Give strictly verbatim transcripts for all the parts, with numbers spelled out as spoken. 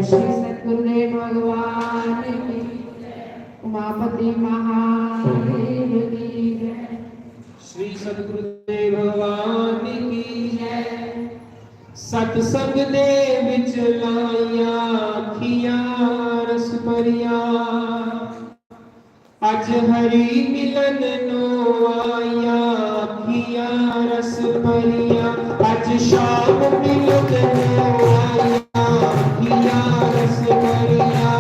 श्री सतगुरुदेव भगवान की, उमापति महादेव की जय। श्री सतगुरुदेव भगवान की जय। सतसंग दे विच लाइयां अखियां रस भरियां, अज हरि मिलन नो आइयां अखियां रस भरियां, अज शाम मिलन नो आइयां अखियां रस भरियां।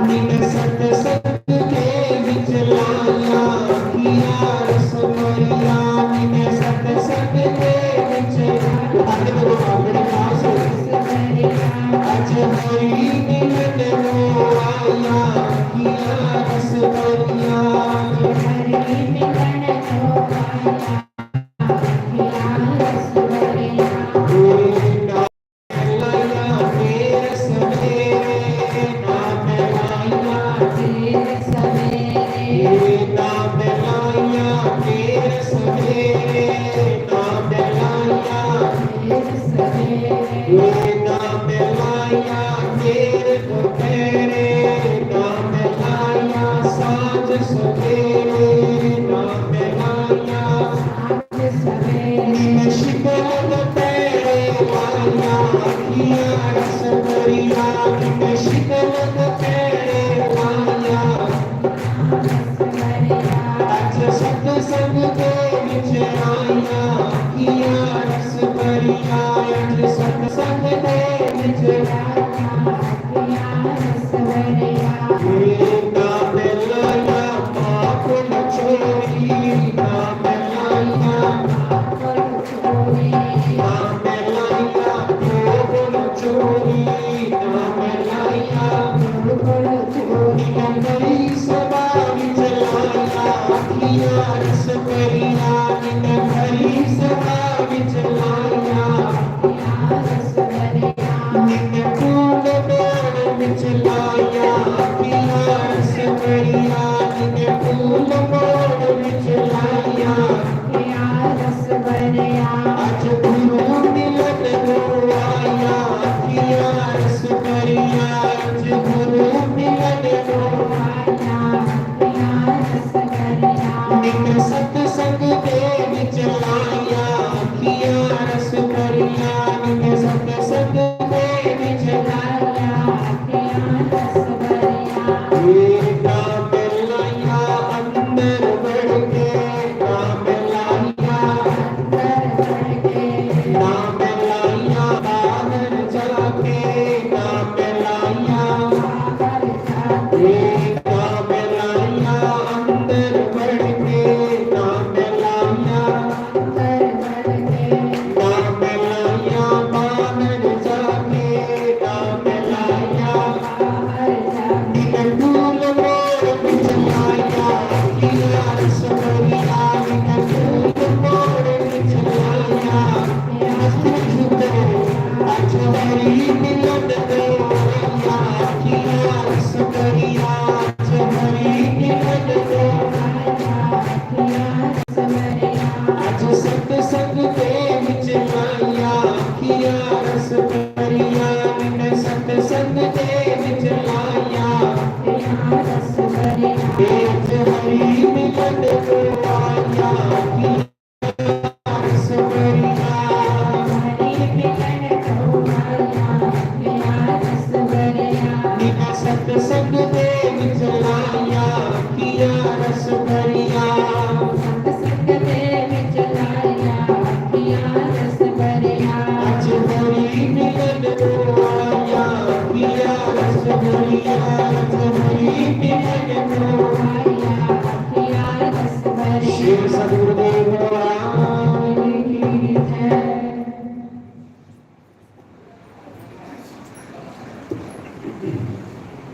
निन सतसंग दे विच लाइयां अखियां रस भरियां, निन सतसंग दे विच लाइयां। अज हरि मिलन नो आइयां अखियां रस भरियां।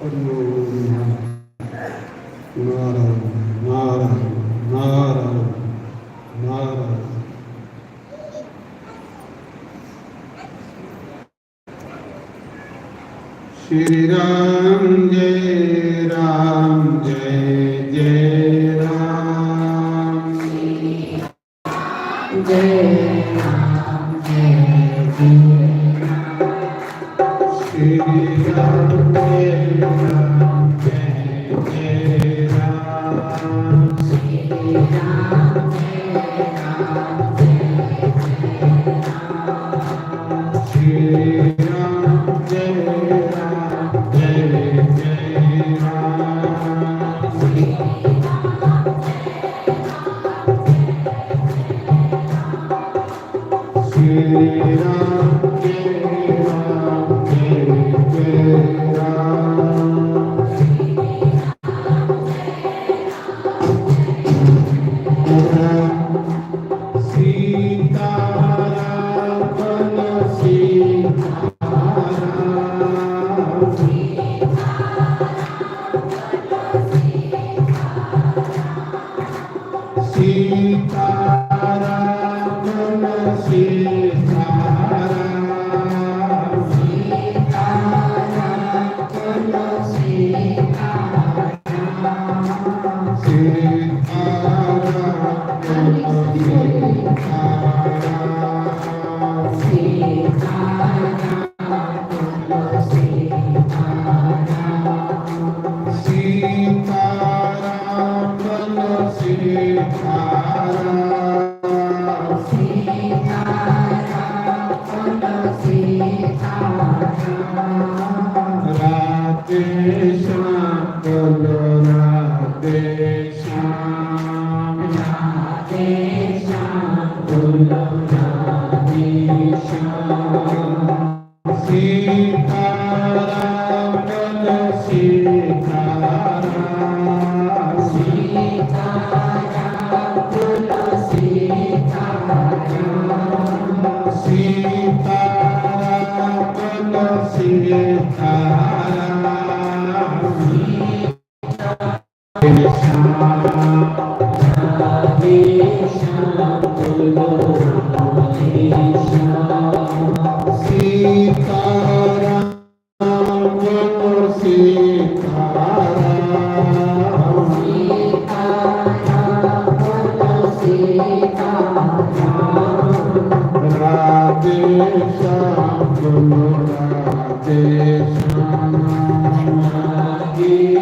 नारायण, नारायण, नारायण, नारायण। श्री राम जय राम जय जय राम। जय राम जय जय राम। श्री राम जय राम जय जय राम। श्री राम जय राम जय जय राम। श्री राम जय राम जय जय राम। श्री राम जय राम जय जय राम। श्री राम जय राम जय जय राम। सीताराम बोलो सीताराम। सीताराम बोलो सीताराम। सीताराम बोलो सीताराम। सीताराम बोलो सीताराम। सीताराम बोलो सीताराम। सीताराम बोलो सीताराम। सीताराम बोलो सीताराम। राधे श्याम बोलो राधे श्याम। राधे श्याम बोलो राधे श्याम। सीताराम बोलो सीताराम। सीताराम बोलो सीताराम।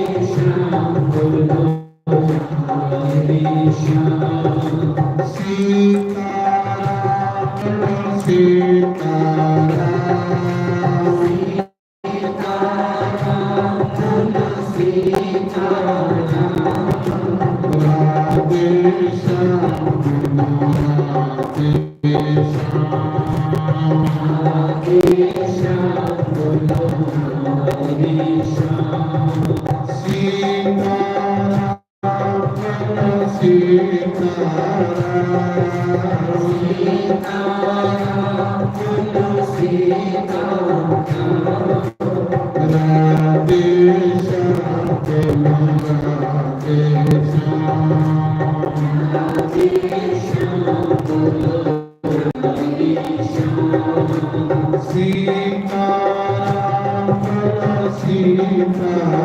सीताराम बोलो सीताराम। सीताराम बोलो सीताराम। राधे श्याम बोलो राधे श्याम। सीताराम सीताराम। राधे श्याम राधे श्याम। सीताराम सीताराम।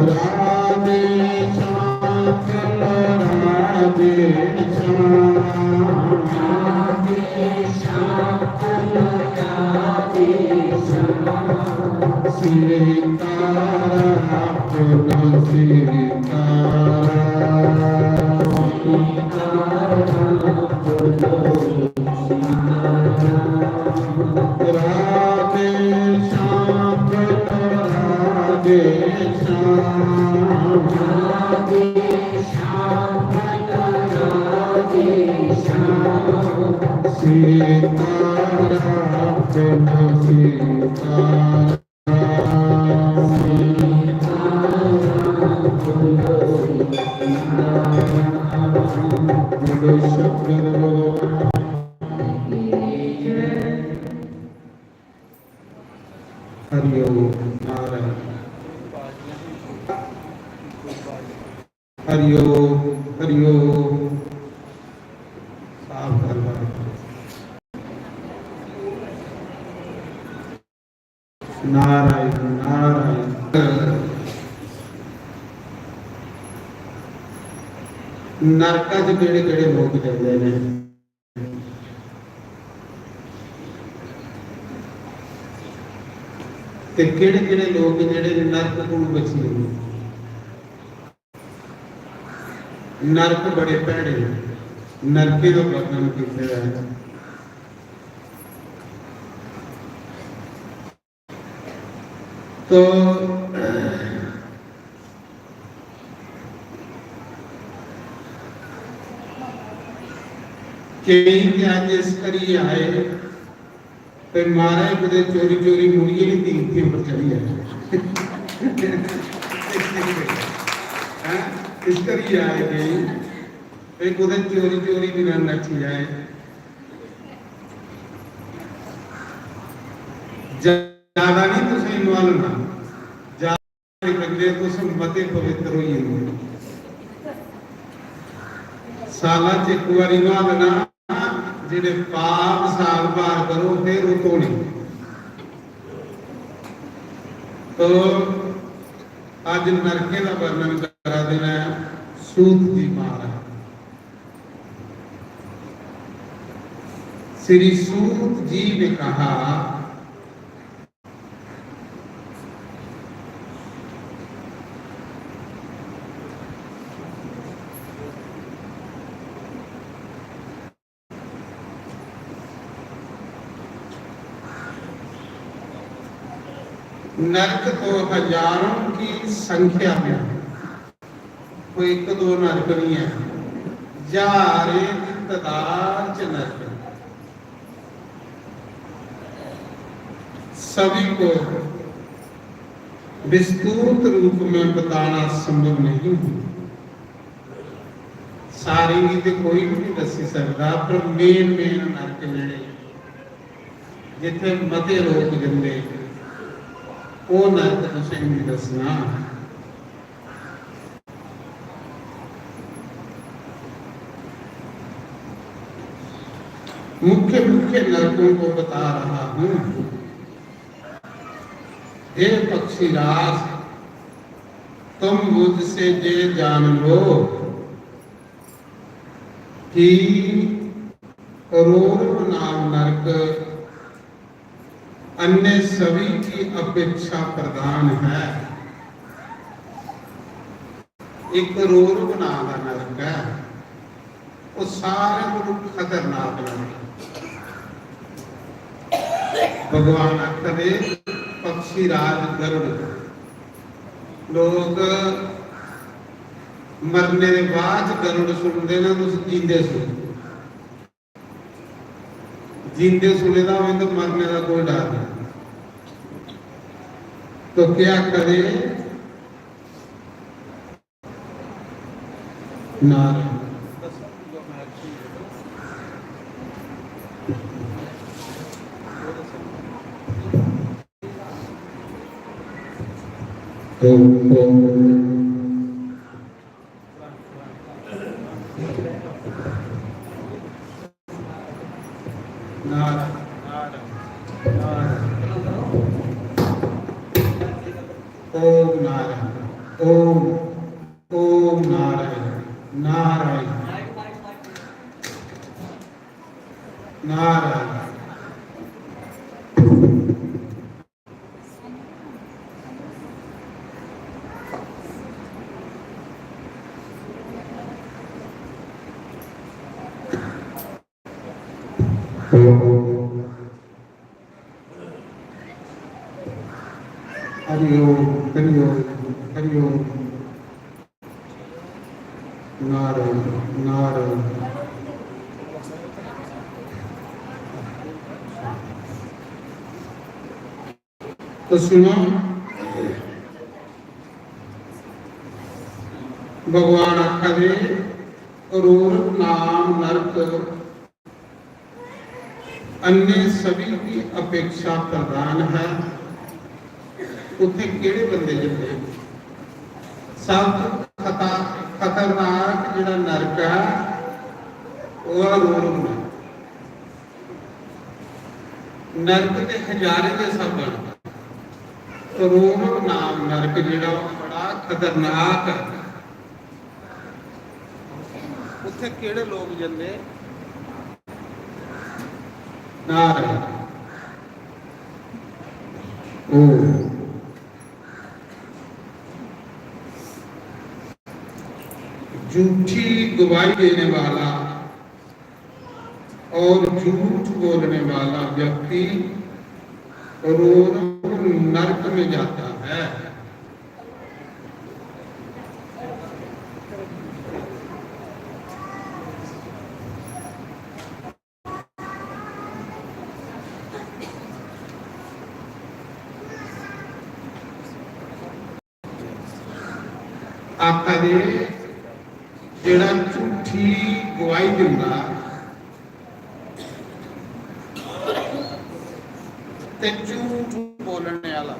राधे श्याम राधे श्याम। सीताराम सीताराम। सीताराम बोलो सीताराम। राधे श्याम बोलो राधे श्याम। सीताराम हरि ओम। नारायण। हरि ओम, हरि ओम। साफ गल्ल है। नारायण, नारायण। नरका च केड़े केड़े लोक जंदे ने ते केड़े केड़े लोक जेड़े नरक कोलू बची जंदे? नरक बड़े भैड़े न, नरके दा वर्णन कीते दा ऐ। तो केई ते अज्ज इस करियै आए ते महाराज कुतै चोरी चोरी मुड़ियै निं तीर्थें पर चली जाए। हैं? इस करियै आए केई, ते कुतै चोरी चोरी निं नस्सी जाए। ज्यादा नहीं तुसें इन्वॉल्व होना, ज्यादा करदे तुस मते पवित्र होई जंदे। साला च इक बारी न्हालना, जेह्ड़े पाप साल भर करो, फिर ओह् धोने। तो अज्ज नरकें दा वर्णन करा दे न सूत जी महाराज। श्री सूत जी ने कहा, नरक तो हजारों की संख्या में, कोई एक दो नरक नहीं है, हजारें की तादाद च नरक। सभी को विस्तृत रूप में बताना संभव नहीं है। सारें गी ते कोई भी नहीं दस्सी सकदा, पर मेन मेन नरक जेह्ड़े, जित्थै मते लोक जंदे, ओह् नरक तुसें गी दस्सना। मुख्य मुख्य नरकों को बता रहा हूं। हे पक्षीराज, तुम मुझसे ये जान लो कि रोरव नाम नरक अन्य सभी की अपेक्षा प्रधान है। एक रोरव नाम का नरक है, वो सारे को खतरनाक नरक है। भगवान आखदे पक्षी राज गरुड़, लोग मरने दे बाद गरुड़ सुनदे न, तुस जींदे सुनो। जींदे सुने दा होवे तो मरने दा कोई डर नहीं। तो क्या करे? नारायण। ओम, ओम। नारायण, नारायण, नारायण। ओम नारायण, ओम, ओम नारायण, नारायण, नारायण। हरि ओम, हरि ओम, हरि ओम। नारायण, नारायण। तो सुनो, भगवान आखा दे, "रोर नाम नरक अन्य सभी की अपेक्षा प्रधान है।" उत्थे केड़े बंदे जंदे? सब तो खता-, खतरनाक जेड़ा नरक है, वह रोर होना। नरक ते हजारें दे सब न, करोड़ों नाम नरक जेड़ा बड़ा खतरनाक है। उत्थे केड़े लोग जंदे? नारायण। ओ। झूठी गवाही देने वाला और झूठ बोलने वाला व्यक्ति रोज नरक में जाता है। आखा दे, जेड़ा झूठी गवाही दिंदा ते झूठ बोलने आह्ला।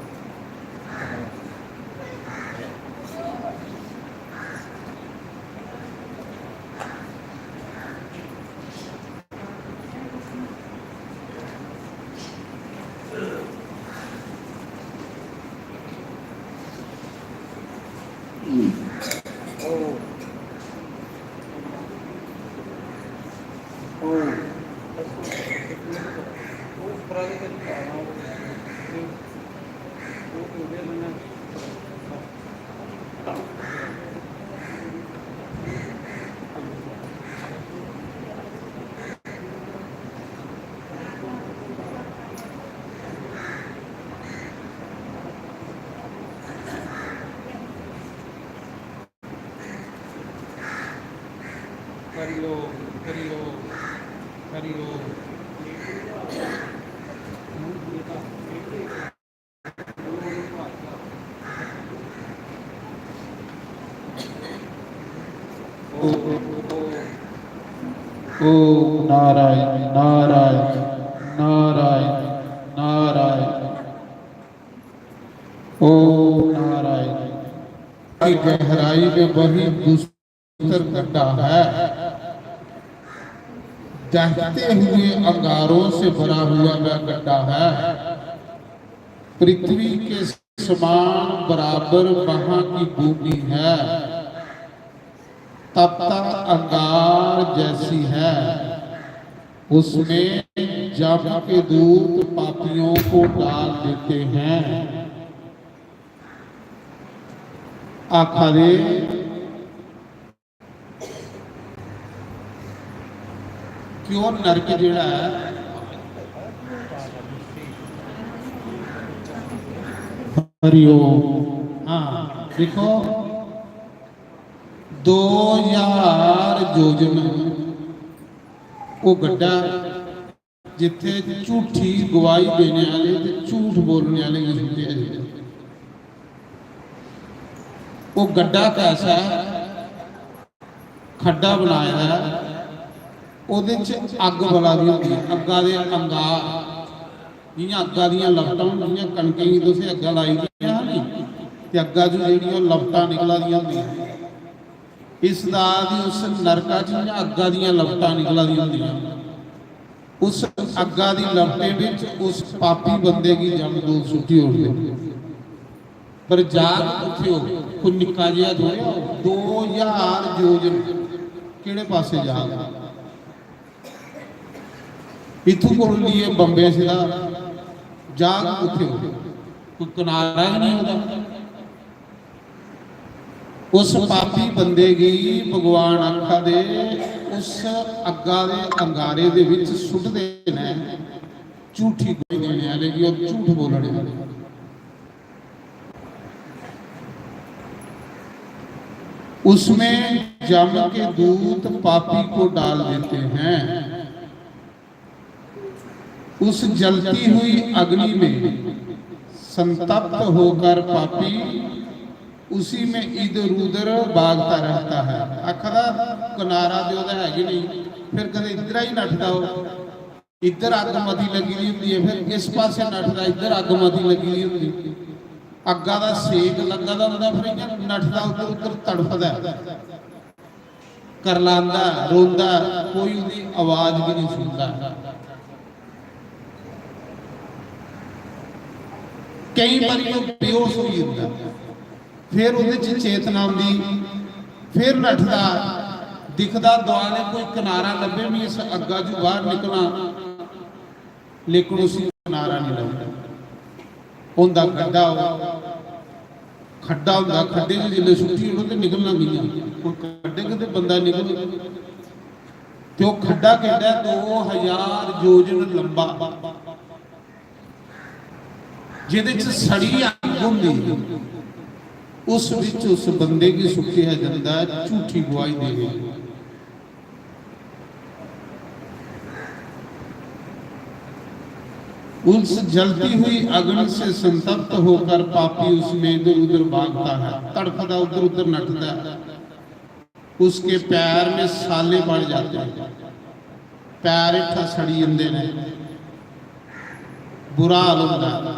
हरि ओम, हरि ओम, हरि ओम। ओम नारायण, नारायण, नारायण, नारायण। ओम नारायण। की गहराई में वही दूसरा गड्ढा है, दहते हुए अंगारों से भरा हुआ वह गड्ढा है। पृथ्वी के समान बराबर वहां की भूमि है, तपता अंगार जैसी है। उसमें जम के दूत पापियों को डाल देते हैं। आखा दे, क्यों नरक जेड़ा है, हरिओम। हाँ, देखो, दो हजार जोजन वो गड्ढा, जिथे झूठी गवाही देने वाले ते झूठ बोलने वाले गी सुट्टेआ जंदा। वो गड्ढा कैसा है? खड्डा बनाए दा ऐ, ओह्दे च अग्ग बला दी होंदी ऐ, अग्गा दे अंगार, जि'यां अग्गा दियां लपटां होंदियां, कनकें गी तुसें अग्गां लाई दियां हा नी, ते अग्गा चों जेह्ड़ियां लपटां निकला दियां होंदियां, इस दा दी उस नरका च इ'यां अग्गा दियां लपटां निकला दियां होंदियां। उस अग्गा दी लपटें बिच उस पापी बंदे गी जमदूत सुट्टी ओड़दे। पर जाग कुत्थै होग? कोई निक्का जेहा थोड़े होग, दो ज्हार योजन केह्ड़े पासै जाग? इत्थूं कोल लेइयै बम्बे सिद्धा जाग कुत्थै होग? कोई किनारा गै नहीं होंदा। उस पापी बंदे गी भगवान आखा दे, उस अग्गा दे अंगारे दे विच सुट्टदे ने, झूठी गवाही देने आह्ले गी और झूठ बोलने आह्ले। उसमें जम के दूत पापी को डाल देते हैं। उस जलती हुई अग्नि में संतप्त होकर पापी उसी में इधर उधर भागता रहता है। आखदा किनारा ते ओह्दा है गै नेईं, फिर कदें इद्धरा ही नठदा ओह्। इद्धर अग्ग मती लग्गी दी होंदी ऐ, फिर इस पासै नठदा, इद्धर अग्ग मती लग्गी दी होंदी। अग्गा दा सेक लग्गा दा होंदा, फिर इ'यां नठदा, उद्धर उद्धर तड़फदा ऐ, करलांदा ऐ, रोंदा ऐ, कोई ओह्दी आवाज बी नेईं सुनदा ऐ। केईं बारी ओह् बेहोश होई जंदा ऐ, फिर ओह्दे च चेतना औंदी, फिर नठदा, दिखदा दुआले कोई किनारा लब्भे, में इस अग्गा चों बाहर निकलां, लेकिन उसी किनारा नहीं लभदा। होंदा खड्डा, ओह् खड्डा होंदा, खड्डे च जिसलै सुट्टी ओड़ो ते निकलना कि'यां? कोई खड्डे कदें बंदा निकल, ते ओह् खड्डा केड्डा ऐ? दो हजार योजन लंबा, जेह्दे च सड़ी अग्ग होंदी ऐ, उस बिच उस बंदे गी सुट्टेआ जंदा ऐ झूठी गुआही देने। उस जलती हुई अग्नि से संतप्त होकर पापी उसमें इधर उधर भागता है, तड़फदा उधर उधर नठदा है। उसके पैर में साले पड़ जाते हैं, पैर हेठा सड़ी जंदे ने, बुरा हाल होंदा है,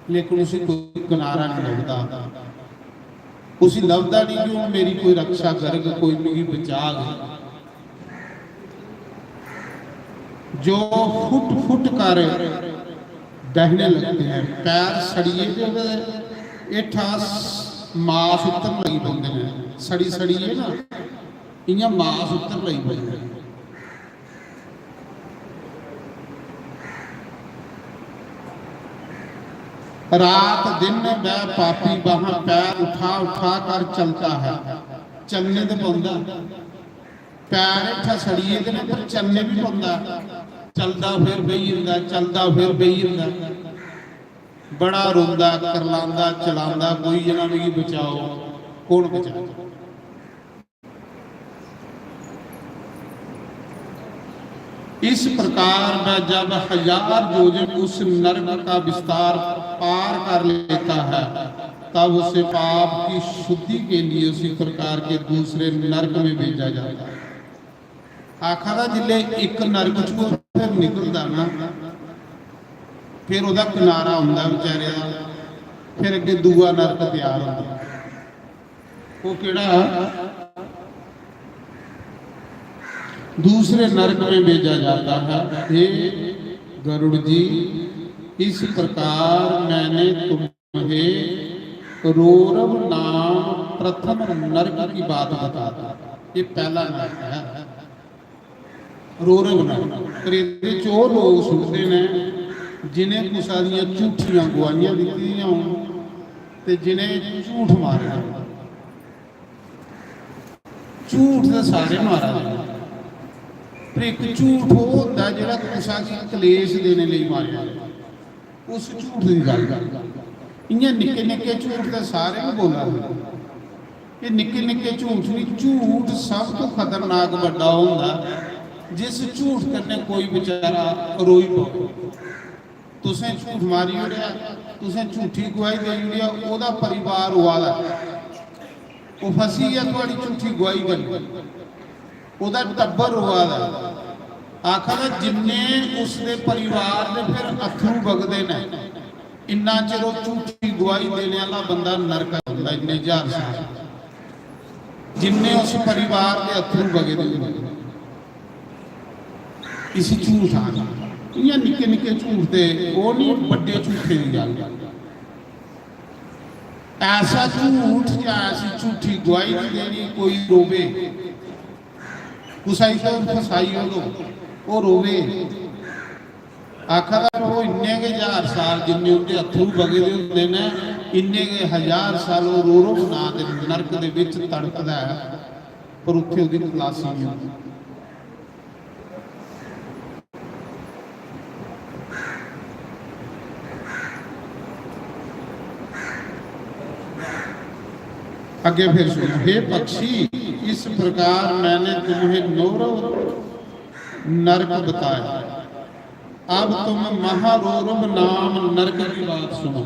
लेकिन उसी कोई किनारा नहीं लभदा। उसी लभदा नहीं कि हून मेरी कोई रक्षा करग, कोई मिगी बचाग। जो फुट फुट कर बहने लगते हैं, पैर सड़िए ते ओह्दे हेठा मास उतरन लगी पौंदे न, सड़ी सड़िए ना इ'यां मास उतरन लगी पौंदे न। रात दिन में वह पापी वहां पैर उठा उठा कर चलता है, चलने ते पौंदा, पैर हेठा सड़ी गेदे न पर चलने बी पौंदा, चलदा फिर बेही जंदा, चलदा फिर बेही जंदा, बड़ा रोंदा करलांदा चलांदा, कोई जना मिगी बचाओ, कौन बचाओ? इस प्रकार वह जब हजार योजन उस नरक का विस्तार पार कर लेता है, तब उसे पाप की शुद्धि के लिए उसी प्रकार के दूसरे नरक में भेजा जाता है। आखा दा जिसले इक नरक चों फिर निकलदा ना, फिर ओह्दा किनारा होंदा बेचारे दा, फिर अग्गें दूआ नरक त्यार होंदा। ओह् केह्ड़ा? दूसरे नरक में भेजा जाता है। हे गरुड़ जी, इस प्रकार मैंने तुम्हें रोरव नाम प्रथम नरक की बात बता दी। ये पहला नरक है। रोरव न। पर एह्दे च ओह् लोक सुटदे न जिनें कुसै दियां झूठियां गुआहियां दित्ती दियां होन ते जिनें झूठ मारे दा होन। झूठ ते सारे मारा दे न, पर इक झूठ ओह् होंदा जेह्ड़ा कुसै गी कलेश देने लेई मारेआ जंदा। उस झूठ दी गल्ल। इ'यां निक्के निक्के झूठ ते सारे गै बोला दे। एह् निक्के निक्के झूठ निं, झूठ सब तो खतरनाक बड्डा होंदा, जिस झूठ कन्नै कोई बेचारा रोई पवै। तुसें झूठ मारी ओड़ेआ, तुसें झूठी गुआही देई ओड़ी, ओह्दा परिवार रोआ दा ऐ, ओह् फसी गेआ थुआढ़ी झूठी गुआही कन्नै। ओह्दा टब्बर रोआ दा ऐ। आखा दा जिन्ने उसदे परिवार दे फिर अत्थरू बगदे न, इन्ना चिर ओह् झूठी गुआही देने आह्ला बंदा नरक च जंदा, इन्ने ज्हार साल। जिन्ने उस परिवार दे अत्थरू बगे दे होंदे, इसी झूठ आखदे। इ'यां निक्के निक्के झूठ ते ओह् निं, बड्डे झूठें दी गल्ल। ऐसा झूठ जां ऐसी झूठी गुआही निं देनी कोई रोवे, कुसै गी तुस फसाई ओड़ो, ओह् रोवे। आखा दा ओह् इन्ने गै ज्हार साल जिन्ने उं'दे अत्थरू बगे दे होंदे न, इन्ने गै हजार साल ओह् रोरव नां दे नरक दे बिच तड़फदा ऐ, पर उत्थै ओह्दी खलासी निं होंदी। अग्गें फिर सुनो, हे पक्षी, इस प्रकार मैंने तुम्हें नौरव नरक बताया। अब तुम महारोरम नाम नरक की बात सुनो।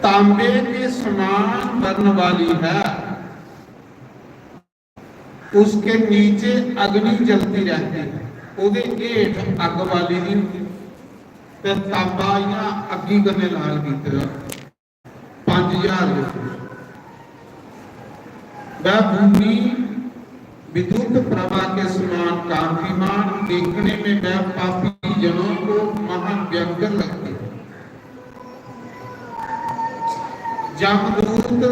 तांबे के समान बरन वाली है, उसके नीचे अग्नि जलती रहती है। ਉਹਦੇ ਹੇਠ ਅੱਗ ਬਾਲੀ ਦੀ ਹੁੰਦੀ, ਤੇ ਤਾਂਬਾ ਇਆਂ ਅੱਗੀ ਕਨੇ ਲਾਲ ਕੀਤੇ ਦਾ। पांच हजार। वह भूमि विद्युत प्रभा के समान कांतिमान, देखने में वह पापी जनों को महाभयंकर लगती। जमदूत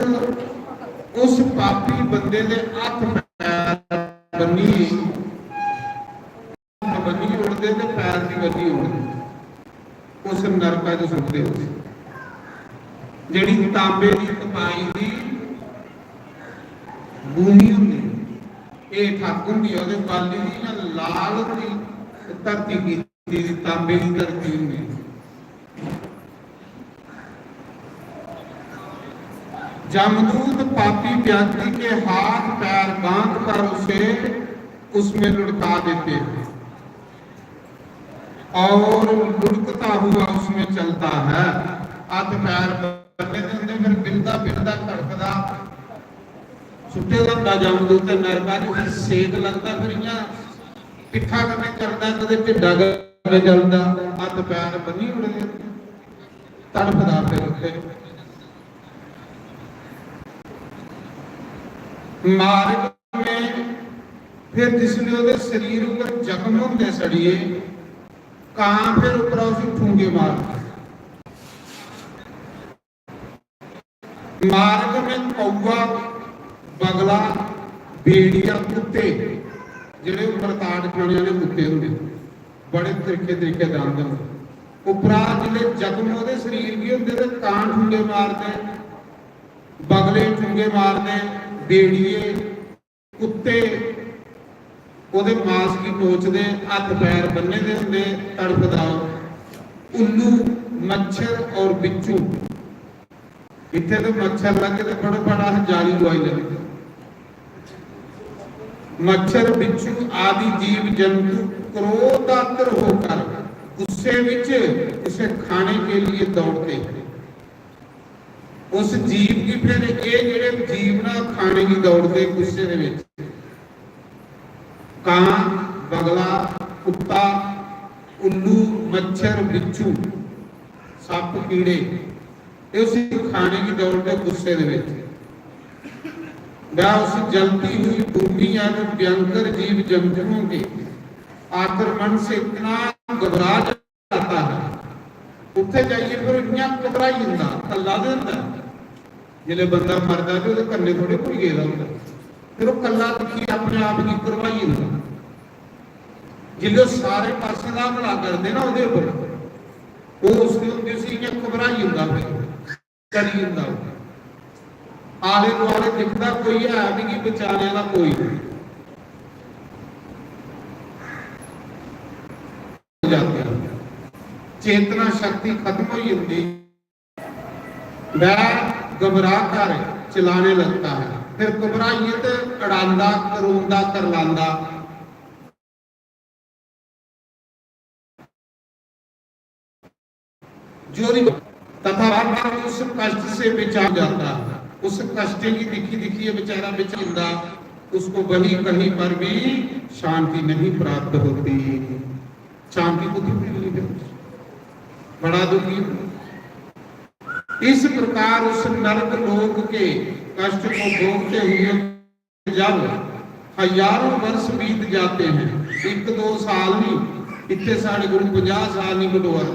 उस पापी बंदे दे हत्थ पैर बन्नी, बन्नी उड़दे ते पैर दी बन्नी उड़दे। उस नरका च सुट्टदे। जेह्ड़ी तांबे दी तपाई दी भूमि होंदी, हेठ अग्ग होंदी ऐ, ओह्दे बाली दी इ'यां लाल होंदी धरती कीती दी, तांबे दी धरती होंदी। जमदूत पापी व्यक्ति के हाथ पैर बांध कर उसे उसमें लुढ़का देते हैं। और लुढ़कता हुआ उसमें चलता है। हत्थ पैर बन्ने दे होंदे, फिर बिलदा बिलदा तड़फदा सुट्टे दा होंदा जमदूत ते नरका च, फिर सेक लगदा, फिर इ'यां पिट्ठा कन्नै चलदा, कदें ढिड्डा कन्नै चलदा, हत्थ पैर बन्नी ओड़दे, तड़फदा फिर उत्थै। मार्ग में फिर जिसलै ओह्दे शरीर उप्पर जख्म होंदे सड़िये, कां फिर उप्परा उसी ठुंगे मारदा। मार्ग में कौआ, बगला, भेड़िया, कुत्ते, जेह्ड़े मरताट खाने आह्ले कुत्ते होंदे, बड़े त्रिक्खे त्रिक्खे दंद होंदे। उप्परा जिसलै जख्म ओह्दे शरीर गी होंदे ते कां ठुंगे मारदे, बगले ठुंगे मारदे, भेड़िये, कुत्ते ओह्दे मास गी नोचदे, हत्थ पैर बन्ने दे होंदे, तड़फदा। उल्लू, मच्छर और बिच्छू, इत्थे तो मच्छर लगे तो बड़ा बड़ा जाली लुआई लगे। मच्छर, बिच्छू आदि जीव जंतु क्रोधातुर होकर गुस्से विच उसे खाने के लिए दौड़ते हैं। उस जीव गी फिर एह् जेह्ड़े जीव न खाने गी दौड़दे गुस्से दे विच, कां, बगला, कुत्ता, उल्लू, मच्छर, बिच्छू, सप्प, कीड़े, एह् उसी खाने गी दौड़दे गुस्से दे विच। वह उस जलती हुई भूमि यानी भयंकर जीव जंतुओं के आक्रमण से इतना घबरा जाता है, उत्थे जाइए फिर इ'यां घबराई जंदा, कल्ला ते होंदा। जिसलै बंदा मरदा ते ओह्दे कन्नै थोड़े कोई गेदा होंदा, फिर ओह् कल्ला दिक्खियै अपने आप गी घबराई जंदा। जिसलै ओह् सारे पासे दा हमला करदे ना ओह्दे उप्पर, ओह् उसदे होंदे उसी इ'यां घबराई जंदा, फिर डरी जंदा। आले दुआले दिखदा कोई है, मिगी बचाने आह्ला कोई नहीं। जाते हैं। चेतना शक्ति खत्म हो जाती, वह घबरा कर चिल्लाने लगता है, फिर घबराइए ते अड़ांदा, करोंदा, करलांदा। जो भी तथा बार बार उस कष्ट से बेचैन जाता है, उस कष्ट की दिखी दिखी ये बेचारा बेचैन, उसको वही कहीं पर भी शांति नहीं प्राप्त होती। शांति को दुख मिली है, बड़ा दुखी है। इस प्रकार उस नरक लोक के कष्ट को भोगते हुए जब हजारों वर्ष बीत जाते हैं, एक दो साल नहीं, इतने साढ़े गुरु पचास साल नहीं बटोर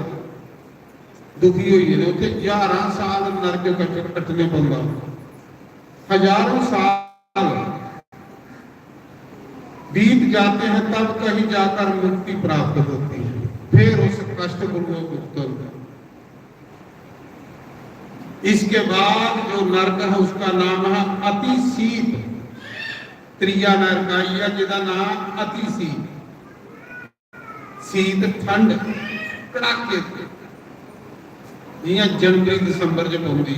दुखी हुई है, उत्थे हजारों साल नरक कट-, कटने पौंदा। हजारों साल बीत जाते हैं, तब कहीं जाकर मुक्ति प्राप्त होती है, फिर उस कष्ट को वो भुगतन। इसके बाद जो नरक है, उसका नाम है अति शीत। त्रिया नरक आई है, जिसका नाम अति शीत। शीत ठंड, कड़ाके। जियां जनवरी दिसंबर च पौंदी।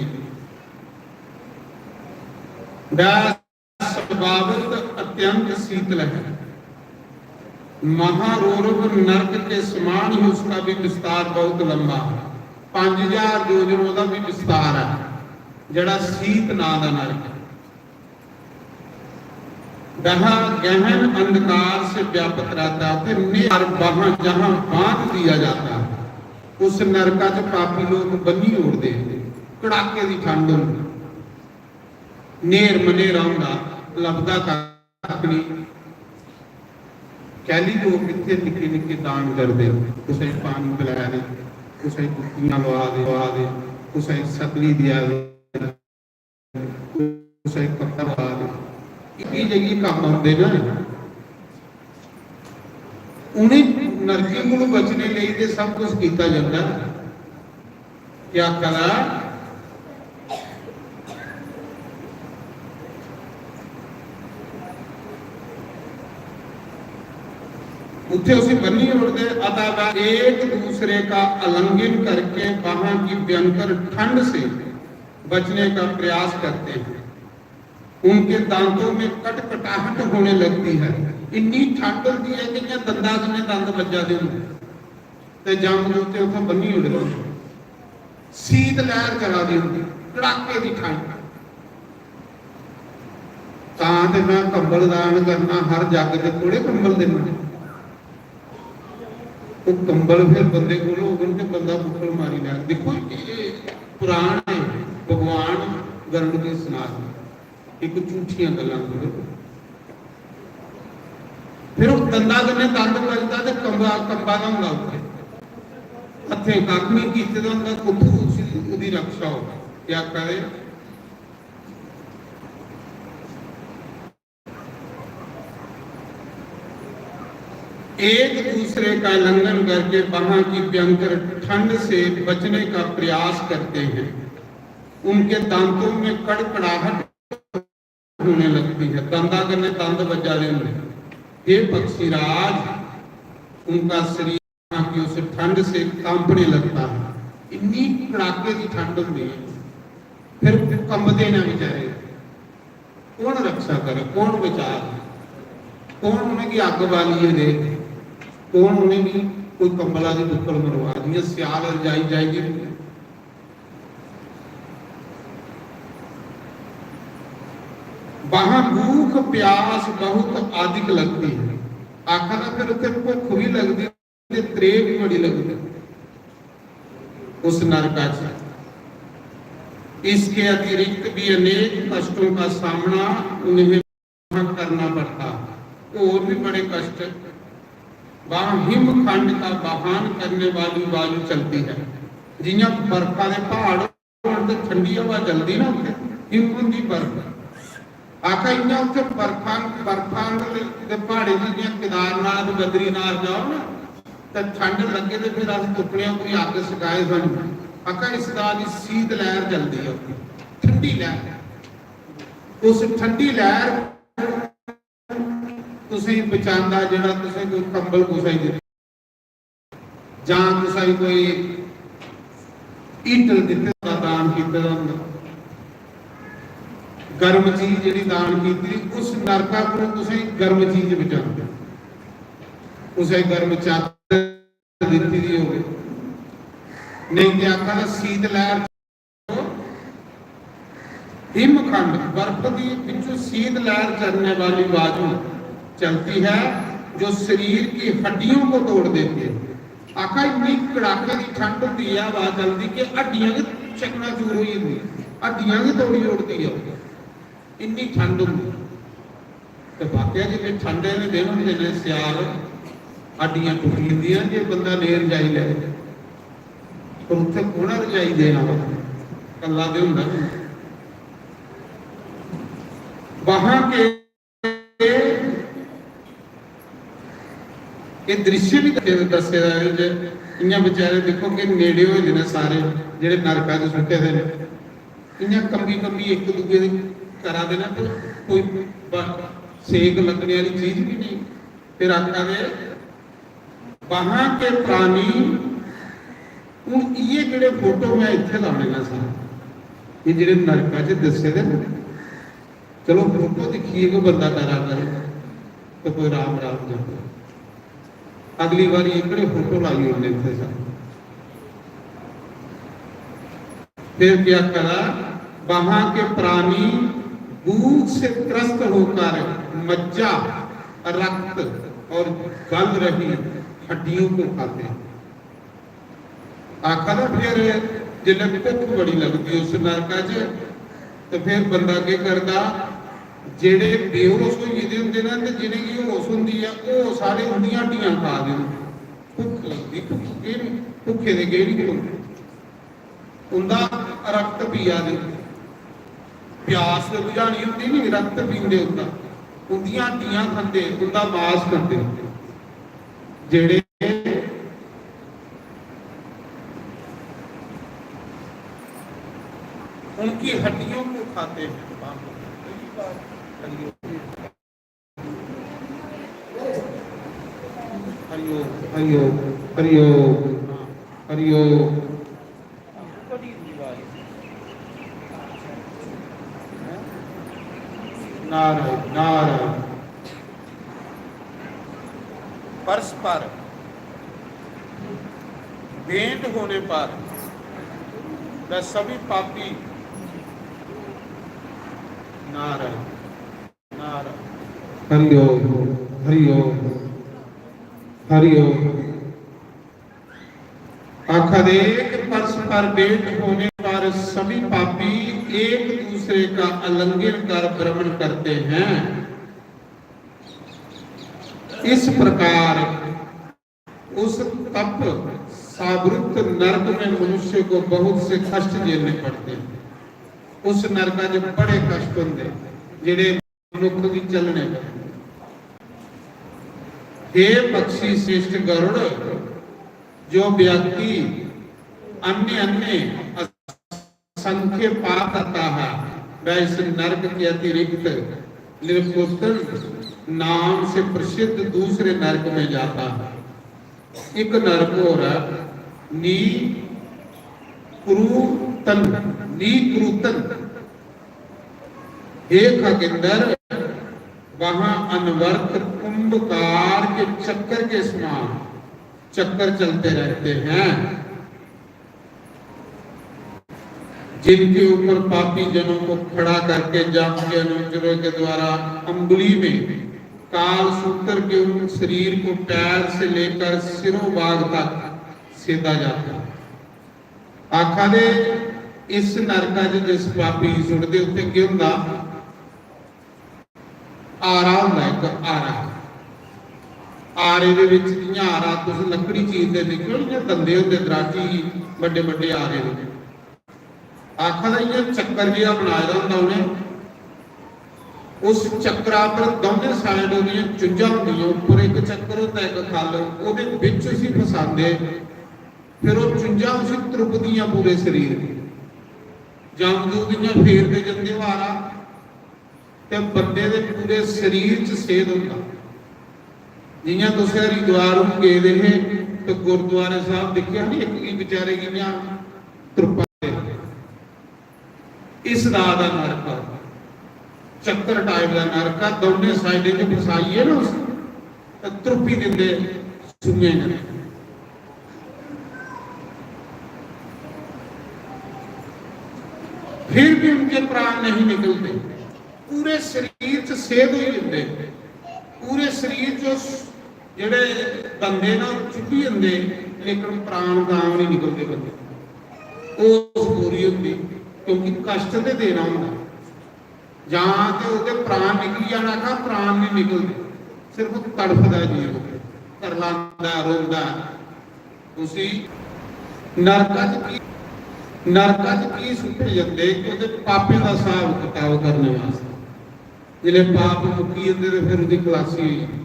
वह स्वभावत अत्यंत शीतल है। महारौरव नरक के समान ही उसका भी विस्तार बहुत लंबा है। पंज हजार योजन ओहदा भी विस्तार है, जेड़ा शीत नां दा नरक है। वह गहन अंधकार से व्यापक रहता है। उसे नेर बाहां जहां बांध दिया जाता है, उस नरका च पापी लोग बन्नी ओड़दे। कड़ाके दी ठंड होंदी, नेर मनेरा होंदा, लभदा कक्ख नहीं। कैली लोग इत्थे निक्के निक्के दान करदे, कुसै गी पानी पिला दे, कुसै गी जुत्तियां लवा दे, लवा दे, कुसै गी सकली देआ दे, कुसै गी कपड़ा लवा दे। एह् जेही कम्म आंदे ना, उ'नें नरकें कोलू बचने लेई ते सब कुछ कीता जंदा। क्या करा? उत्थे उसी बन्नी ओड़दे। अतः वह एक दूसरे का आलिंगन करके बाहां की भयंकर ठंड से बचने का प्रयास करते हैं। उनके दांतों में कटकटाहट होने लगती है। इन्नी ठंड होंदी है कि इ'यां दंदा कन्नै दंद बज्जा दे होंदे। ते जमदूते उत्थै बन्नी ओड़दे। शीत लैहर चला दी होंदी, कड़ाके दी ठंड। तां ते मैं कंबल दान करना, हर जग ते थोड़े कंबल देना। ओह् कंबल फिर बंदे कोल होङन ते बंदा बुक्कल मारी लैग। दिक्खो, एह् पुराण ऐ, भगवान गरुड़ गी सना दे, इक झूठियां गल्लां करो। फिर ओह् दंदा कन्नै दंद बजदा ते कंबा, कंबा दा होंदा उत्थे। हत्थें कक्ख निं कीते दा होंदा, कुत्थू उसी, ओह्दी रक्षा होग? क्या आखा दे? एक दूसरे का आलिंगन करके बाहां की भयंकर ठंड से बचने का प्रयास करते हैं। उनके दांतों में कड़कड़ाहट होने लगती है। दंदा कन्नै दंद बज्जा दे होंदे। हे पक्षी राज, उनका शरीर की उस ठंड से कांपने लगता है। इन्नी कड़ाके दी ठंड होंदी है, फिर कंबदे न बेचारे। कौन रक्षा करे, कौन बचा, कौन उ'नेंगी अग्ग बालियै दे, कौन उ'नेंगी कोई कंबला दी बुक्कल मरवा? जियां स्याल रजाई जाइयै बाहां भूख प्यास बहुत अधिक लगती है। आखा दा फिर उत्थे भुख भी लगदी ते त्रेह् भी बड़ी लगदी उस नरका च। इसके अतिरिक्त भी अनेक कष्टों का सामना उन्हें करना पड़ता। और भी बड़े कष्ट। वहां हिमखंड का बहान करने वाली वायु चलती है। जियां बर्फा दे पहाड़ होण ते ठंडी हवा चलदी ना, उत्थे हिम होंदी, बर्फ। आखा इयां उत्थे बर्फां, बर्फां दे, दे प्हाड़े च, जियां केदारनाथ, बद्रीनाथ जाओ ना, ते ठंड लग्गे ते फिर अस तुप्पने आं कोई अग्ग सकाए सानू। आखा इस तरह दी शीत लैहर चलदी ऐ उत्थे, ठंडी लैहर। उस ठंडी लैहर तुसें बचांदा, जेह्ड़ा तुसें कोई कंबल कुसै गी दित्ता, जां कुसै गी कोई हीटर दित्ते दा, दान कीते दा होंदा, गर्म चीज जेह्ड़ी दान कीती, उस नरका कोला तुसें गी गर्म चीज बचांदी, कुसै गी गर्म चादर दित्ती दी होवे, नेईं ते आखा दा शीत लैहर हिमखंड, बर्फ की बिचों शीत लहर चलने वाली वायु चलती है, जो शरीर की हड्डियों को तोड़ देती है। आखा इन्नी कड़ाके दी ठंड होंदी है, हवा चलदी कि हड्डियां गै चकनाचूर होई जंदियां, हड्डियां गै तोड़ी ओड़दी है, इन्नी ठंड होंदी। ते वाकया जिसलै ठंडै दे दिन होंदे ने, स्याल, हड्डियां टुटी जंदियां जे बंदा नेईं रजाई लै। पर उत्थै कौन रजाई देना? कल्ला ते होंदा निं। बाहां के एह् दृश्य बी दस्से, दस्से दा ऐ जे इ'यां बेचारे दिक्खो कि नेड़े होए दे न सारे, जेह्ड़े नरका च सुट्टे दे न। इ'यां कंबी कंबी इक दूए दी करा दे न, पर कोई ब-, सेक लग्गने आह्ली चीज बी नेईं। फिर आखा दे, "वहां के प्राणी हून इ'यै जेह्ड़े फोटो में इत्थै लाने न सारे, एह् जेह्ड़े नरका च दस्से दे न, चलो फोटो दिक्खियै कोई बंदा डरा करे ते कोई राम राम जपे। अगली बारी एह्कड़े फोटो लाई ओड़ने इत्थै सारे। फिर क्या करा, वहां के प्राणी भूख से त्रस्त होकर मज्जा, रक्त और गल रही हड्डियों को खाते हैं। आखा दा फिर जिसलै भुक्ख बड़ी लगदी उस नरका च, ते फिर बंदा केह् करदा, जेह्ड़े बेहोश होई गेदे होंदे न ते जि'नेंगी होश होंदी ऐ, ओह् सारे उं'दियां हड्डियां खा दे होंदे। भुक्ख लगदी, भुक्ख केह् निं, भुक्खे दे केह् निं खलोंदे। उं'दा रक्त पिया दे, प्यास ते बुझानी होंदी निं, रक्त पींदे उं'दा, उं'दियां हड्डियां खंदे, उं'दा मास खंदे। जेह्ड़े उनकी हड्डियों को खाते हैं। हरिओम, हरिओम, हरिओम, हरिओम। नारायण, नारायण। परस्पर भेंट होने पर वह सभी पापी, नारायण, नारायण। हरि ओम, हरि ओम, हरि ओम। आखा दे कि परस्पर भेंट होने पर सभी पापी एक दूसरे का आलिंगन कर भ्रमण करते हैं। इस प्रकार उस तप सावृत नरक में मनुष्य को बहुत से कष्ट झेलने पड़ते हैं। उस नरका च बड़े कष्ट होंदे जेह्ड़े मनुक्ख गी झल्लने पौंदे। हे पक्षी श्रेष्ठ गरुड़, जो व्यक्ति अन्य अन्य असंख्य पाप करता है, वह इस नरक के अतिरिक्त निर्कुतन नाम से प्रसिद्ध दूसरे नरक में जाता है। एक नरक और है, नीक्रूतन, नीक्रूतन। हे खगेंद्र, वहां अनवर्त कुंभकार के चक्कर के समान चक्कर चलते रहते हैं, जिनके ऊपर पापी जनों को खड़ा करके जाम के अनुचरों के द्वारा अंगुली में काल सूत्र के उन शरीर को पैर से लेकर सिरोभाग तक सेदा जाता है। आखा दे इस नरका च जिस पापी गी सुट्टदे उत्थे केह् होंदा? आरा होंदा इक आरा। आरे दे बिच जि'यां आरा तुस लकड़ी चीरदे दिक्खो, इ'यां दंदे होंदे दराटी गी, बड्डे बड्डे आरे दे। आखा दा इ'यां चक्कर जेहा बनाए दा होंदा उ'नें। उस चक्करा पर दौनें side ओह्दियां चुंझां होंदियां, उप्पर इक चक्कर होंदा, इक ख'ल्ल, ओह्दे बिच उसी फसांदे। फिर ओह् चुंझां उसी त्रुपदियां पूरे शरीर गी। जमदूत इ'यां फेरदे जंदे ओह् आरा, ते बंदे दे पूरे शरीर च सेध होंदा। जि'यां तुस हरिद्वार हून गेदे हे ते गुरुद्वारे साहब दिक्खेआ नी, इक गी बेचारे गी इ'यां त्रुप्पा दे। इस दा दा नरक आ, चक्कर type दा नरक आ, दौनें साइडें च फसाइयै ना उस ते त्रुप्पी दिंदे सूएं कन्नै। फिर भी उनके प्राण नहीं निकलते, पूरे शरीर च सेध होई जंदे, पूरे शरीर च जेह्ड़े दंदे न ओह् चुभी जंदे, लेकिन प्राण तां निं निकलदे बंदे। ओह् पूरी होंदी, क्योंकि कष्ट ते देना होंदा। जां ते ओह्दे प्राण निकली जाना था, प्राण निं निकलदे, सिर्फ तड़फदा जीव, करलांदा, रोंदा। उसी नरका च की, नरका च की सुट्टे जंदे कि ओह्दे पापें दा स्हाब कताब करने वास्तै। जिसलै पाप मुक्की जंदे ते फिर ओह्दी खलासी होई जंदी।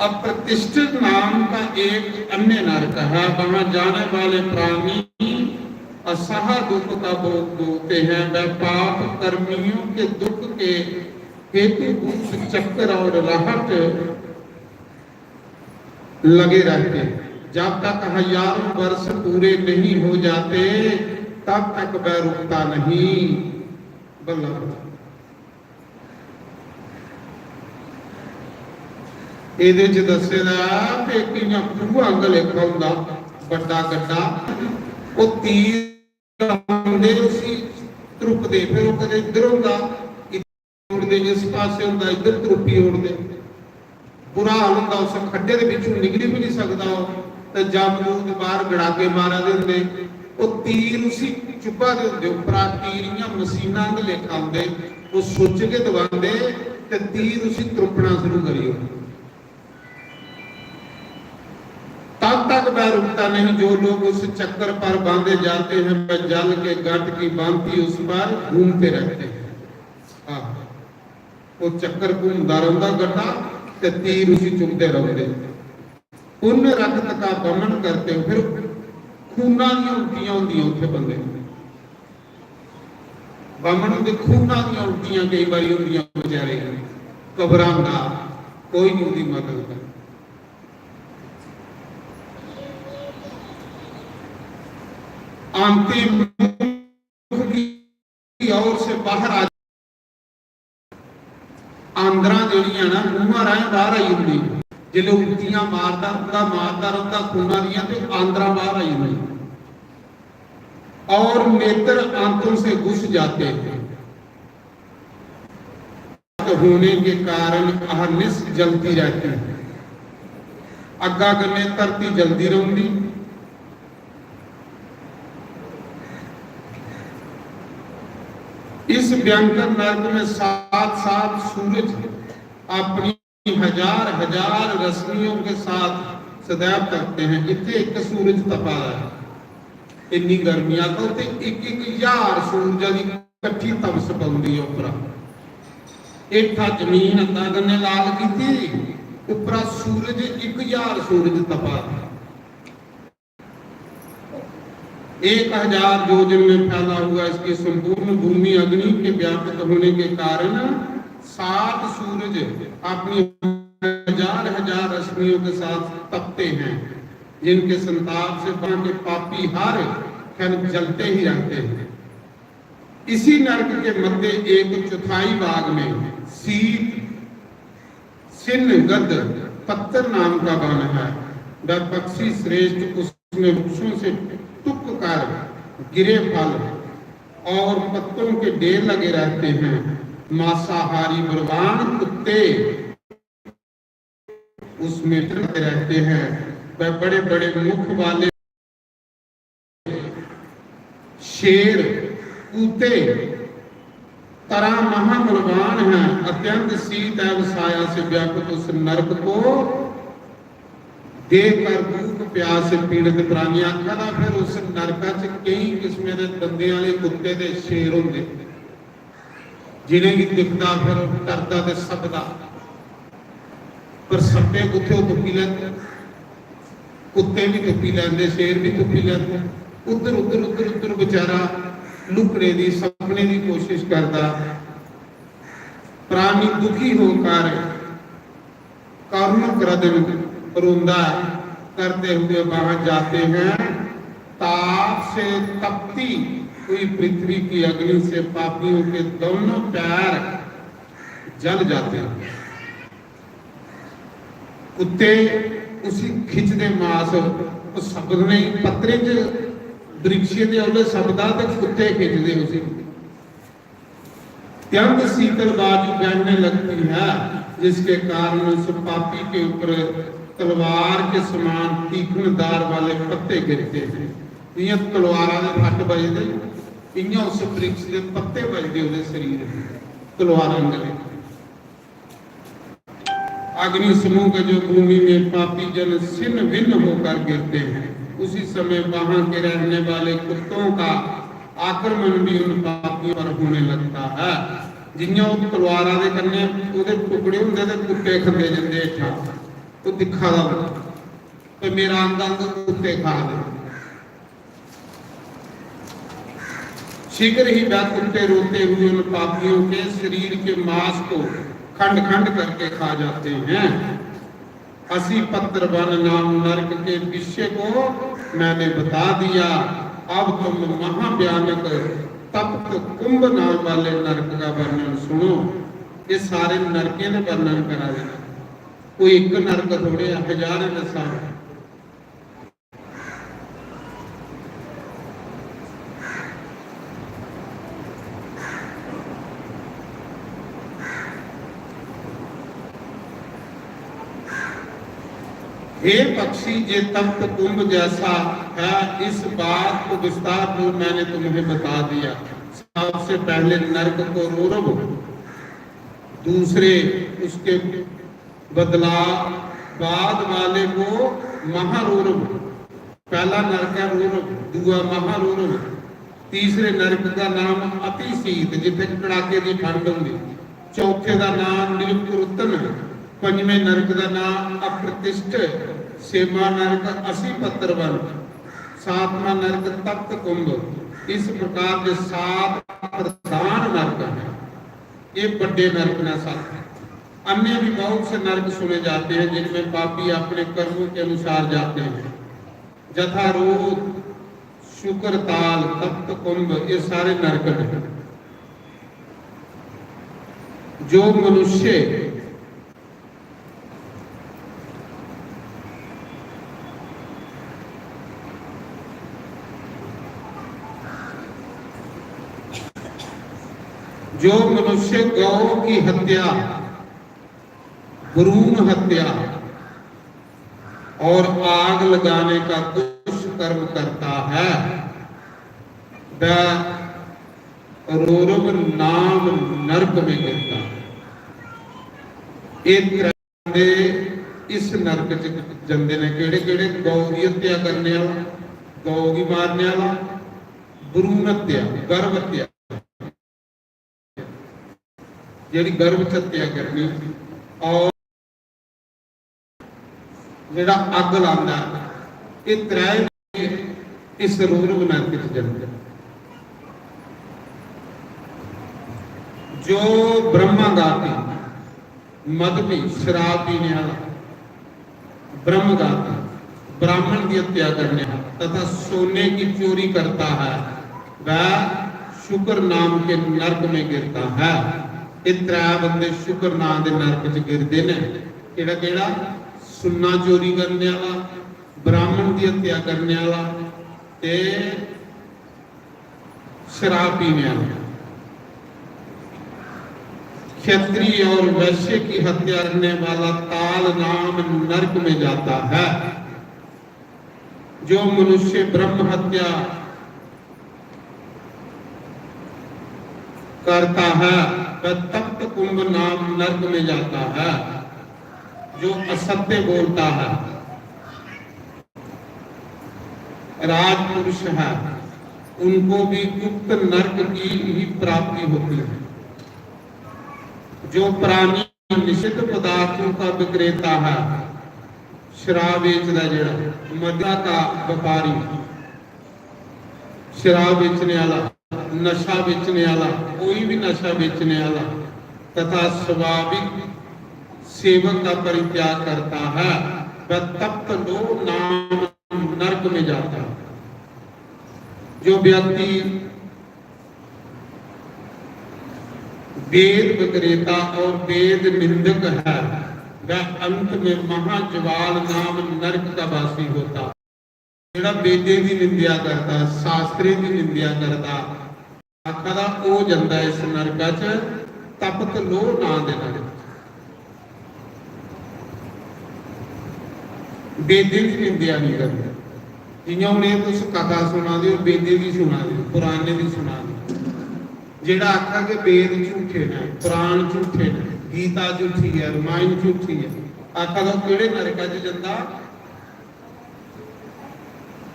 अप्रतिष्ठित नाम का एक अन्य नरक है, वहां जाने वाले प्राणी असह दुख का भोग भोगते हैं। वह पाप कर्मियों के दुख के हेतुभूत चक्र और रहट लगे रहते हैं। जब तक हजारों वर्ष पूरे नहीं हो जाते, तब तक वह रुकता नहीं। बल्ला बल्ला। ਇਹਦੇ ਚ ਦੱਸੇ ਦਾ ਕਿ ਇੱਕ ਇਆਂ ਖੂਹ ਵਾਂਗ ਲੇਖਾ ਹੁੰਦਾ, ਵੱਡਾ ਗੱਡਾ। ਉਹ ਤੀਰ ਹੁੰਦੇ, ਅਸੀਂ ਤਰੁਪਦੇ, ਫਿਰ ਉਹ ਕਦੇ ਇੱਧਰ ਹੁੰਦਾ, ਇੱਧਰ ਉੜਦੇ, ਇਸ ਪਾਸੇ ਹੁੰਦਾ, ਇੱਧਰ ਤਰੁਪੀ ਉੜਦੇ। ਬੁਰਾ ਹਾਲ ਹੁੰਦਾ, ਉਸ ਖੱਡੇ ਦੇ ਵਿੱਚੋਂ ਨਿਕਲ ਵੀ ਨਹੀਂ ਸਕਦਾ ਉਹ। ਤੇ ਜਮਦੂਤ ਬਾਹਰ ਗੜਾਕੇ ਮਾਰਾ ਦੇ ਹੁੰਦੇ, ਉਹ ਤੀਰ ਉਸੀ ਚੁੱਭਾ ਦੇ ਹੁੰਦੇ, ਉੱਪਰਾ ਤੀਰ ਇਆਂ ਮਸ਼ੀਨਾਂ ਦੇ ਲੇਖਾ ਹੁੰਦੇ, ਉਹ ਸੁੱਚ ਕੇ ਦਵਾਉਂਦੇ ਤੇ ਤੀਰ ਉਸੀ ਤਰੁਪਣਾ ਸ਼ੁਰੂ ਕਰੀ। तब तक वह रुकता नहीं। जो लोग उस चक्कर पर बांधे जाते हैं, वह जल के गट की भांति उस पर घूमते रहते हैं। हाँ, वो चक्कर घूमता रहता गड्ढा, ते तीर उसी चुभते रहते। पुण्य रक्त का वमन करते हो, फिर खूना ਦੀਆਂ ਉਲਟੀਆਂ ਹੁੰਦੀਆਂ ਉੱਥੇ ਬੰਦੇ। ਬਾਹਮਣ ਦੇ ਖੂਨਾਂ ਦੀਆਂ ਉਲਟੀਆਂ ਕਈ ਵਾਰੀ ਹੁੰਦੀਆਂ ਵਿਚਾਰੇ, ਘਬਰਾਉਂਦਾ ਕੋਈ ਨਹੀਂ ਉਹਦੀ ਮਦਦ ਕਰਦਾ। अंतिम मुख की ओर से बाहर आ, ਆਂਦਰਾਂ ਜਿਹੜੀਆਂ ਨਾ ਮੂੰਹਾਂ ਰਾਹੀਂ ਬਾਹਰ ਆਈ ਹੁੰਦੀ, ਜਿਹੜੇ ਉਲਟੀਆਂ ਮਾਰਦਾ ਹੁੰਦਾ, ਮਾਰਦਾ ਰਹਿੰਦਾ ਖੂਨਾਂ ਦੀਆਂ, ਤੇ ਆਂਦਰਾਂ ਬਾਹਰ ਆਈ ਹੁੰਦੀ। और नेत्र आंतों से घुस जाते हैं। होने के कारण अहर्निश जलती रहती है। ਅੱਗਾਂ ਕਨੇ ਧਰਤੀ ਜਲਦੀ ਰਹਿੰਦੀ। इस भयंकर नरक में सात सात सूरज अपनी हजार हजार रश्मियों के साथ सदैव तपते हैं। ਇੱਥੇ ਇੱਕ ਸੂਰਜ ਤਪਾ ਹੈ, ਇੰਨੀ ਗਰਮੀ ਆ, ਤਾਂ ਉੱਥੇ ਇੱਕ ਇੱਕ ਹਜ਼ਾਰ ਸੂਰਜਾਂ ਦੀ ਇਕੱਠੀ ਤਪਸ ਪੈਂਦੀ ਹੈ ਉੱਪਰ। ਹੇਠਾਂ ਜ਼ਮੀਨ ਅੱਧਾ ਗੰਨੇ ਲਾਲ ਕੀਤੀ, ਉੱਪਰਾ ਸੂਰਜ ਇੱਕ ਹਜ਼ਾਰ ਸੂਰਜ ਤਪਾ। एक हजार योजन में फैला हुआ इसकी संपूर्ण भूमि अग्नि के व्याप्त होने के कारण सात सूरज अपनी हजार हजार रश्मियों के साथ तपते हैं, जिनके संताप से वहां के पापी हर क्षण जलते ही रहते हैं। इसी नरक के मध्य एक चौथाई भाग में शीत सिन्नगद पत्तर नाम का वन है। वह पक्षी श्रेष्ठ उसमें वृक्षों से टुक कर गिरे फल और पत्तों के ढेर लगे रहते हैं। मांसाहारी बलवान कुत्ते उसमें चरते रहते हैं। वह बड़े बड़े मुख वाले शेर, कूते तरह महाबलवान हैं। अत्यंत शीत एवं साया से व्याप्त उस नरक को देखकर भूख प्यास से पीड़ित प्राणी, आखा था, फिर उस नरका च कई किस्में दे दंदें आह्ले कुत्ते ते शेर होंदे। जिनेंगी दिखदा फिर डरदा ते सभदा। पर सप्पे कुत्थे ओह् तुप्पी लैंदे, कुत्ते भी तुप्पी लैंदे, शेर भी तुप्पी लैंदे। उद्धर, उद्धर, उद्धर, उद्धर बेचारा लुकने दी, सपने दी कोशिश करदा। प्राणी दुखी होकर करुण क्रदन रोंदा करते हुए वहां जाते हैं। ताप से तपती हुई पृथ्वी की अग्नि से पापियों के दोनों पैर जल जाते हैं। कुत्ते उसी खिचदे मास, ओह् सब्द नहीं, पत्तरें च वृक्ष दे ओल्ले सब्दा ते कुत्ते खिचदे उसी। अत्यंत शीतल बाजू बहने लगती है, जिसके कारण उस पापी के ऊपर तलवार के समान तीक्ष्ण धार वाले पत्ते गिरते हैं। इयां तलवारा दे फट बजदे, इयां उस वृक्ष दे पत्ते बजदे ओह्दे शरीर दे, तलवारां गले। अग्नि समूह का जो भूमि में पापी जन छिन्न भिन्न होकर गिरते हैं, उसी समय वहां के रहने वाले कुत्तों का आक्रमण भी उन पापियों पर होने लगता है। जियां ओह् तलवारा दे कन्नै ओह्दे टुकड़े होंदे ते कुत्ते खंदे जंदे हेठा, ओह् दिक्खा दा होंदा, ते मेरा अंग अंग कुत्ते खा दे। शीघ्र ही वह कुत्ते रोते हुए उन पापियों के शरीर के मांस को खंड खंड करके खा जाते हैं। असी पत्र वन नाम नरक के विषय को मैंने बता दिया। अब तुम महाभयानक तप्त कुंभ नाम वाले नरक का वर्णन सुनो। ये सारे नरकें दे वर्णन करा दे न। कोई इक नरक थोड़े आ, हजारें दे सारे। हे पक्षी, ये तप्त कुंभ जैसा है, इस बात को विस्तार पूर्वक मैंने तुम्हें बता दिया। सबसे पहले नरक को रौरव, दूसरे उसके बदला बाद वाले को महारौरव। पहला नरक है रौरव, दूआ महारौरव, तीसरे नरक का नाम अति शीत, जिथे कड़ाके की ठंड होंदी, चौथे का नाम निर्वृतन, पंजवें नरक का नाम अप्रतिष्ठ, छेवां नरक असी पत्र वन, सातवां नरक तप्त कुंभ। इस प्रकार के सात प्रधान नरक हैं। ये बड़े नरक ने सात। अन्य भी बहुत से नरक सुने जाते हैं, जिनमें पापी अपने कर्मों के अनुसार जाते हैं। जथा रोध, शुकर ताल, तप्त कुंभ, ये सारे नरक हैं। जो मनुष्य जो मनुष्य गौ की हत्या, भ्रूण हत्या और आग लगाने का दुष्कर्म करता है, वह रोरव नाम नरक में गिरता है। एक दे इस नरक च जंदे ने। केड़े केड़े? गौ दी हत्या करने वाला, गौ गी मारने वाला, भ्रूण हत्या, गर्भ हत्या, जेड़ी गर्भ च हत्या करनी, और जेड़ा अग्ग लांदा, ये त्रै इस रोरव नरक च जंदे। जो ब्रह्मघाती, मद पी, शराब पीने वाला, ब्रह्मघाती, ब्राह्मण की हत्या करने वाला तथा सोने की चोरी करता है, वह शुकर नाम के नरक में गिरता है। ये त्रै बंदे शुकर नाम के नरक च गिरते हैं। केड़ा केड़ा? सुन्ना चोरी करने वाला, ब्राह्मण की हत्या करने वाला ते शराब पीने वाला। क्षत्रिय और वैश्य की हत्या करने वाला ताल नाम नरक में जाता है। जो मनुष्य ब्रह्म हत्या करता है, वह तप्त कुंभ नाम नरक में जाता है। जो असत्य बोलता है, राजपुरुष है, उनको भी उक्त नरक की ही प्राप्ति होती है। जो प्राणी निषिद्ध पदार्थों का विक्रेता है, शराब बेचदा जेड़ा, मदिरा का व्यापारी, शराब बेचने वाला, नशा बेचने वाला, कोई भी नशा बेचने वाला तथा स्वाभाविक सेवन का परित्याग करता है, वह तप्त लोह नाम नरक में जाता है। जो व्यक्ति वेद विक्रेता और वेद निंदक है, वह अंत में महाज्वाल नाम नरक का वासी होता है। जेड़ा वेदे की निंदा करता, शास्त्रे की निंदा करता, आखा दा, ओह जंदा इस नरका च तपत लोह नां दे नरक। वेदें दी निंदेआ नहीं करदा। जियां हुन एह तुस कथा सुना दे ओ, वेदें दी सुना दे ओ, पुराणें दी सुना दे ओ। जेड़ा आखा कि वेद झूठे ने, पुराण झूठे ने, गीता झूठी ऐ, रामायण झूठी ऐ, आखा दा ओह केहड़े नरका च जंदा?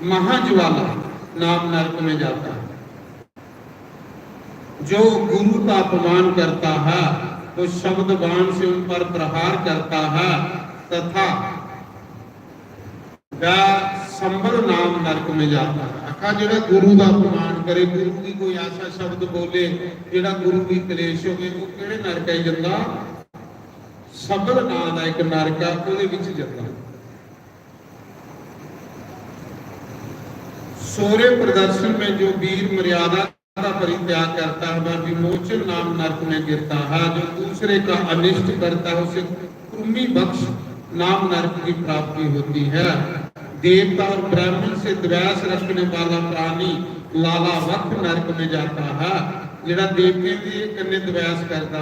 महाज्वाला नाम नरक में जाता है। जो गुरु का अपमान करता है, वो शब्द बाण से उन पर प्रहार करता है तथा वह संबल नाम नरक में जाता है। आखा जेड़ा गुरु का अपमान करे, गुरु की कोई ऐसा शब्द बोले जेड़ा गुरु की क्लेश होवे, वो केड़े नरक च जंदा? छबल नां दा इक नरक ऐ, ओह्दे बिच जंदा। सोरे प्रदर्शन में जो वीर मर्यादा का परित्याग करता है, वह विमोचन नाम नरक में गिरता है। जो दूसरे का अनिष्ट करता है, उसे कुर्मी बख्श नाम नरक की प्राप्ति होती है। देवता और ब्राह्मण से द्वेष रखने वाला प्राणी लालावत नरक में जाता है। ਜਿਹੜਾ ਦੇਵਤਿਆਂ ਦੇ ਕਨੇ द्वेष करता,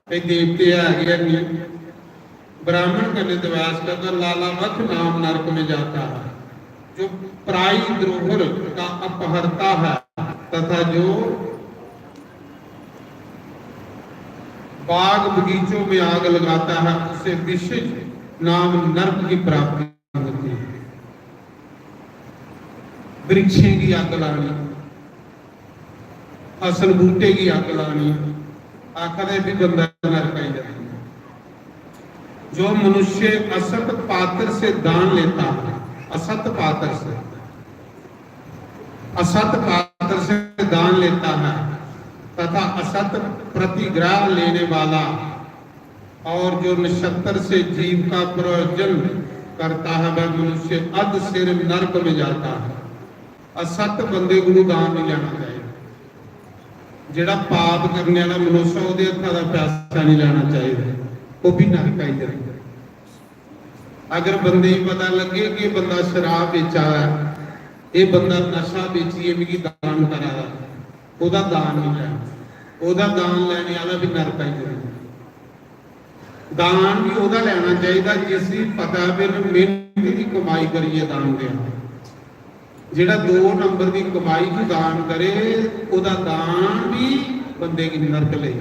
ਇਹ ਦੇਵਤੇ ਹੈਗੇ ਆ ਨਹੀਂ, ब्राह्मण कने द्वेष करता, लालावत नाम नरक में जाता है। जो प्राई द्रोहर का अपहरता है तथा जो बाग बगीचों में आग लगाता है, उसे विषज नाम नरक की प्राप्ति होती है। वृक्षें की आग लानी, फसल बूटे की आग लानी, आखदे भी बंदा नरक आई जाता है। जो मनुष्य असत पात्र से दान लेता है, असत पात्र से, असत पात्र से दान लेता है तथा असत प्रतिग्रह लेने वाला और जो नक्षत्र से जीव का प्रयोजन करता है, वह मनुष्य अध सिर नरक में जाता है। असत बंदे को दान नहीं लेना चाहिए। ਜਿਹੜਾ ਪਾਪ ਕਰਨੇ ਵਾਲਾ ਮਨੁੱਖ ਆ, ਉਹਦੇ ਹੱਥਾਂ ਦਾ ਪੈਸਾ ਨਹੀਂ ਲੈਣਾ ਚਾਹੀਦਾ, ਉਹ ਵੀ ਨਰਕ ਆਈ ਜਾਂਦਾ। ਅਗਰ ਬੰਦੇ ਨੂੰ ਪਤਾ ਲੱਗੇ ਕਿ ਇਹ ਬੰਦਾ ਸ਼ਰਾਬ ਵੇਚਾ ਹੈ, ਇਹ ਬੰਦਾ ਨਸ਼ਾ ਵੇਚੀਏ, ਵੀ ਦਾਨ ਕਰਾ, ਉਹਦਾ ਦਾਨ ਨਹੀਂ ਲੈਣਾ, ਉਹਦਾ ਦਾਨ ਲੈਣੇ ਵਾਲਾ ਵੀ ਨਰਕ ਆਈ ਜਾਂਦਾ। ਦਾਨ ਵੀ ਉਹਦਾ ਲੈਣਾ ਚਾਹੀਦਾ, ਜਿਸ ਦੀ ਪਤਾ ਵੀ ਉਹਨੇ ਮਿਹਨਤ ਦੀ ਕਮਾਈ ਕਰੀਏ ਦਾਨ ਦੇ। ਜਿਹੜਾ ਦੋ ਨੰਬਰ ਦੀ ਕਮਾਈ ਨੂੰ ਦਾਨ ਕਰੇ, ਉਹਦਾ ਦਾਨ ਵੀ ਬੰਦੇ ਕੀ ਨਰਕ ਲਈ।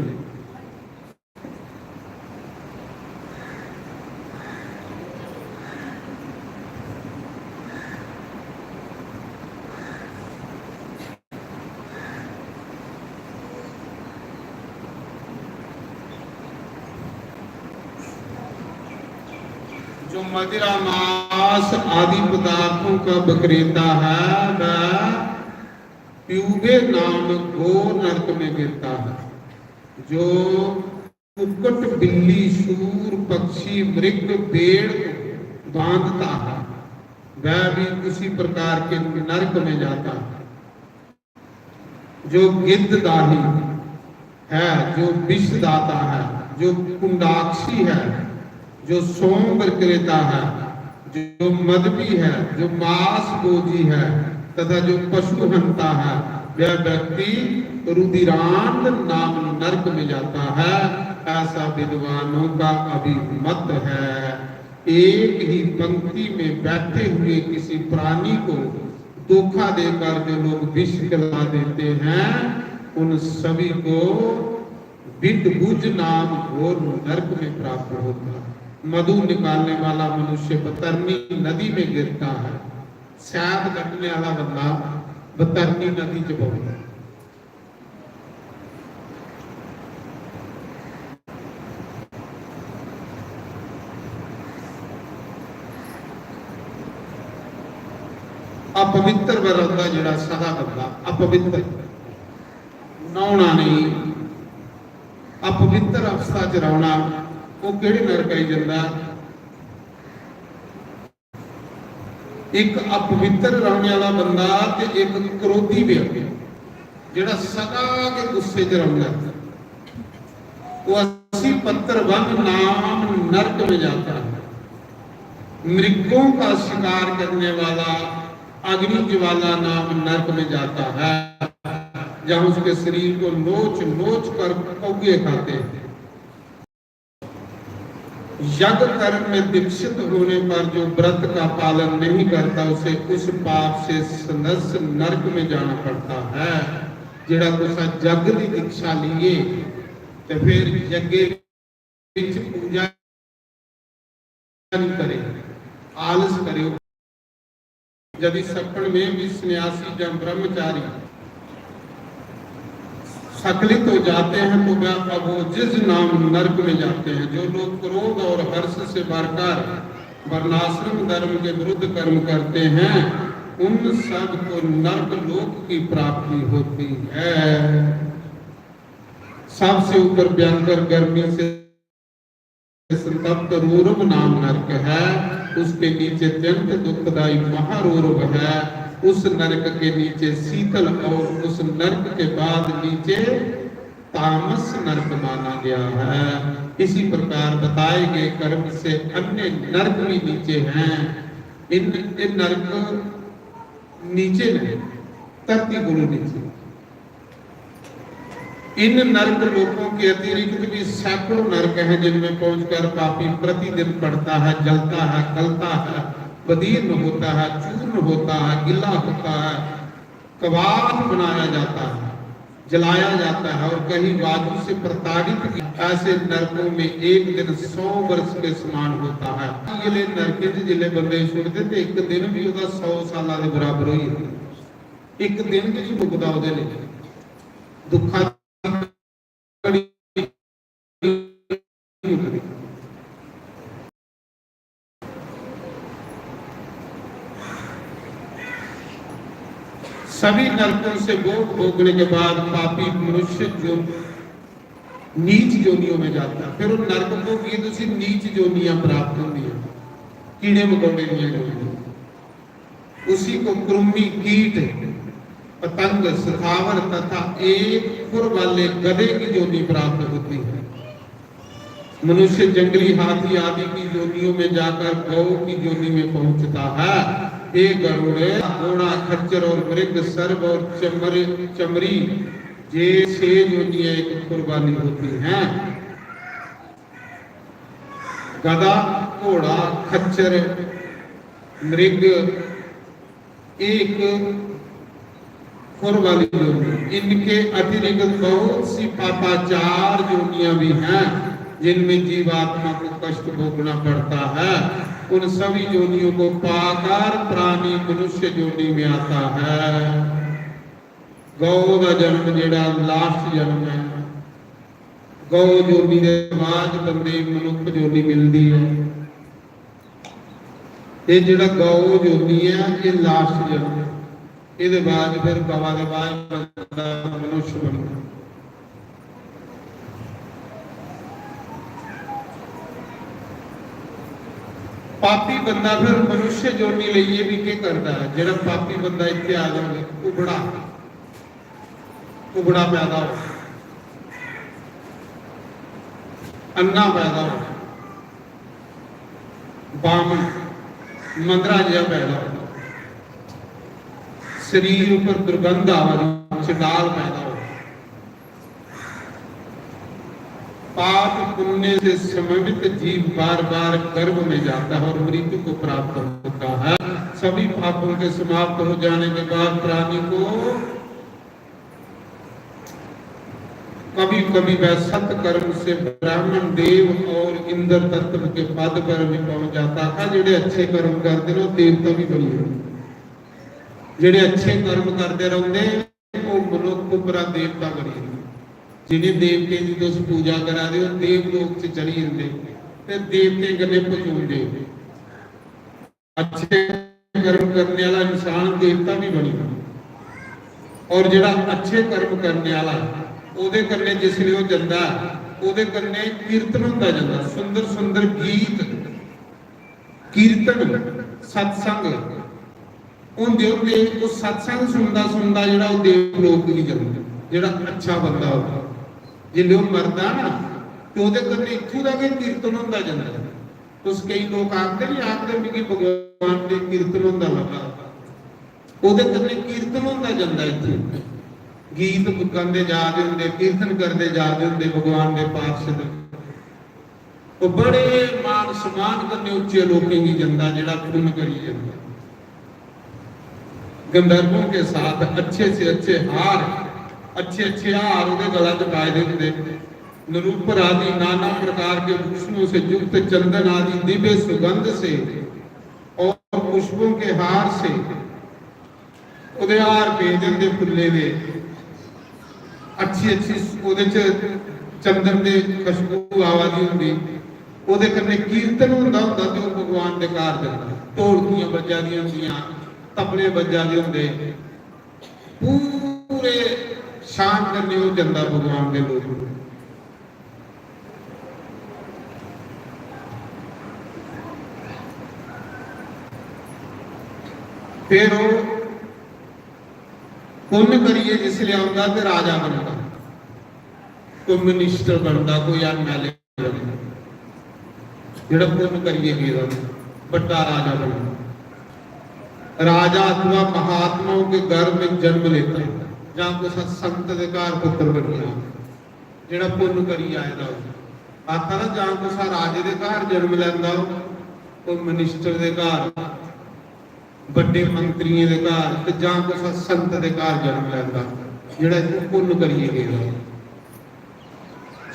जो मदिरा मांस आदि पदार्थों का विक्रेता है, वह प्यूबे नाम घोर नरक में गिरता है। जो कुक्कुट, बिल्ली, सूर, पक्षी, मृग, भेड़ को बांधता है, वह भी उसी प्रकार के नरक में जाता है। जो गिद्ध दाही है, जो विष दाता है, जो कुंडाक्षी है, जो सोम विक्रेता है, जो मदपी है, जो मांस भोजी है तथा जो पशु हंता है, वह व्यक्ति रुधिरांध नाम नरक में जाता है। ऐसा विद्वानों का अभिमत है। एक ही पंक्ति में बैठे हुए किसी प्राणी को धोखा देकर जो लोग विष खिला देते हैं, उन सभी को विटभुज नाम घोर नरक में प्राप्त होता है। मधु निकालने वाला मनुष्य बतरनी नदी में गिरता है। शहद कटने वाला बंदा बतरनी नदी च पौंदा। अपवित्र रौंदा जेड़ा सदा बंदा अपवित्र, नहाना नहीं, अपवित्र अवस्था च रौहना, वो केड़े नरक आई जंदा? एक अपवित्र रौहने वाला बंदा ते एक क्रोधी व्यक्ति, जेड़ा सदा के गुस्से च रौंदा, वो असी पत्र वन नाम नरक में जाता है। मृगों का शिकार करने वाला अग्नि ज्वाला नाम नरक में जाता है, जहां उसके शरीर को नोच नोच कर कौए खाते हैं। यज्ञ कर्म में दीक्षित होने पर जो व्रत का पालन नहीं करता, उसे उस पाप से सदस्य नरक में जाना पड़ता है। जेड़ा कुसा जग की दीक्षा लीए ते फिर यज्ञ विच पूजा नहीं करे, आलस करे, यदि सपन में भी सन्यासी या ब्रह्मचारी स्खलित हो जाते हैं तो वह अवोजिज नाम नरक में जाते हैं। जो लोग क्रोध और हर्ष से भरकर वर्णाश्रम धर्म के विरुद्ध कर्म करते हैं, उन सब को नरक लोक की प्राप्ति होती है। सबसे ऊपर भयंकर गर्मी से संतप्त रोरव नाम नरक है, उसके नीचे अत्यंत दुखदाई महारोरव है। उस नरक के नीचे शीतल और उस नरक के बाद नीचे तामस नरक माना गया है। इसी प्रकार बताए गए कर्म से अन्य नरक भी नीचे हैं। इन, इन नरक नीचे ने, धरती को नीचे। इन नरक लोकों के अतिरिक्त भी सैकड़ों नरक हैं, जिनमें पहुंचकर पापी प्रतिदिन पड़ता है, जलता है, गलता है, विदीर्ण होता है, चूर्ण होता है, गिला होता है, कबाड़ बनाया जाता है, जलाया जाता है और कहीं वायु से प्रताड़ित किया। ऐसे नरकों में एक दिन सौ वर्ष के समान होता है। ये ले नरके च जिले बंदे छुड़दे ते एक दिन भी ओदा सौ साल के बराबर होई जंदा। एक दिन भी नहीं मुकदा ओदे लेई। दुखा सभी नरकों से भोग भोगने के बाद पापी मनुष्य जो नीच योनियों में जाता है। फिर उन नरक भोगिये तुसी नीच योनियां प्राप्त होंदियां, कीड़े मकोड़े दियां योनियां। उसी को कृमि, कीट, पतंग, स्थावर तथा एक खुर वाले गधे की योनि प्राप्त होती है। मनुष्य जंगली हाथी आदि की योनियों में जाकर गौ की योनि में पहुंचता है। हे गरुड़, घोड़ा, खच्चर और मृग, सर्प और चमर, चमरी, ये छह योनियां एक खुर वाली होती हैं। गधा, घोड़ा, खच्चर, मृग, एक खुर वाली योनि। इनके अतिरिक्त बहुत सी पापाचार योनियां भी हैं, जिनमें जीवात्मा को कष्ट भोगना पड़ता है। उन सभी योनियों को पाकर प्राणी मनुष्य योनि में आता है। गौ का जन्म जेड़ा लास्ट जन्म है, गौ योनि के बाद बंदे मनुख योनि मिलती है। ये जेड़ा गौ योनि है, ये लास्ट जन्म है। ये बाद फिर गवा के बाद बंदा मनुष्य बनता। पापी बंदा फिर मनुष्य योनि लेइए भी के करता है? जेड़ा पापी बंदा इत्थे आ जाए, उबड़ा, उबड़ा पैदा हो, अन्ना पैदा हो, बामन, मंदरा जिहा पैदा हो, शरीर पर दुर्गंध आवा दी, चंडाल पैदा हो, पाप पुण्य से समन्वित जीव बार बार गर्भ में जाता है और मृत्यु को प्राप्त होता है। सभी पापों के समाप्त हो जाने के बाद प्राणी को कभी कभी वह सत्कर्म से ब्राह्मण देव और इंद्र तत्व के पद पर भी पहुंच जाता था। जेड़े अच्छे कर्म करते ना, देवता भी बनी जाते। जेड़े अच्छे कर्म करते रहते, वो मनुख उपरा देवता बनी जाते। जिन्हें देवते की तुम पूजा करा दे, देव लोक च चली जाते, फिर देवते कन्ने पचोंदे। अच्छे कर्म करने वाला इंसान देवता भी बनी। और जेड़ा अच्छे कर्म करने वाला, ओदे कन्ने जिसले वो जंदा, ओदे कन्ने कीर्तन होंदा जंदा, सुंदर सुंदर गीत, कीर्तन, सत्संग होंदे होंदे, वो सत्संग सुनदा सुनदा जेड़ा वो देव लोक गी जंदा, जेड़ा अच्छा बंदा होंदा, जिसले वो मरदा ना, तो ओदे कन्ने इत्थों दा गै कीर्तन होंदा जंदा। तुस केई लोक आखदे नहीं, आखदे मिगी भगवान दे कीर्तन होंदा लगा। ओदे कन्नै कीर्तन होंदा जंदा इत्थै। गीत गांदे जा दे होंदे, कीर्तन करदे जा दे होंदे भगवान दे पार्षद। ओह् बड़े मान सम्मान कन्नै उच्चे लोकें गी जंदा जेह्ड़ा पुन्न करी जंदा। गंधर्वों के साथ अच्छे से अच्छे हार, अच्छे अच्छे हार ओह्दे गला च पाए दे होंदे। निरूपर आदि नाना प्रकार के भूषणों से युक्त चंदन आदि दिव्य सुगंध से और पुष्पों के हार से ओह्दे हार पेदे होंदे फुल्ले दे, अच्छी अच्छी ओह्दे च चंदन दे खुशबू आवा दी होंदी, ओह्दे कन्नै कीर्तन होंदा होंदा ते ओह् भगवान दे घर जंदा। ढोलकियां बज्जा दियां होंदियां, तबले बज्जा दे होंदे, पूरे शान कन्नै ओह् जंदा भगवान दे लोक। फिर ओह् पुन्न करियै जिसलै औंदा ते राजा बनदा, कोई मिनिस्टर बनदा, कोई एमएलए बनदा, जेह्ड़ा पुन्न करियै गेदा होंदा, बड्डा राजा बनदा। राजा अथवा महात्माओं के घर में जन्म लेता, जां कुसै संत दे घर पुत्तर बनी जा, जेह्ड़ा पुन्न करियै आए दा होऐ। आखा दा जां कुसै राजे दे घर जन्म लैंदा हो, कोई मिनिस्टर दे घर, बड्डे मंत्रियें दे घर, ते जां कुसै संत दे घर जन्म लैंदा, जेह्ड़ा इत्थूं पुन्न करियै गेदा हो।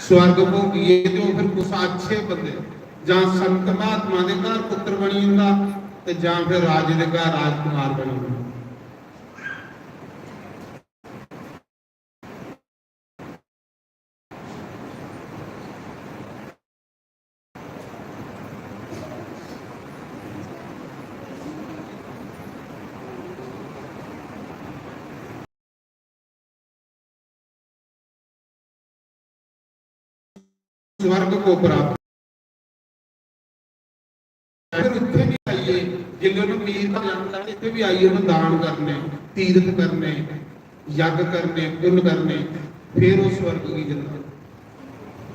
स्वर्ग भोगियै ते ओह् फिर कुसै अच्छे बंदे जां संत महात्मा दे घर पुत्तर बनी जंदा, ते जां फिर राजे दे घर राजकुमार बनी जंदा। स्वर्ग को प्राप्त। फिर इत्थै बी आइयै, जिसलै उ'नें मीर का जन्म लैता, इत्थै बी आइयै उ'नें दान करने, तीर्थ करने, यज्ञ करने, पुन्न करने, फिर ओह् स्वर्ग गी जंदा।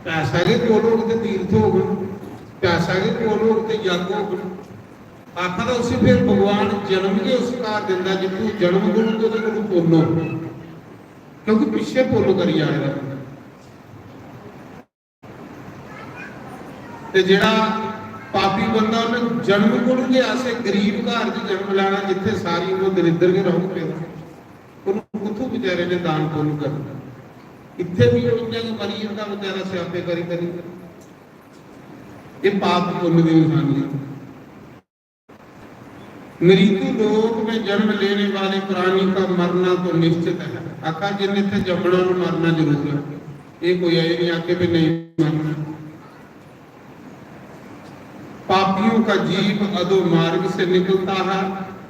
पैसा गै कोल होग ते तीर्थ होग, पैसा गै कोल होग ते यज्ञ होग। आखा दा उसी फिर भगवान जन्म गै उस घर दिंदा जित्थूं जन्म गुण ते ओह्दे कोल पुन्न होग, क्योंकि पिच्छे पुन्न करी आए दा। ते जेह्ड़ा पापी बंदा, उन्नै जन्म कोलू गै ऐसे गरीब घर च जन्म लैना जित्थै सारी उम्र दरिद्र गै रौह्ग पेदा। उन्नू कुत्थू बेचारे ने दान पुन्न करना? इत्थै बी ओह् इ'यां गै मरी जंदा बेचारा स्यापे करी करी। एह् पाप पुन्न दी नशानी ऐ। मृत्यु लोक में जन्म लेने वाले प्राणी का मरना तो निश्चित है। आखा जिन इत्थे जम्मना, ओनू मरना जरूर है। ये कोई ऐ नहीं आखे भी नहीं मरना। पापियों का जीव अधो मार्ग से निकलता है।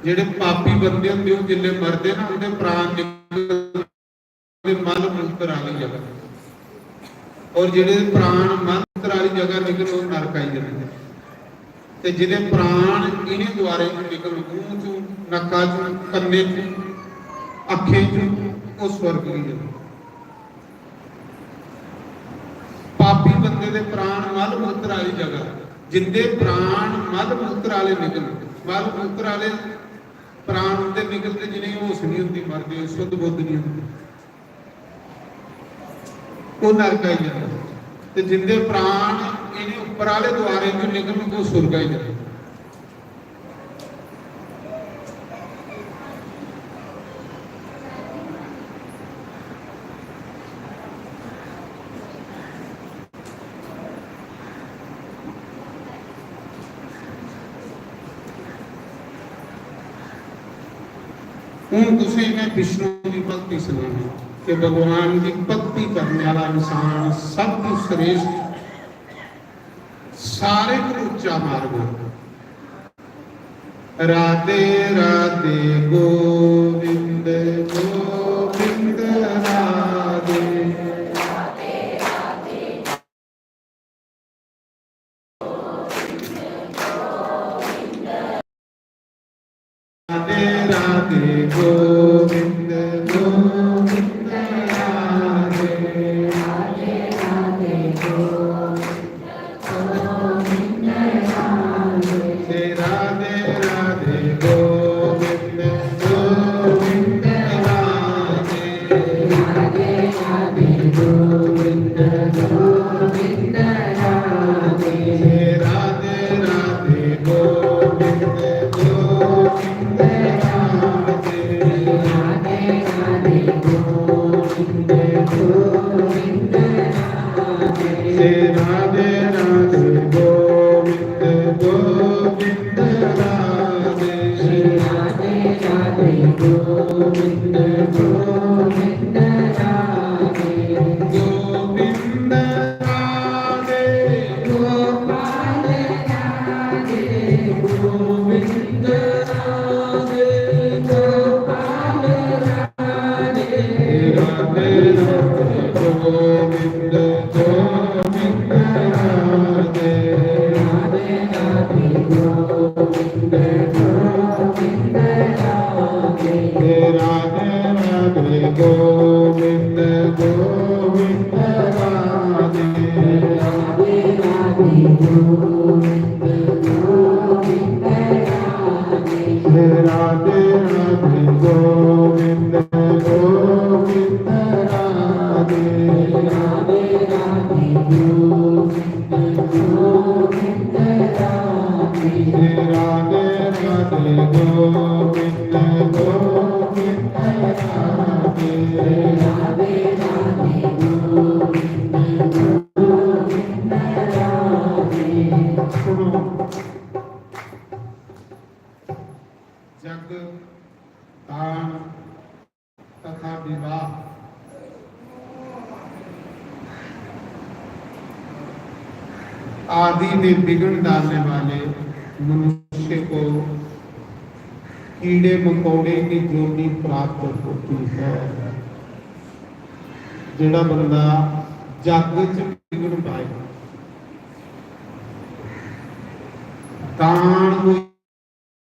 जेड़े पापी बंदे होंदे, ओह जिसले मरदे ना, उनके प्राण निकल दे मल मूत्र आह्ली जगह। और जेह्ड़े प्राण मल मूत्र आह्ली जगह निकलन, ओह् नरक आई जंदे। ते जेह्ड़े प्राण इ'नें द्वारें चों निकलन, मूंह चों, नक्का चों, कन्ने चों, अक्खें चों, ओह् स्वर्ग गी जंदे। पापी बंदे दे प्राण मल मूत्र आह्ली जगह, जिंदे प्राण मल मूत्र आह्ले निकलन, मल मूत्र आह्ले प्राण उंदे निकलदे जि'नेंगी होश निं होंदी, मरदे, शुद्ध बुद्ध निं होंदे, ओह् नरक आई जंदे। ते जिंदे प्राण इ'नें उप्पर आह्ले द्वारें चों निकलन, ओह् सुरग आई जंदे। हून तुसें में विष्णु दी भक्ति सनानी कि भगवान दी भक्ति करने वाला इंसान सब कुछ श्रेष्ठ, सारे को ऊंचा मार्ग हो। राधे राधे गोविंद गोविंद राधे। राधे राधे गोविंद गोविंद राधे। राधे राधे गोविंद गोविंद राधे। राधे राधे गोविंद गोविंद राधे। राधे राधे गोविंद गोविंद राधे। राधे राधे गोविंद गोविंद राधे। राधे राधे गोविंद गोविंद राधे। राधे राधे गोविंद गोविंद राधे। राधे राधे गोविंद गोविंद राधे। गोविंद राधे। गोपाल राधे। गोविंद राधे। गोपाल राधे। राधे राधे गोविंद गोविंद राधे। राधे राधे गोविंद गोविंद राधे। गोविंद गोविंद राधे राधे राधे। गोविंद गोविंद राधे राधे। गोविंद गोविंद राधे राधे। गोविंद गोविंद राधे। सुनो, जग दान तथा विवाह आदि में विघ्न डालने वाले मनुष्य को कीड़े मकोड़े की योनि प्राप्त होती है। जेड़ा बंदा जग च विघ्न पाए, दान कोई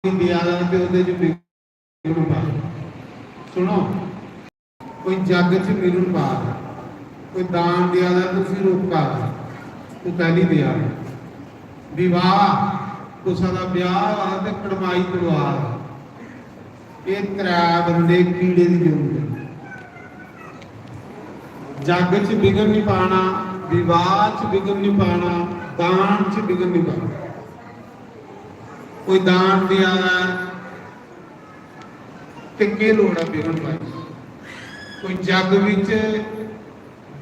देआ दा ते ओह्दे च विघ्न पा। सुनो, कोई जग च विघ्न पा, कोई दान देआ दा ते उसी रोका, तू कैली देआ। विवाह, कुसै दा ब्याह होआ ते कड़माई तलवार, एह् त्रै बंदे कीड़े दी जोड़ी। जग च विघ्न नहीं पाना, विवाह च विघ्न नहीं पाना, दान च विघ्न नहीं पाना। कोई दान देआ दा ऐ ते केह् लोड़ ऐ विघ्न पाने दी? कोई जग विच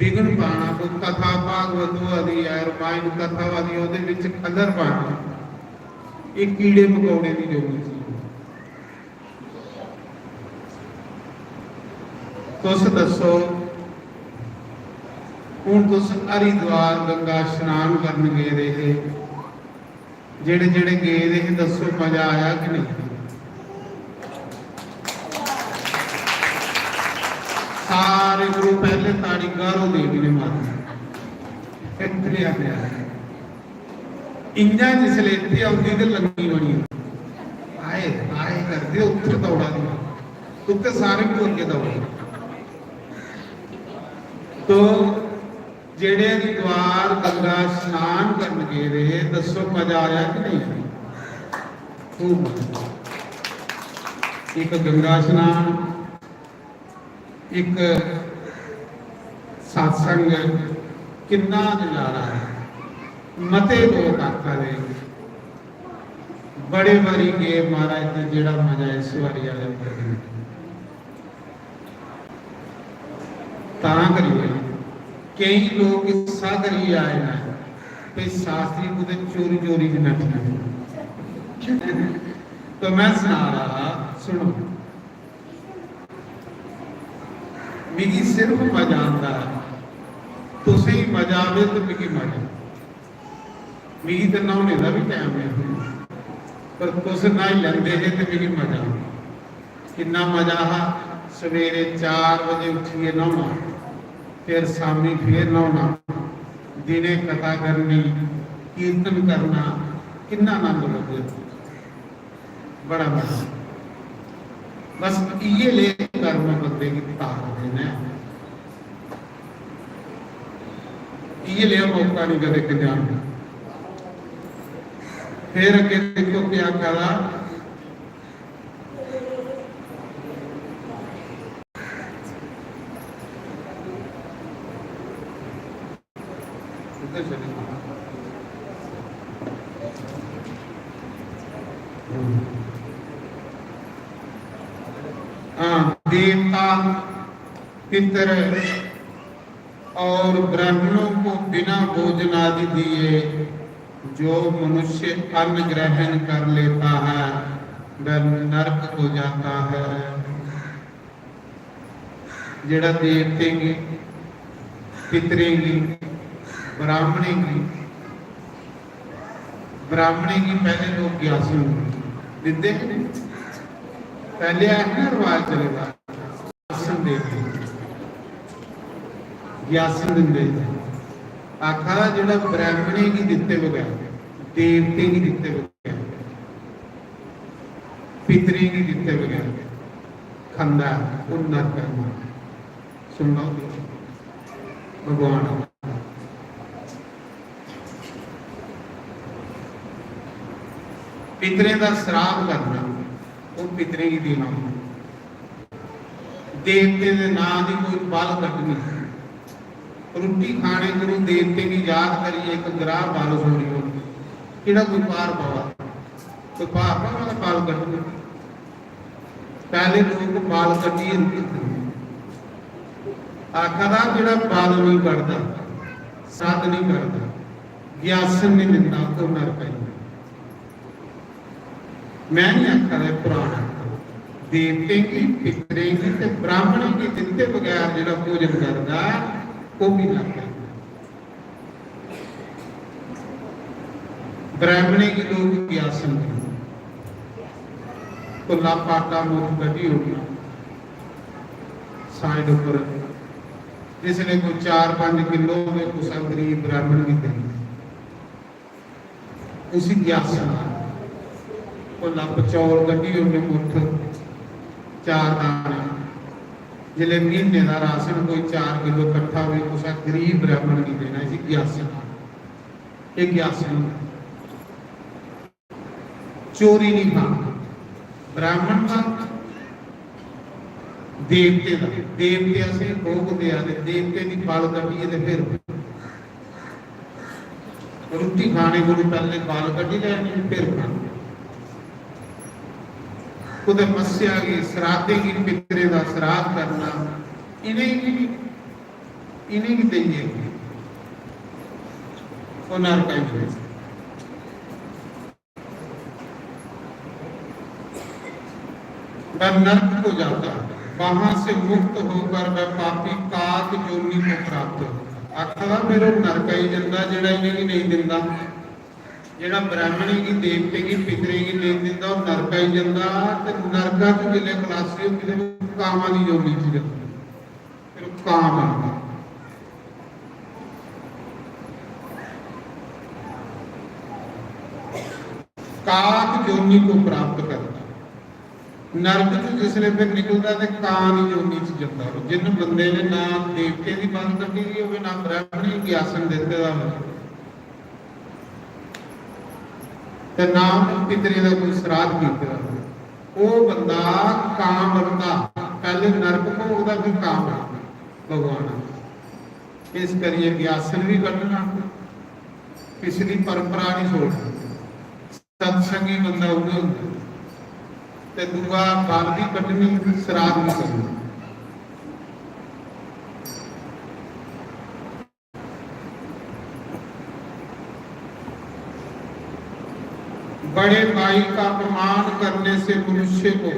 विघ्न पाना, कोई कथा भागवत होआ दी ऐ, रमायण कथा होआ दी ऐ, ओह्दे विच खल्लर पाना, एह् कीड़े मकोड़े दी जोड़ी चीज ऐ। तुस दस्सो, हुन तुस हरिद्वार गंगा स्नान करन गेदे हे, जेह्ड़े जेह्ड़े गेदे हे, दस्सो, मजा आया कि नहीं? सारे कोला पैह्ले ताड़ी गारो देवी ने मारी। इत्थै आया। इ'यां जिसलै इत्थै औंदी ते लंगी बनी। आए, आए करदे उत्थै दौड़ा दी। उत्थै सारे कोला अग्गें दौड़े। तो जेह्ड़े हरिद्वार गंगा स्नान करन गेदे हे, दस्सो, मजा आया कि नहीं? खूब मजा। इक गंगा स्नान, इक सत्संग, किन्ना नजारा है। मते लोक आखा दे, बड़े बारी गे महाराज जी, जेह्ड़ा मजा इस बारी आया, ओह् कदें नेईं। तां करियै केई लोक इस्सा करियै आए न, ते शास्त्री कुतै चोरी चोरी च नट्ठी गे। तो मैं सना रहा, सुनो, मिगी सिर्फ मजा आंदा ऐ, तुसेंगी मजा आवे ते मिगी मजा। मिगी ते न्हौने दा बी टैम नेईं थ्होंदा, पर तुस न्हाई लैंदे हे ते मिगी मजा आंदा। किन्ना मजा हा, सवेरे चार बजे उट्ठियै न्हौना, फिर शामी फिर न्हौना, दिने कथा करनी, कीर्तन करना, किन्ना आनंद लभदा। बड़ा मजा। बस इ'यै ले कर्म बंदे गी तारदे न, इ'यै ले मौका नहीं कदे कल्याण। फिर अग्गे देखो क्या करा। हाँ, देवता, पितर और ब्राह्मणों को बिना भोजन आदि दिए जो मनुष्य अन्न ग्रहण कर लेता है, वह नरक को जाता है। जेड़ा देवतें गी, पितरें गी, ब्राह्मणें गी, ब्राह्मणें गी पैह्ले लोक ग्यासू दिंदे हे। पैह्ले ऐ हा ना रवाज चले दा, ग्यासन देवते, ग्यासन दिंदे हे। आखा दा जेड़ा ब्राह्मणें गी दित्ते बगैर, देवतें गी दित्ते बगैर, पितरें गी दित्ते बगैर खंदा ऐ, ओह् नरक ऐ। सुन लो भगवान, पितरें दा श्राप करना, ओह् पितरें गी देना। देवते दे नां दी कोई बल कड्ढनी, रुट्टी खाने गुरु देवते गी याद करियै इक ग्राह बल छोड़ी ओड़नी। केह्ड़ा कोई भार पवा, कोई भार पवा दा बल कड्ढनी। पैह्ले लोक बल कड्ढियै रुट्टी खंदे। आखा दा जेह्ड़ा बल निं कड्ढदा, सत निं कड्ढदा, ग्यासन निं दिंदा, ओह् नरक आई जंदा। मैं निं आखा दा, पुराण आखा दा। देवतें गी, पितरें गी ते ब्राह्मणें गी दित्ते बगैर जेह्ड़ा भोजन करदा, ओह् भी नरक ऐ। ब्राह्मणें गी लोक ग्यासन दिंदे। कुल्ला पाटा मुट्ठ कड्ढी ओड़ना side उप्पर। जिसलै कोई चार पंज किलो होवे, कुसै गरीब ब्राह्मण गी देना। उसी ग्यासन आखदे। कोई लम्ब चौल कड्ढी ओड़ने मुट्ठ, चार दाने। जिसलै म्हीने दा राशन कोई चार किलो कट्ठा होवे, कुसै गरीब ब्राह्मण गी देना, इसी ग्यासन आखदे। एह् ग्यासन होंदा। चोरी नहीं खाना। ब्राह्मण दा, देवते दा, देवते असें भोग देआ दे, देवते दी बल कड्ढियै ते फिर रुट्टी खाने कोलू पैह्लें बल कड्ढी लैनी, फिर खानी। कुतै मस्सेआ गी, सराधें गी, पितरें दा सराध करना, इ'नेंगी, इ'नेंगी देइयै ओह् नरक आई जंदे। वह नरक को जाता है, वहां से मुक्त होकर वह पापी काक योनि को प्राप्त होता है। आखा दा, फिर ओह् नरक आई जंदा, जेह्ड़ा इ'नेंगी नेईं दिंदा, जेह्ड़ा ब्राह्मणें गी, देवतें गी, पितरें गी नेईं दिंदा, ओह् नरक आई जंदा। ते नरका च जिसलै खलासी होंदी, ते कामा दी योनि च जंदा। फिर कां बनदा। काक योनि को प्राप्त करता। नरक च जिसले फिर निकलदा ते कां दी योनि च जंदा। जिन बंदे ने ना देवते दी बल कड्ढी दी होवे, ना ब्राह्मणें गी आसन दित्ते दा होवे, ते ना उ'नें पितरें दा कोई सराध कीते दा होवे, ओह् बंदा कां बनदा। पैह्ले नरक भोगदा, फिर कां बनदा भगवान। इस करियै ग्यासन बी कड्ढना, पिछली परंपरा निं छोड़नी। सत्संगी बंदा उ'ऐ होंदा। ते दूआ बल बी कड्ढनी, सराध बी करना। बड़े भाई का अपमान करने से मनुष्य को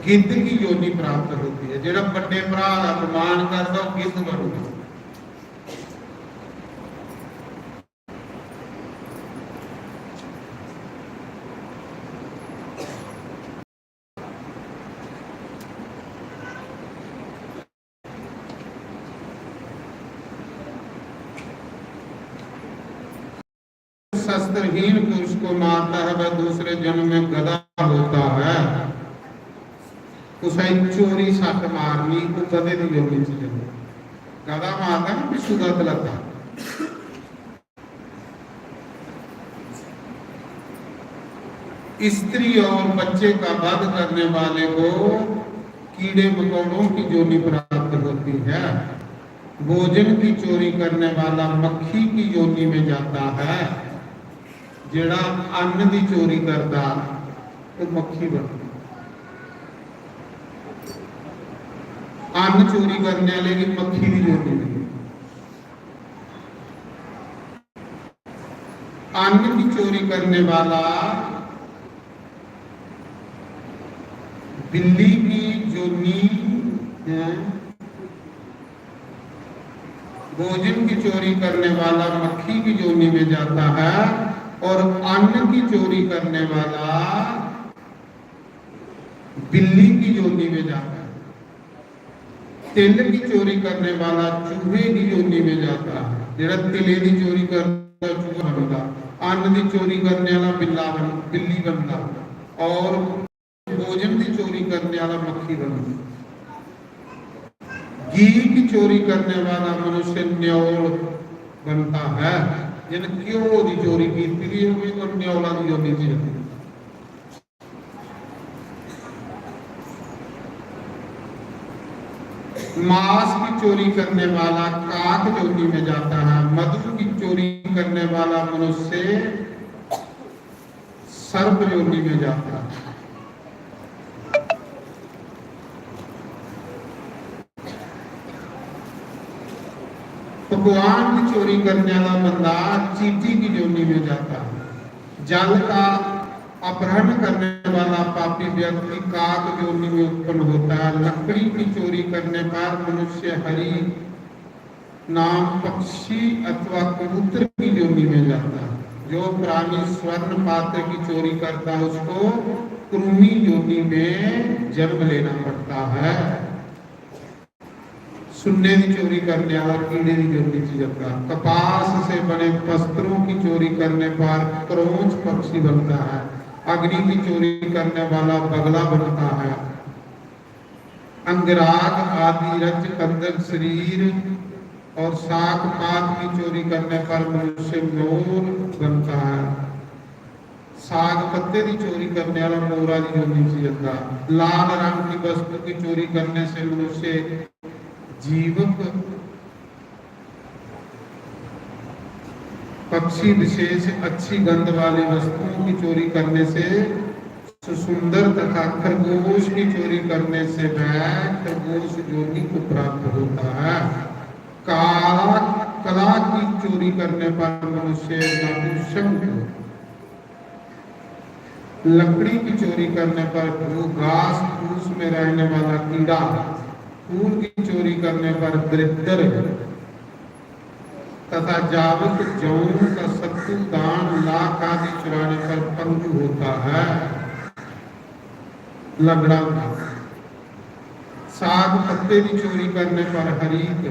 गिद्ध की योनि प्राप्त होती है। जेह्ड़ा बड्डे भरा दा अपमान करदा, ओह् गिद्ध बनदा। शस्त्रहीन पुरुष को मारता है, वह दूसरे जन्म में गधा होता है। कुसै चोरी सट्ट मारनी, ओह् गधे दी योनि च जंदा। गधा मारदा ना, पिच्छू दा तलद्दा। स्त्री और बच्चे का वध करने वाले को कीड़े मकोड़ों की योनि प्राप्त होती है। भोजन की चोरी करने वाला मक्खी की योनि में जाता है। जेड़ा अन्न दी चोरी करदा, वो मक्खी बनदा। अन्न चोरी करने वाले की मक्खी दी योनि बनदी। अन्न की चोरी करने वाला बिल्ली की योनि है, भोजन की चोरी करने वाला मक्खी की योनि में जाता है, और अन्न की चोरी करने वाला बिल्ली की योनि में जाता है। तिल की चोरी करने वाला चूहे की योनि में जाता है। जेड़ा तिले की चोरी करता, चूहा बनता। अन्न की चोरी करने वाला बिल्ला बन, बिल्ली बनता। और भोजन की चोरी करने वाला मक्खी बनता। घी की चोरी करने वाला मनुष्य न्योल बनता है। जिन घ्यो की चोरी की होगी, वो न्योला की योनि च जाता है। मांस की चोरी करने वाला काक योनि में जाता है, मधु की चोरी करने वाला मनुष्य सर्प योनि में जाता है। भगवान की चोरी करने वाला बंदा चींटी की योनि में जाता है। जल का अपहरण करने वाला पापी व्यक्ति काक योनि में उत्पन्न होता है। लकड़ी की चोरी करने पर मनुष्य हरि नाम पक्षी अथवा कबूतर की योनि में जाता है। जो प्राणी स्वर्ण पात्र की चोरी करता है, उसको कृमि योनि में जन्म लेना पड़ता है। सुन्ने की चोरी करने वाला कीड़े की योनि च जाता है। कपास से बने वस्त्रों की चोरी करने पर क्रोंच पक्षी बनता है। अग्नि की चोरी करने वाला बगला बनता है। अंगराग आदि रज कंदक शरीर और शाक पात की चोरी करने पर मनुष्य मोर बनता है। साग पत्ते की चोरी करने वाला मोरा की योनि च जाता। लाल रंग की वस्तु की चोरी करने से मनुष्य जीवक, पक्षी विशेष अच्छी गंध वाली वस्तुओं की चोरी करने से सुसुंदर तथा खरगोश की चोरी करने से वह खरगोश योनि को प्राप्त होता है। काला, कला की चोरी करने पर मनुष्य नपुंसक, लकड़ी की चोरी करने पर भू, घास फूस में रहने वाला कीड़ा, फूल की चोरी करने पर दरिद्र तथा जावक जौन का सत्तू दान लाख आदि चुराने पर पंगु होता है, लंगड़ा होता है। साग पत्ते की चोरी करने पर हरीक,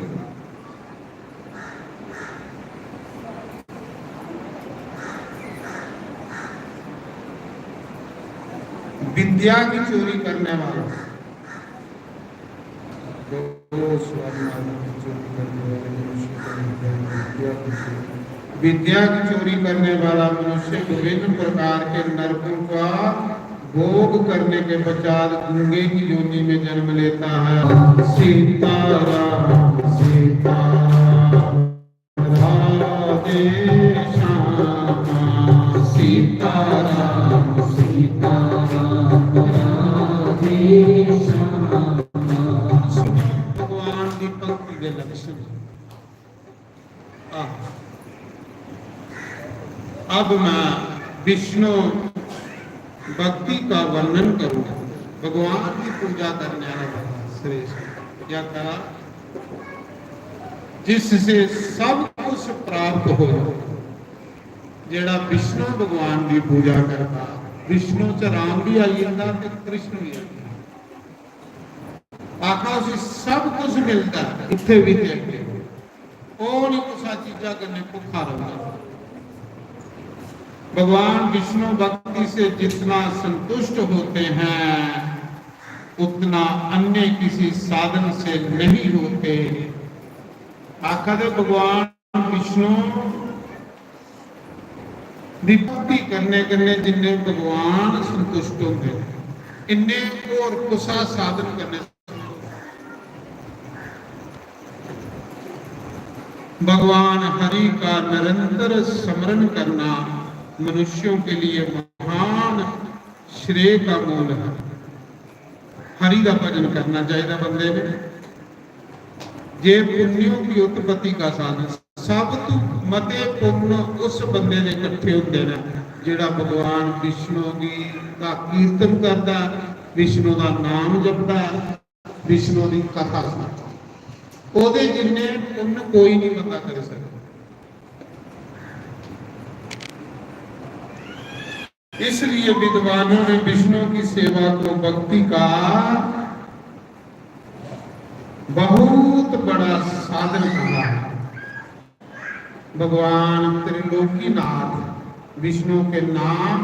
विद्या की चोरी करने वाला, दो स्वर्ण आदि की चोरी करने वाले मनुष्य को विद्या की चोरी, विद्या की चोरी करने वाला मनुष्य विभिन्न प्रकार के नरकों का भोग करने के पश्चात गूंगे की योनि में जन्म लेता है। सीताराम सीताराम, राधे श्यामा, सीताराम सीताराम, राधे श्यामा। भगवान की भक्ति के लक्षण। आह। अब मैं विष्णु भक्ति का वर्णन करूंगा। भगवान की पूजा करने वाला बंदा श्रेष्ठ क्या करा, जिससे सब कुछ प्राप्त हो। जेड़ा विष्णु भगवान की पूजा करता, विष्णु च राम भी आई जाता ते कृष्ण भी आई जाता। आखा उसी सब कुछ मिलता है, इत्थे भी ते अग्गे। ओह नहीं कुछ चीजा कन्नै भुखा रहता। भगवान विष्णु भक्ति से जितना संतुष्ट होते हैं, उतना अन्य किसी साधन से नहीं होते। आखा दे भगवान विष्णु दी भक्ति करने कन्नै जिन्ने भगवान संतुष्ट होंदे, इन्ने होर कुसा साधन कन्नै। भगवान हरि का निरंतर स्मरण करना मनुष्यों के लिए महान श्रेय का मूल है। हरि का भजन करना चाहिए बंदे ने। जे पुण्यों की उत्पत्ति का साधन, सब तू मते पुण्य उस बंदे दे इकट्ठे होंदे ने जेड़ा भगवान विष्णु दी, का कीर्तन करदा, विष्णु दा नाम जपदा, विष्णु दी कथा सुनदा। ओदे जिन्ने पुण्य कोई नहीं बंदा करी सकदा। इसलिए विद्वानों ने विष्णु की सेवा को भक्ति का बहुत बड़ा साधन कहा है। भगवान त्रिलोकीनाथ विष्णु के नाम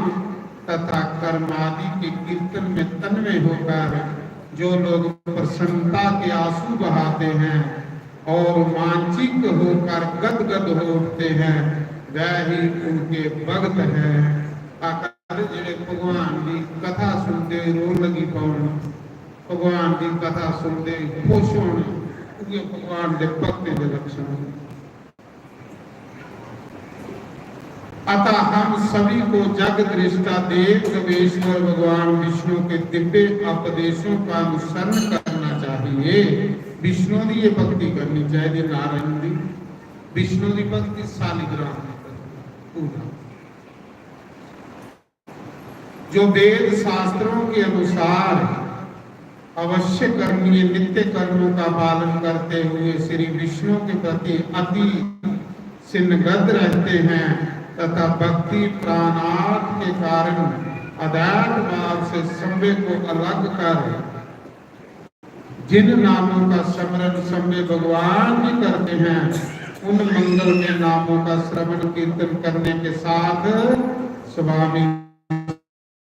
तथा कर्मादि के कीर्तन में तन्मय होकर जो लोग प्रसन्नता के आंसू बहाते हैं और रोमांचित होकर गदगद हो उठते हैं, वह ही उनके भक्त हैं। आखर जेड़े भगवान की कथा सुनते रोन लगी पौन, भगवान की कथा सुनते खुश होन, उहे भगवान दे भक्तें दे लक्षण। अतः हम सभी को जग दृष्टा देव गवेश्वर भगवान विष्णु के दिव्य उपदेशों का अनुसरण करना चाहिए। विष्णु दी ये भक्ति करनी चाहिए, नारायण दी। विष्णु दी भक्ति, शालिग्राम दी भक्ति, पूजा। जो वेद शास्त्रों के अनुसार अवश्य कर्मीय नित्य कर्मों का पालन करते हुए श्री विष्णु के प्रति अति सिन्नग्ध रहते हैं तथा भक्ति प्राणार्थ के कारण अद्वैत भाव से सम्यक को अलग कर जिन नामों का स्मरण सम्यक भगवान जी करते हैं, उन मंगलमय नामों का श्रवण कीर्तन करने के साथ स्वामी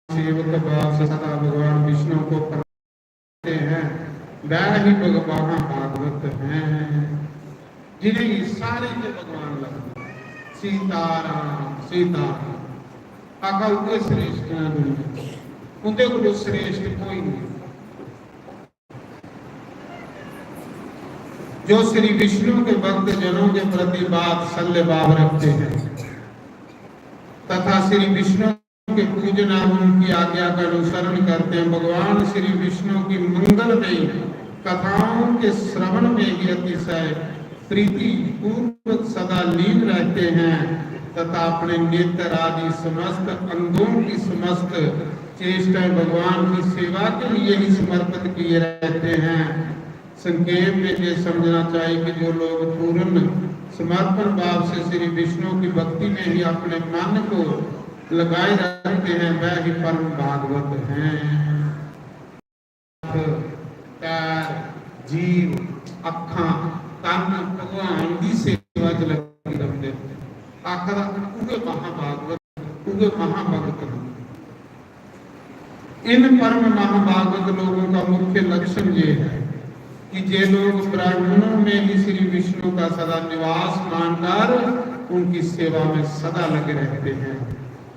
सेवक भाव से सदा भगवान विष्णु को प्रार्थना करते हैं, वह ही भगवान भागवत हैं। जिन्हें ये सारे के भगवान लगदे, सीताराम, सीताराम। आखा उंदे श्रेष्ठ हैं दुनिया च, उंदे कोलों श्रेष्ठ कोई नहीं। जो श्री विष्णु के भक्त जनों के प्रति वात्सल्य भाव रखते हैं तथा श्री विष्णु के पूजन एवं उनकी आज्ञा का अनुसरण करते हैं, भगवान श्री विष्णु की मंगलमयी कथाओं के श्रवण में ही अतिशय प्रीति पूर्वक सदा लीन रहते हैं तथा अपने नेत्र आदि समस्त अंगों की समस्त चेष्टाएं भगवान की सेवा के लिए ही समर्पित किए रहते हैं। संक्षेप में ये समझना चाहिए कि जो लोग पूर्ण समर्पण भाव से श्री विष्णु की भक्ति में ही अपने मन को लगाए रखते हैं, वह ही परम भागवत हैं। पैर, जीव, अखां, तन भगवान की सेवा च लगे रहते हैं। आखर उहे महाभागवत, उहे महाभगत हैं। इन परम महाभागवत लोगों का मुख्य लक्षण ये है कि जे लोग ब्राह्मणों में ही श्री विष्णु का सदा निवास मानकर उनकी सेवा में सदा लगे रहते हैं।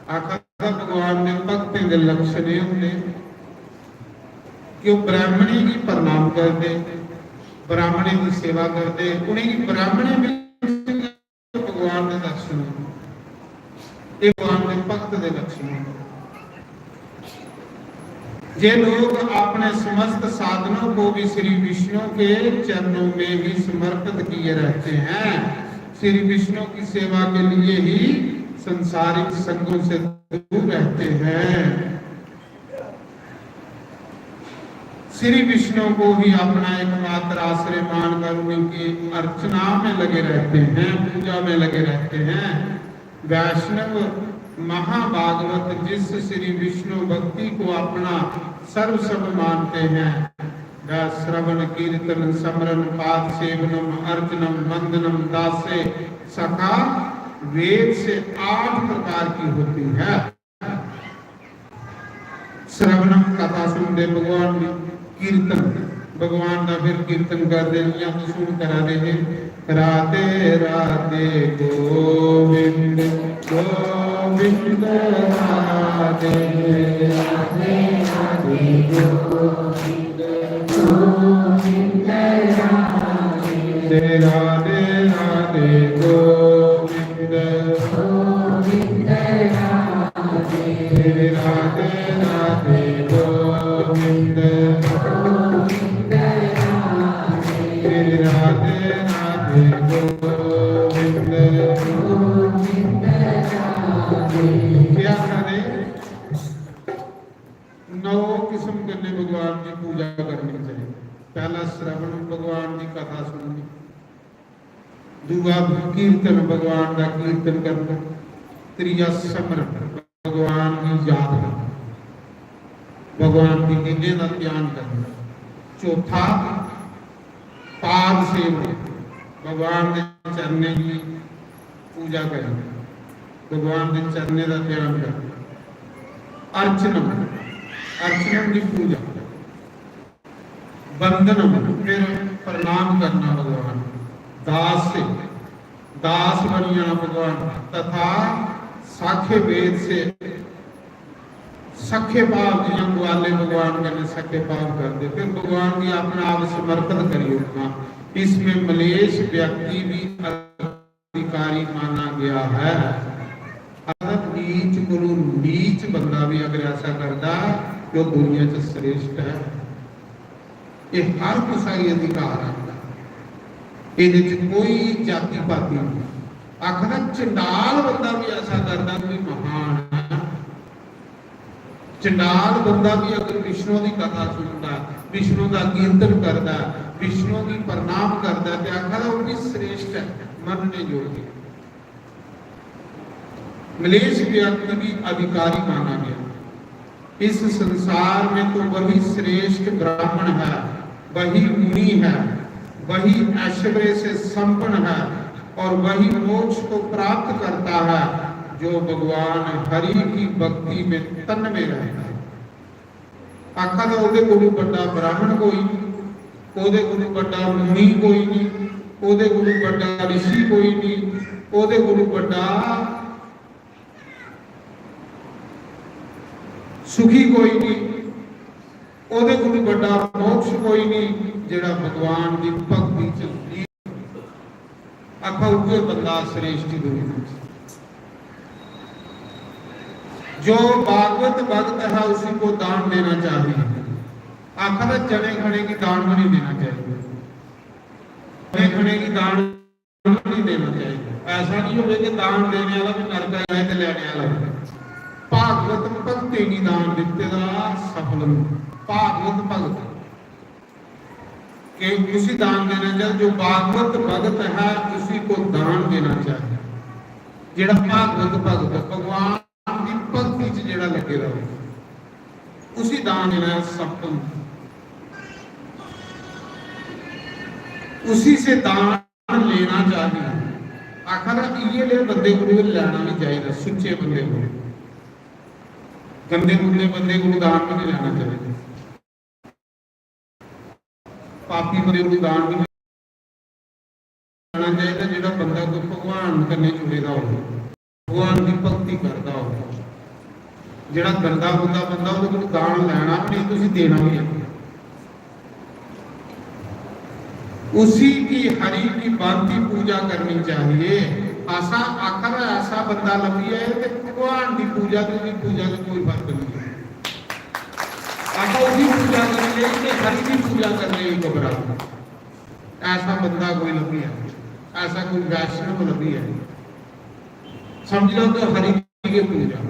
आखर भगवान ने भक्तें के लक्षण ये होंगे कि वो ब्राह्मणी की प्रणाम करते, ब्राह्मणी की सेवा करते, उन्हें ब्राह्मणी में भगवान के दर्शन होंदे। ये भगवान के भक्त के लक्षण होंदे। जे लोग अपने समस्त साधनों को भी श्री विष्णु के चरणों में ही समर्पित किए रहते हैं, श्री विष्णु की सेवा के लिए ही संसारिक संगों से दूर रहते हैं, श्री विष्णु को ही अपना एकमात्र आश्रय मानकर उनकी अर्चना में लगे रहते हैं, पूजा में लगे रहते हैं। वैष्णव महाभागवत जिस श्री विष्णु भक्ति को अपना सर्वस्व मानते हैं, वह श्रवण कीर्तन स्मरण पाद सेवनम अर्चनम वंदनम दासे सखा वेद से आठ प्रकार की होती है। श्रवणम कथा सुनते भगवान की, कीर्तन भगवान का फिर कीर्तन करते, या तो सुन करा दे हैं, राधे राधे गोविंद गोविंद राधे। राधे राधे गोविंद गोविंद राधे। राधे राधे गोविंद गोविंद राधे। राधे राधे गोविंद गोविंद राधे। राधे राधे गोविंद गोविंद राधे। क्या करें? नौ किस्म कन्नै भगवान की पूजा करनी चाहिए। पहला श्रवण, भगवान की कथा सुननी, दूआ कीर्तन, भगवान का कीर्तन करना, त्रीया स्मरण, भगवान की याद करना, भगवान की लीले का ध्यान करना, चौथा पाद सेवन, भगवान के चरणें की पूजा करना, भगवान के चरणें का ध्यान करना, अर्चनम, अर्चनम की पूजा, वंदनम, फिर प्रणाम करना भगवान, दास से, दास बन जाना भगवान, तथा साखे वेद से सखे भाव, जियां ग्वाले भगवान कन्नै सखे भाव करदे, फिर भगवान गी अपना आप समर्पित करी ओड़ना, इसमें मलेच्छ व्यक्ति भी अधिकारी माना गया है। अर्थात नीच कोलों नीच बंदा भी अगर ऐसा करदा, जो दुनिया च श्रेष्ठ है। ये हर कुसा गी अधिकार है, एह्दे च कोई जाति पाति नहीं। आखदा चंडाल बंदा भी ऐसा करदा, कोई महान है। चंडाल बंदा भी अगर विष्णु की कथा सुनदा, विष्णु का कीर्तन करदा, विष्णु की प्रणाम करदा, ते आखदा वो भी श्रेष्ठ है, मानने योग्य। मलेच्छ व्यक्ति भी अधिकारी माना गया। इस संसार में तो वही श्रेष्ठ ब्राह्मण है, वही मुनि है, वही ऐश्वर्य से संपन्न है और वही मोक्ष को प्राप्त करता है, जो भगवान हरि की भक्ति में तन्मय रहता है। आखा दा ओदे कोलू बड्डा ब्राह्मण कोई नहीं, ओदे कोलू बड्डा मुनि कोई नहीं, ओदे कोलू बड्डा ऋषि कोई नहीं, ओदे कोलू बड्डा सुखी कोई नहीं, ओदे कोलू बड्डा मोक्ष कोई नहीं, जेड़ा भगवान दी भक्ति च लीन। आखा उहे बंदा श्रेष्ठ दुनिया च। जो भागवत भक्त है उसी को दान देना चाहिए। आखा दा जने खने की दान भी नहीं देना चाहिए, जने खने की दान भी नहीं देना चाहिए। ऐसा नहीं हो कि दान देने वाला भी नरक जाए ते लेने वाला भी। भागवत भक्ति की दान दिते दा सफल हो। भागवत भक्त के उसी दान देना चाहिए, जो भागवत भगत है उसी को दान देना चाहिए। जेड़ा भागवत भगत भगवान की भक्ति च जेड़ा लगे रहे, उसी दान देना है सफल। उसी से दान लेना चाहिए। आखा दा इये ले बंदे को लेना भी चाहिए, सुच्चे बंदे को। गंदे मुंडे बंदे को दान भी नहीं लेना चाहिए। पापी बंदे को दान भी नहीं लेना चाहिए। जेड़ा बंदा कोई भगवान कन्ने जुड़े दा हो, भगवान की भक्ति करता हो, जेड़ा गंदा मुंडा बंदा, ओदे कोल दान लेना भी नहीं, तुसी देना भी नहीं। उसी की हरि की भांति पूजा करनी चाहिए। ऐसा आखर ऐसा बंदा लभी है कि भगवान की पूजा की भी पूजा का कोई फर्क नहीं है। आखा उसकी पूजा करने कि हरि की पूजा करने की घबरा। ऐसा बंदा कोई लभी है, ऐसा कोई वैष्णव लभी है, समझ लो तो हरि की पूजा।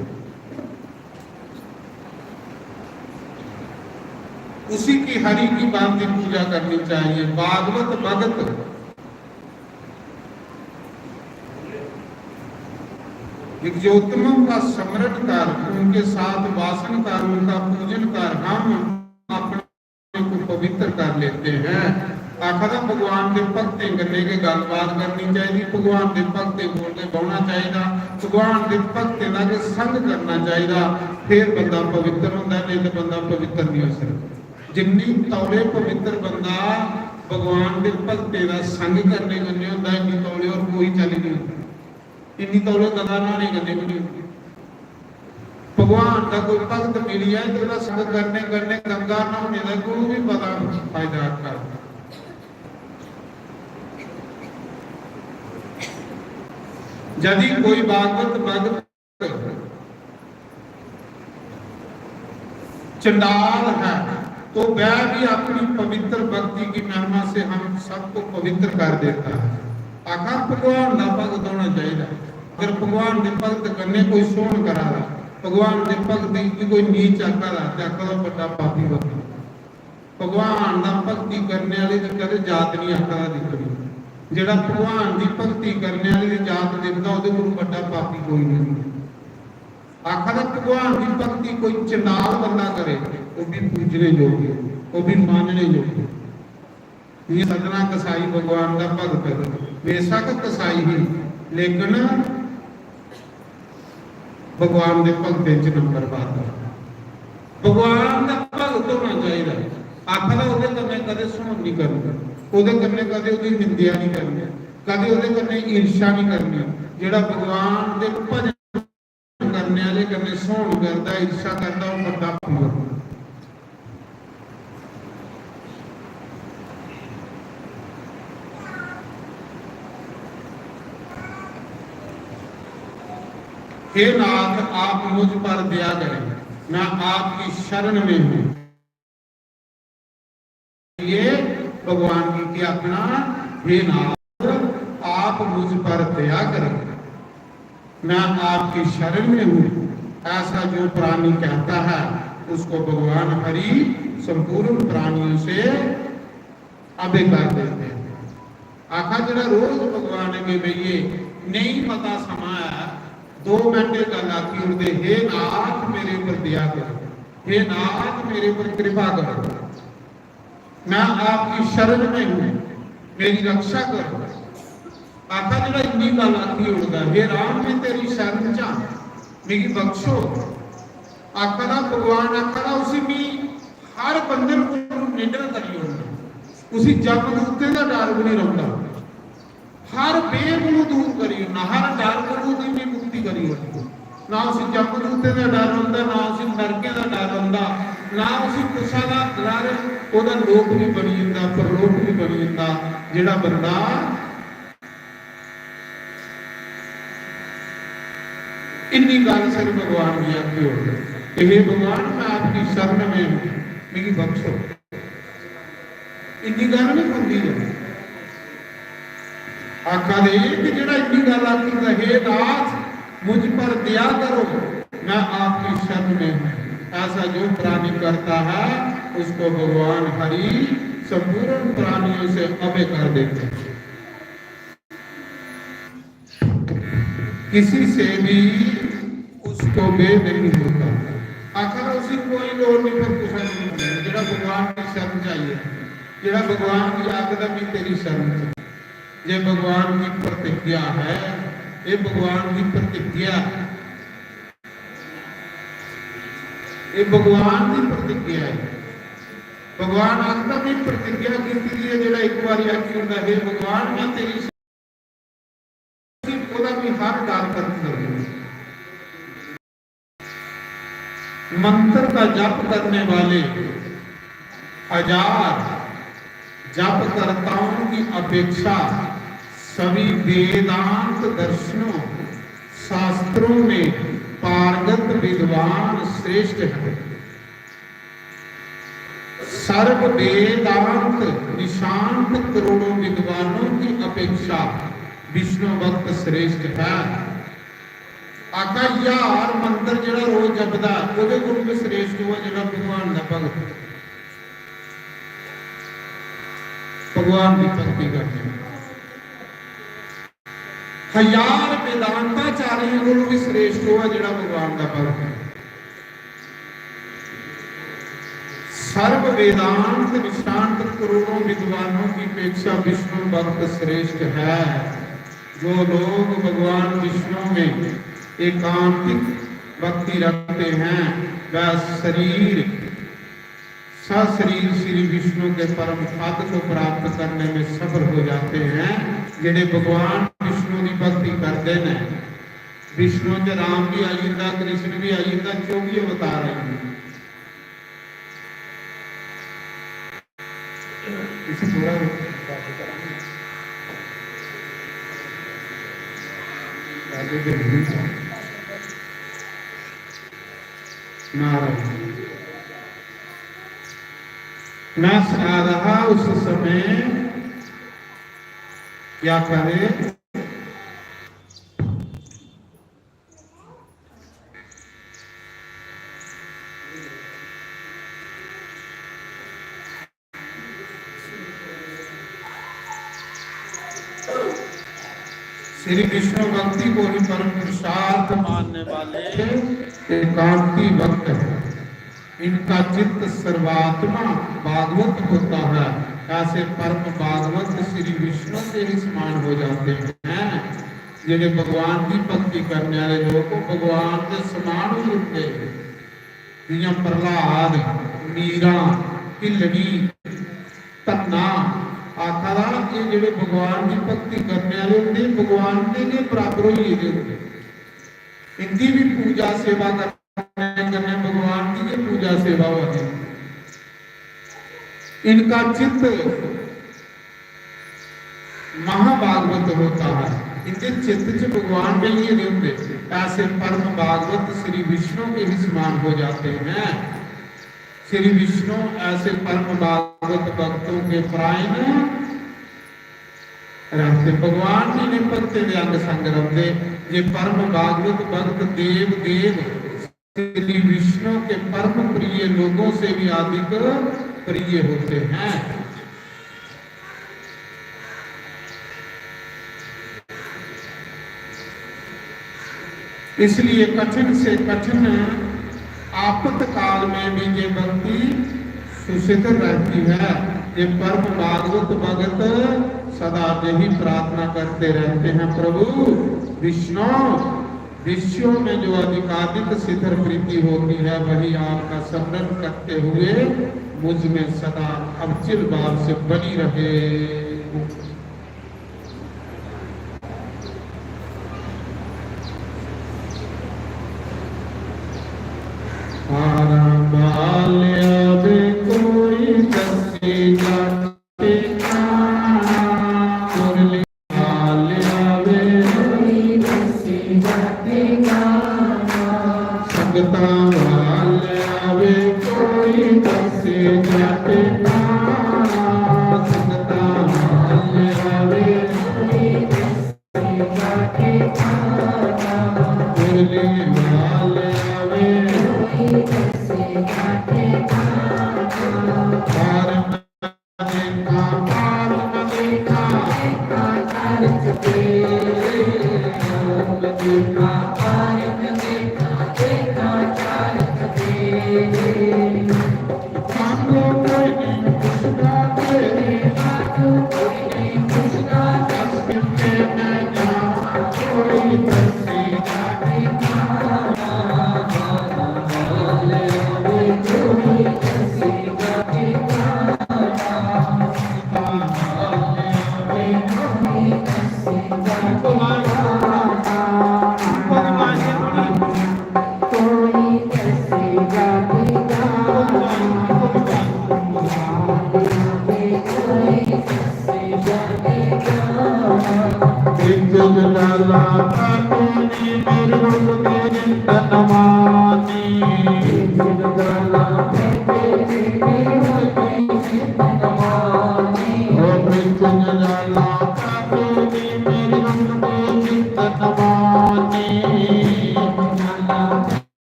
उसी की हरि की भांति पूजा करनी चाहिए। भागवत भगत विज्ञोत्तमों का स्मरण कर, उनके साथ वासन कर, उनका पूजन कर, हम अपने को पवित्र कर लेते हैं। आखा दा भगवान दे भक्तें कन्नै गै गल्लबात करनी चाहिदी, भगवान दे भक्तें कोल गै बौह्ना चाहिदा, भगवान दे भक्तें दा गै संग करना चाहिदा, फिर बंदा पवित्र होंदा, नेईं ते बंदा पवित्र नहीं हो सकदा। जिन्नी तौले पवित्र बंदा भगवान दे भक्तें दा संग करने कन्नै होंदा, इन्नी तौले होर कोई चाल्ली नहीं होंदा। इन्नी तौले गंगा न्हाने कन्नै भी नहीं होंदी। भगवान दा कोई भगत मिली जाए तो ओह्दा संग करने कन्नै गंगा न्हाने दा कोई भी बड़ा फायदा करदा। यदि कोई भागवत भगत चंडाल है, तो वह भी अपनी पवित्र भक्ति की महिमा से हम सबको पवित्र कर देता है। आखा भगवान दा भगत होना चाहिए। अगर भगवान दे भगत कन्नै कोई सोहन करा दा, भगवान दे भगत गी कोई नीच आखा दा, ते आखा दा बड्डा पापी बंदा। भगवान दा भक्ति करने वाले दी कदें जात नहीं आखा दा दिक्खनी। जेड़ा भगवान दी भक्ति करने वाले दी जात दिखदा, ओहदे कोलू बड्डा पापी कोई नहीं। आखा दा भगवान दी भक्ति कोई चंडाल बंदा करे, ओह भी पूजने योग्य, ओह भी मानने योग्य। ये सज्जना कसाई भगवान दा भगत, बेशक कसाई ही, लेकिन भगवान दे भगतें च नंबर वन। भगवान दा भगत होना चाहिए। आखा दा ओहदे कन्नै कदें सोहन नहीं करनी, ओहदे कन्नै कदें ओहदी निंदेआ नहीं करनी, कदें ओहदे कन्नै ईर्ष्या नहीं करनी। जेड़ा भगवान दे भजन करने वाले कन्नै सोहन करदा, ईर्ष्या करदा, ओह बड्डा पापी होंदा। हे नाथ, आप मुझ पर दया करें, मैं आपकी शरण में हूँ। ये भगवान गी केह् आखना? हे नाथ, आप मुझ पर दया करें, मैं आपकी शरण में हूँ। ऐसा जो प्राणी कहता है, उसको भगवान हरि संपूर्ण प्राणियों से अबे कर देते हैं। आखा, जेह्ड़ा रोज भगवान अग्गें बेहियै, नेईं मता समां ऐ, दो मिंट गल्ल आखी ओड़दे, "हे नाथ, मेरे पर दया करो, हे नाथ, मेरे पर कृपा करो, मैं आपकी शरण में हूँ, मेरी रक्षा करो।" आखा, जेह्ड़ा इन्नी गल्ल आखी ओड़दा, "हे राम, मैं तेरी शरण च आं, मिगी बख्शो।" आखा दा भगवान, आखा दा उसी, "मी हर बंधन कोलू निडर करी ओड़ना, उसी जमदूतें दा डर भी नहीं रौंह्दा, हर बेह कोलू दूर करी ओड़ना, हर डर कोलू दी मी मुक्ति करी ओड़ना।" ना उसी जमदूतें दा डर रौंह्दा, ना उसी नरकें दा डर रौंह्दा, ना उसी कुसै दा डर, ओह्दा लोक भी बनी जंदा, परलोक भी बनी जंदा। जेह्ड़ा बंदा इन्नी गल्ल सिर भगवान गी आखी ओड़दा, "हे भगवान, मैं आपकी शरण में हूँ, मिगी बख्शो।" इन्नी गल्ल नहीं बनदी ऐ। आखा दे कि जेह्ड़ा इन्नी गल्ल आखी ओड़दा, "हे नाथ, मुझ पर दया करो, मैं आपकी शरण में हूँ।" ऐसा जो प्राणी करता है, उसको भगवान हरि संपूर्ण प्राणियों से अभय कर देते हैं। किसी से भी उसको भय नहीं होता। आखर उसी कोई लोड़ नहीं, पर कुछ नहीं होता। जेह्ड़ा भगवान की शरण चाहिए, जेह्ड़ा भगवान की आखदा भी तेरी शरण च, ये भगवान की प्रतिज्ञा है, ये भगवान की प्रतिज्ञा, ये भगवान की प्रतिज्ञा है। भगवान आखदा भी प्रतिज्ञा कीती दी है, जेह्ड़ा इक बारी आखी ओड़दा, "हे भगवान, मैं तेरी," ओह्दा भी हर डर खत्म कर देना। मंत्र का जप करने वाले हजार जपकर्ताओं की अपेक्षा सभी वेदांत दर्शनों, शास्त्रों में पारंगत विद्वान श्रेष्ठ हैं। सर्व वेदांत निशांत करोड़ों विद्वानों की अपेक्षा विष्णु भक्त श्रेष्ठ है। आखा, ज्हार मंत्र जेह्ड़ा रोज जपदा, ओह्दे कोल बी श्रेष्ठ होऐ जेह्ड़ा भगवान दा भगत, भगवान दी भक्ति करने। हजार वेदांताचार्य कोल बी श्रेष्ठ होऐ जेह्ड़ा भगवान दा भगत। सर्व वेदांत निष्णात करोड़ों विद्वानों की अपेक्षा विष्णु भक्त श्रेष्ठ है। जो लोग भगवान विष्णु में एकांतिक भक्ति रखते हैं, वह शरीर, सशरीर श्री विष्णु के परम पद को प्राप्त करने में सफल हो जाते हैं। जेह्ड़े भगवान विष्णु की भक्ति करते हैं, विष्णु च राम भी आई जंदा, कृष्ण भी आई जंदा, चौबी अवतार आई जंदे। इसी थोड़ा आगे बढ़िए। नारायण। मैं सना रहा उस समय क्या करे। श्री विष्णु भक्ति को ही परम पुरुषार्थ मानने वाले एकांती भक्त हैं। इनका चित्त सर्वात्मा भागवत होता है। ऐसे परम भागवत श्री विष्णु के ही समान हो जाते हैं। जेह्ड़े भगवान की भक्ति करने वाले लोग, वो भगवान के समान ही होते हैं। जियां प्रहलाद, मीरा, भिल्लनी, धन्ना आखा दा, एह् जेह्ड़े भगवान दी भक्ति करने आह्ले होंदे, भगवान दे गै बराबर होई गेदे होंदे। इंदी बी पूजा सेवा करने कन्नै भगवान दी गै पूजा सेवा होआ दी। इनका चित्त महाभागवत होता है। इनके चित्त च भगवान बेहिये नहीं होंदे। ऐसे परम भागवत श्री विष्णु के ही समान हो जाते हैं। श्री विष्णु ऐसे परम भागवत भक्तों के परायण रहते। भगवान जी ने भक्तें दे अंग संग रौंदे। जे परम भागवत भक्त देव देव श्री विष्णु के परम प्रिय लोगों से भी अधिक प्रिय होते हैं। इसलिए कठिन से कठिन आपत काल में भी ये भक्ति सुसिद्ध रहती है। ये परम भागवत भगत सदा यही प्रार्थना करते रहते हैं, प्रभु विष्णु, विषयों में जो अधिकाधिक शिथिल प्रीति होती है, वही आपका स्मरण करते हुए मुझ में सदा अविचल भाव से बनी रहे। आरंभ आले आवे कोई दसी जाति का, मुरली आले आवे कोई दसी जाति का, संगतां वाले आवे कोई दसी जाति का, संगतां वाले आवे कोई दसी जाति का, मुरली वाले आवे कोई दसी जाति का,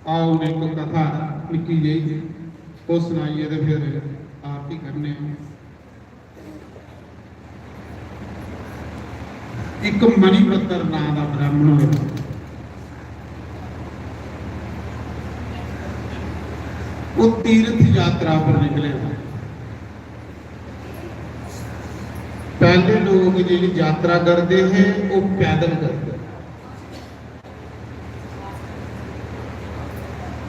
आओ, हून इक कथा निक्की जेही, ओह् सनाइयै ते फिर आरती करने आं। इक मणिभद्र नां दा ब्राह्मण होया। ओह् तीर्थ यात्रा पर निकले। पैह्ले लोक जेह्ड़ी यात्रा करदे हे, ओह् पैदल करदे।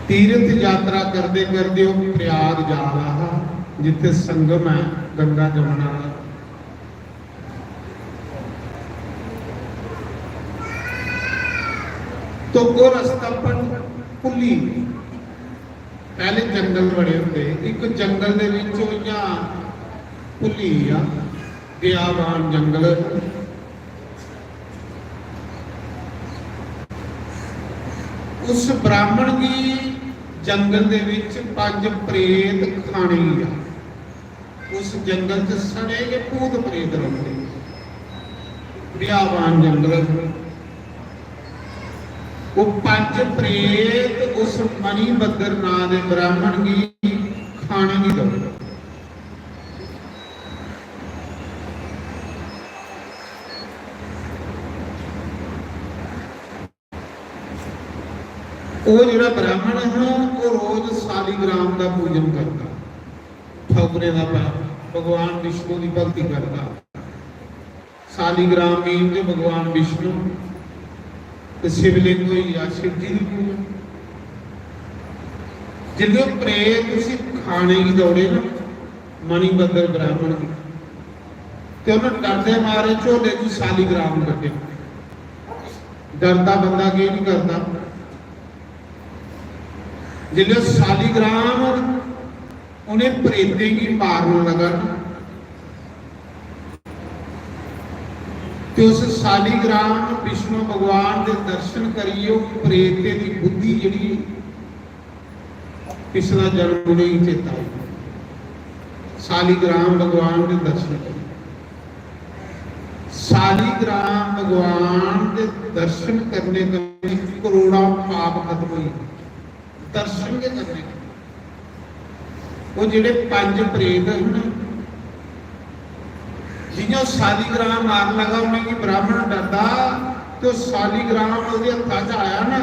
तीर्थ यात्रा करदे करदे ओह् प्रयाग जा रहा हा, जित्थै संगम ऐ गंगा जमुना दा। तो ओह् रस्ता भुल्ली गे। पैह्ले जंगल बड़े होंदे हे। इक जंगल दे विच ओह् इ'यां भुल्ली गेआ, बियाबान जंगल। उस ब्राह्मण गी जंगल दे विच पंज प्रेत खाने गी आ। उस जंगल च सड़े गै भूत प्रेत रौंह्दे। बियाबान जंगल। ओह् पंज प्रेत उस मणिभद्र नां दे ब्राह्मण गी खाने गी दौड़े। ओह् जेह्ड़ा ब्राह्मण हा, ओह् रोज सालीग्राम दा पूजन करदा, ठौगरें दा प-, भगवान विष्णु दी भक्ति करदा। सालीग्राम मीन जो भगवान विष्णु ते शिवलिंग होई गेआ, शिव जी दी पूजा। जिसलै ओह् प्रेत उसी खाने गी दौड़े ना, मणिभद्र ब्राह्मण गी, ते उन्हें डरदे मारे झोले च सालीग्राम कड्ढे। डरदा बंदा केह् नहीं करदा। जिसलै सालीग्राम उन्हें प्रेतें गी मारन लगा ना, ते उस सालीग्राम विष्णु भगवान दे दर्शन करियै ओह् प्रेतें दी बुद्धि जेह्ड़ी पिछला जन्म उ'नेंगी चेता आई। सालीग्राम भगवान दे दर्शन करियै, सालीग्राम भगवान दे दर्शन करने कन्नै करोड़ां पाप खत्म होई जंदे। दर्शन गै करने कन्नै। ओह् जेह्ड़े पंज प्रेत न, जि'यां ओह् सालीग्राम मारन लगा, उ'नेंगी ब्राह्मण डरदा, ते ओह् सालीग्राम ओह्दे हत्था च आया ना,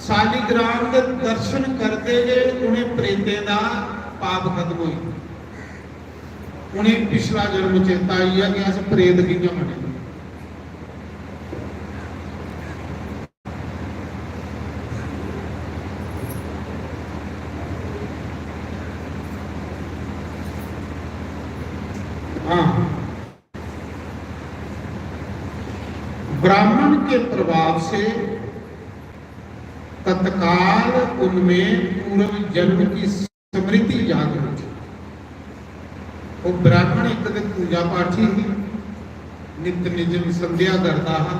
सालीग्राम दे दर्शन करदे गै उ'नें प्रेतें दा पाप खत्म होई गेआ। उ'नेंगी पिछला जन्म चेता आई गेआ कि अस प्रेत कि'यां बने। हाँ, ब्राह्मण के प्रभाव से तत्काल उनमें पूर्व जन्म की स्मृति जागृत हुई। वो ब्राह्मण एक ते पूजा पाठी ही, नित्य निजम संध्या करता हा।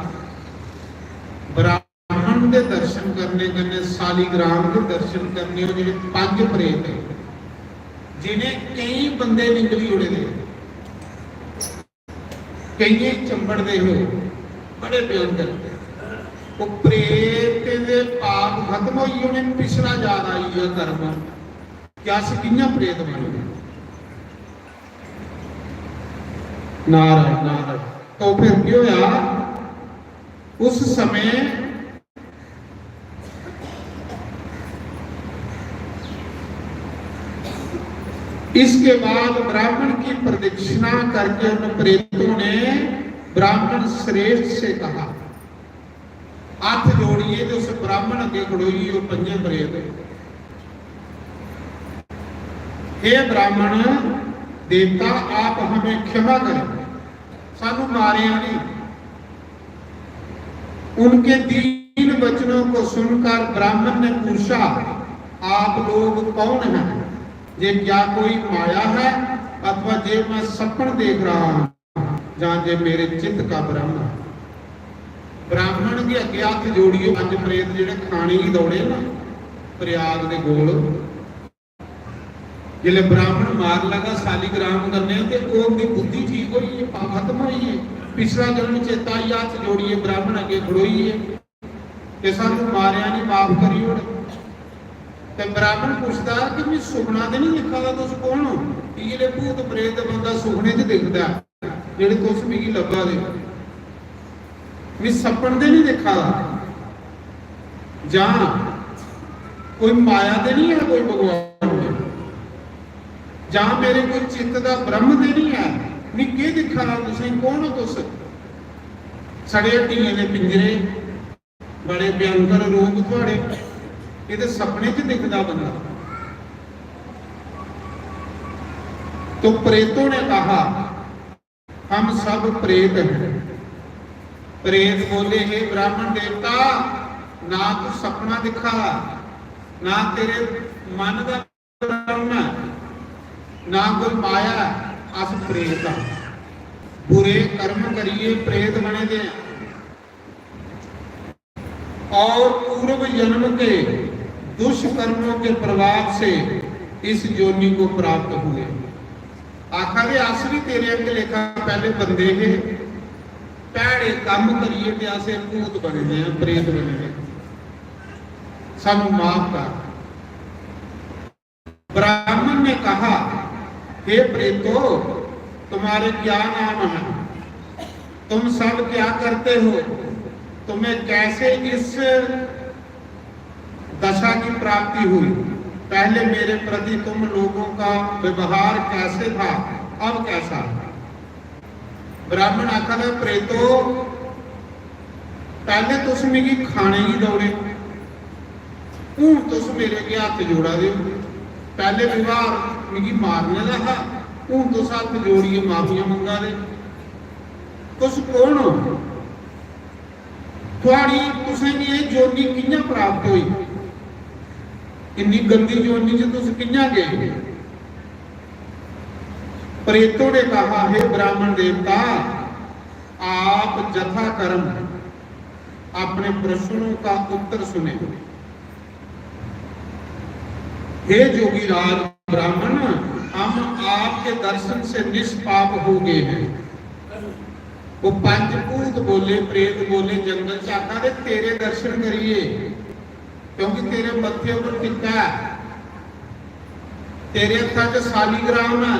ब्राह्मण दे दर्शन करने कन्नै, सालीग्राम दे दर्शन करने, ओह् जेह्ड़े पंज प्रेत हे, जि'नें केईं बंदे निंगली ओड़े दे, केइयें चंबड़दे हे, बड़े भयंकर। ओह् प्रेतें दे पाप खत्म होई गे, उ'नें पिछला याद आई गेआ कर्म कि अस कि'यां प्रेत बने। नारायण, नारायण। तो फिर केह् होया? उस समय इसके बाद ब्राह्मण की प्रदक्षिणा करके उन प्रेतों ने ब्राह्मण श्रेष्ठ से कहा, हाथ जोड़िए तो उस ब्राह्मण अगे खड़ोई, वो पंजे प्रेत, हे ब्राह्मण देवता, आप हमें क्षमा करें, सानू मारेआ नहीं। उनके दीन वचनों को सुनकर ब्राह्मण ने पूछा, आप लोग कौन हैं? ये क्या कोई माया है अथवा ये मैं सपन देख रहा हूँ, जहाँ ये मेरे चित्त का भ्रम है? ब्राह्मण के अगे हाथ जोड़ियो, पंज प्रेत जेह्ड़े खाने गी दौड़े ना प्रयाग दे कोल, जिसलै ब्राह्मण मार लगा सालीग्राम कन्नै, ते ओह्दी बुद्धि ठीक होई, पाप खत्म होई गे। पिछला जन्म चेता आई, हत्थ जोड़ियै ब्राह्मण अग्गें खड़ोई गे कि सानू मारेआ नहीं, माफ करी ओड़। ते ब्राह्मण पुछदा कि मैं सुखना ते नहीं दिक्खा दा, तुस कौन हो? कि जेह्ड़े भूत प्रेत बंदा सुखने च दिखदा ऐ, जेह्ड़े तुस मिगी लब्भा दे, मैं सपन ते नहीं दिक्खा दा, जां कोई माया ते नहीं है कोई भगवान दी, जां मेरे कोई चित्त दा भ्रम ते नहीं है, मैं केह् दिक्खा दा तुसें, कौन हो तुस? सड़े हड्डियें दे पिंजरे, बड़े भयंकर रूप थुआड़े, ये ते सपने च दिखदा बंदा। तो प्रेतों ने कहा, हम सब प्रेत हैं। प्रेत बोले, हे ब्राह्मण देवता, ना तू सपना दिखा, ना तेरे मन दा भ्रम ऐ, ना कोई माया ऐ। अस प्रेत आं, बुरे कर्म करियै प्रेत बने दे आं। और पूर्व जन्म के दुष्कर्मों के प्रभाव से इस योनि को प्राप्त हुए। आखा दे अस भी तेरे अंग लेखा पहले बंदे हे, भैड़े कम्म करियै ते अस भूत बने दे आं, प्रेत बने दे आं। सानू माफ कर। ब्राह्मण ने कहा, हे प्रेतो, तुम्हारे क्या नाम हैं? तुम सब क्या करते हो? तुम्हें कैसे इस दशा की प्राप्ति हुई? पहले मेरे प्रति तुम लोगों का व्यवहार कैसे था, अब कैसा है? ब्राह्मण आखा दा, प्रेतो, पैह्ले तुस मिगी खाने गी देई ओड़े, हून तुस मेरे अग्गें हत्थ जोड़ा दे ओ। पैह्ले व्यवहार मिगी मारने दा हा, हून तुस हत्थ जोड़ियै माफियां मंगा दे। तुस कौन ओ? थुआड़ी, तुसेंगी एह् योनि कि'यां प्राप्त होई? इन्नी गंदी योनि च तुस कि'यां गे? प्रेतों ने कहा, हे ब्राह्मण देवता, आप जथा कर्म अपने प्रश्नों का उत्तर सुने। हे जोगीराज ब्राह्मण, हम आपके दर्शन से निष्पाप हो गए हैं। वो पंचभूत बोले, प्रेत बोले, जंगल च आखा दे, तेरे दर्शन करिए, क्योंकि तेरे मत्थे उपर टिक्का ऐ, तेरे हत्था च सालीग्राम ऐ,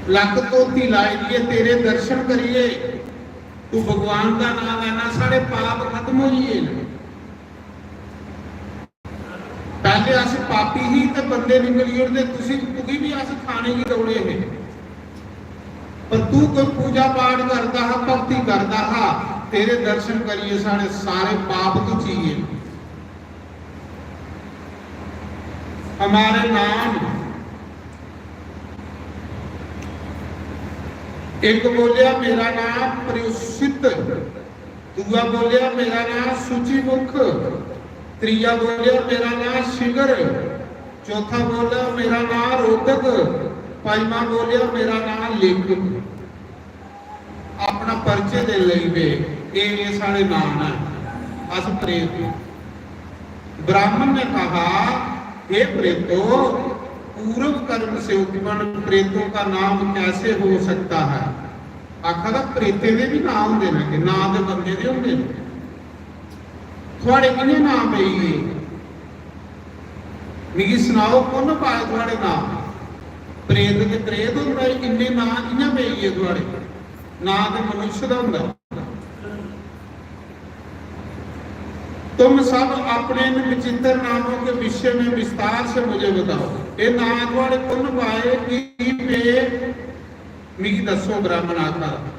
लक्क धोती लाई दी ऐ, तेरे दर्शन करिए, तू भगवान दा नाम लैना, साढ़े पाप खत्म होई गे न। पैह्ले अस पापी ही ते बंदे निकली ओड़दे, तुसी, तुगी भी अस खाने गी दौड़े हे, पर तू कोई पूजा पाठ करदा हा, भक्ति करदा हा, तेरे दर्शन करिए साढ़े सारे पाप धुची गे। हमारे नाम, एक बोलिया, मेरा नाम प्रियुषित, दूआ बोलिया, मेरा नाम सुचिमुख, त्रीया बोलिया, मेरा नाम शिगर, चौथा बोलिया, मेरा नाम रोदक, पंजमा बोलिया, मेरा नाम लिंग। अपना परिचय देन लगी पे, "एह्, एह् साढ़े नाम न, अस प्रेत आं।" ब्राह्मण ने कहा, "हे प्रेतो, पूर्व कर्म से उत्पन्न प्रेतों का नाम कैसे हो सकता है?" आखा दा, प्रेतें दे भी नाम होंदे न, कि नाम ते बंदे दे होंदे न। थुआड़े किन्ने नाम पेई गे? मिगी सनाओ, कु'न पाए थुआड़े नां? प्रेत ते प्रेत होंदा ऐ, इन्ने नां कि'यां पेई गे थुआड़े? नां ते मनुष्य दा होंदा। तुम सब अपने इन विचित्र नामों के विषय में विस्तार से मुझे बताओ। एह् नां थुआड़े कु'न पाए, की पे, मिगी दस्सो, ब्राह्मण आखा।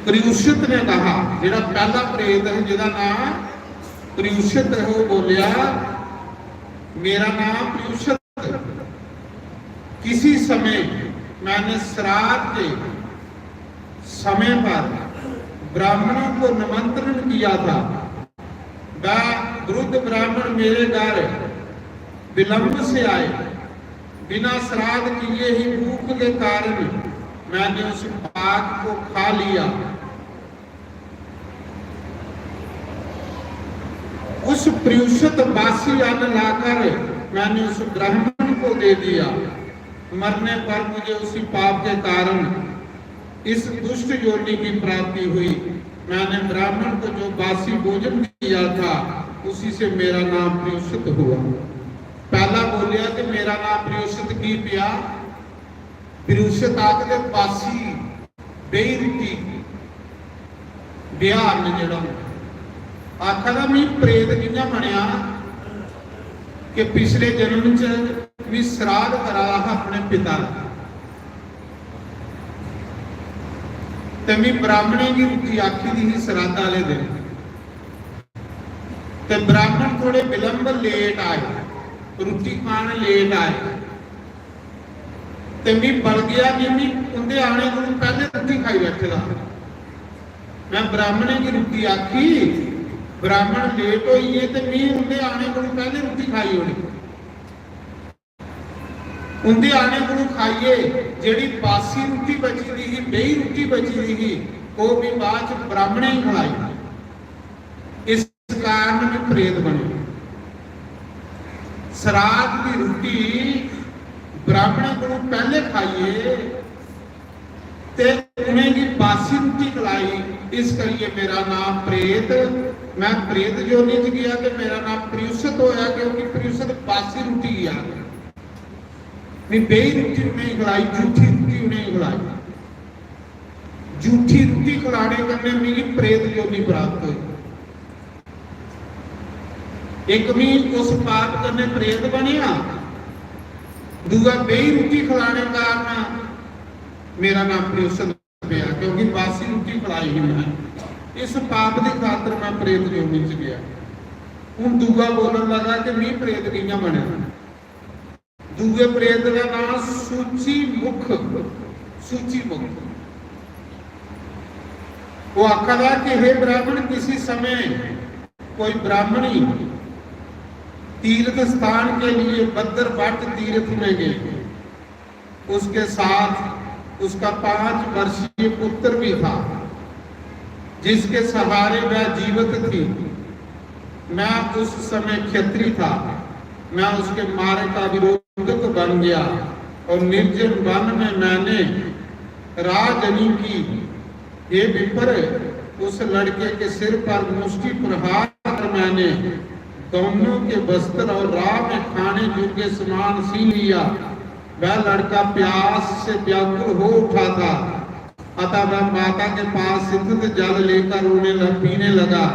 प्रियुषित ने कहा, जेड़ा पहला प्रेत है, जेदा नाम प्रियुषित है, वो बोलिया, "मेरा नाम प्रियुषित, किसी समय मैंने श्राद्ध के समय पर ब्राह्मणों को निमंत्रण किया था। वह वृद्ध ब्राह्मण मेरे घर विलंब से आए। बिना श्राद्ध किए ही भूख के कारण मैंने उस पाक को खा लिया। उस प्रियुषित बासी अन्न लाकर मैंने उस ब्राह्मण को दे दिया। मरने पर मुझे उसी पाप के कारण इस दुष्ट योनि की प्राप्ति हुई। मैंने ब्राह्मण को जो बासी भोजन दिया था, उसी से मेरा नाम प्रियुषित हुआ।" पहला बोलिया कि मेरा नाम प्रियुषित की पिया। प्रियुषित आखदे बासी बेही रुट्टी, ब्याह अन्न जेह्ड़ा होंदा। आखा दा, "मी प्रेत कि'यां बनेआ कि पिछले जन्म च मी श्राद्ध करा दा हा अपने पिता दा, ते मी ब्राह्मणें गी रुट्टी आखी दी ही श्राद्ध आह्ले दिन, ते ब्राह्मण थोड़े विलंब, लेट आए, रुट्टी खान लेट आए, ते मी बल गया कि मी उंदे आने कोलू पैहले रुट्टी खाई बैठे दा। मैं ब्राह्मणें गी रुट्टी आखी, ब्राह्मण लेट होई गे ते मी उंदे आने कोलू पैहले रुट्टी खाई ओड़ी। उंदे आने कोलू खाइए जेड़ी बासी रुट्टी बची दी ही, बेही रुट्टी बची दी ही, ओह भी बाद च ब्राह्मणें ही खलाई। इस कारण भी प्रेत बने। श्राद्ध की रुट्टी ब्राह्मणें कोलू पहले खाइए ते उनेंगी बासी रुट्टी खलाई, इस करिए मेरा नाम प्रेत, मैं प्रेत योनि च गया ते मेरा नाम प्रियुसत होया, क्योंकि प्रियुसत बासी रुट्टी गया। मैं बेही रुट्टी उनेंगी खलाई, झूठी रुट्टी उनेंगी खलाई। झूठी रुट्टी खिलाने कन्नै मिगी प्रेत योनि प्राप्त हुई। एक मी उस पाप कन्नै प्रेत बनेआ, दूआ बेही रुट्टी खिलाने कारण मेरा नाम प्रियुसत पेआ, क्योंकि बासी रुट्टी खिलाई ही मैं। इस पाप दी खातर मैं प्रेत योनि च गया। हूं दूआ बोलन लगा कि मी प्रेत कियां बनेआ। दूए प्रेत का नाम सूची मुख, सूची मुख। वो आखदा कि हे ब्राह्मण, किसी समय कोई ब्राह्मणी तीर्थ स्थान के लिए बद्रभट्ट तीर्थ में गई। उसके साथ उसका पांच वर्षीय पुत्र भी था, जिसके सहारे वह जीवित थी। मैं उस समय क्षत्री था। मैं उसके मारे का विरोधक बन गया और निर्जन वन में मैंने राजनी की, हे विप्र, उस लड़के के सिर पर मुष्टि प्रहार कर मैंने दोनों के वस्त्र और राह में खाने योग्य सामान छीन लिया। वह लड़का प्यास से व्याकुल हो उठा था, अतः वह माता के पास स्थित जल लेकर रोने लग, पीने लगा।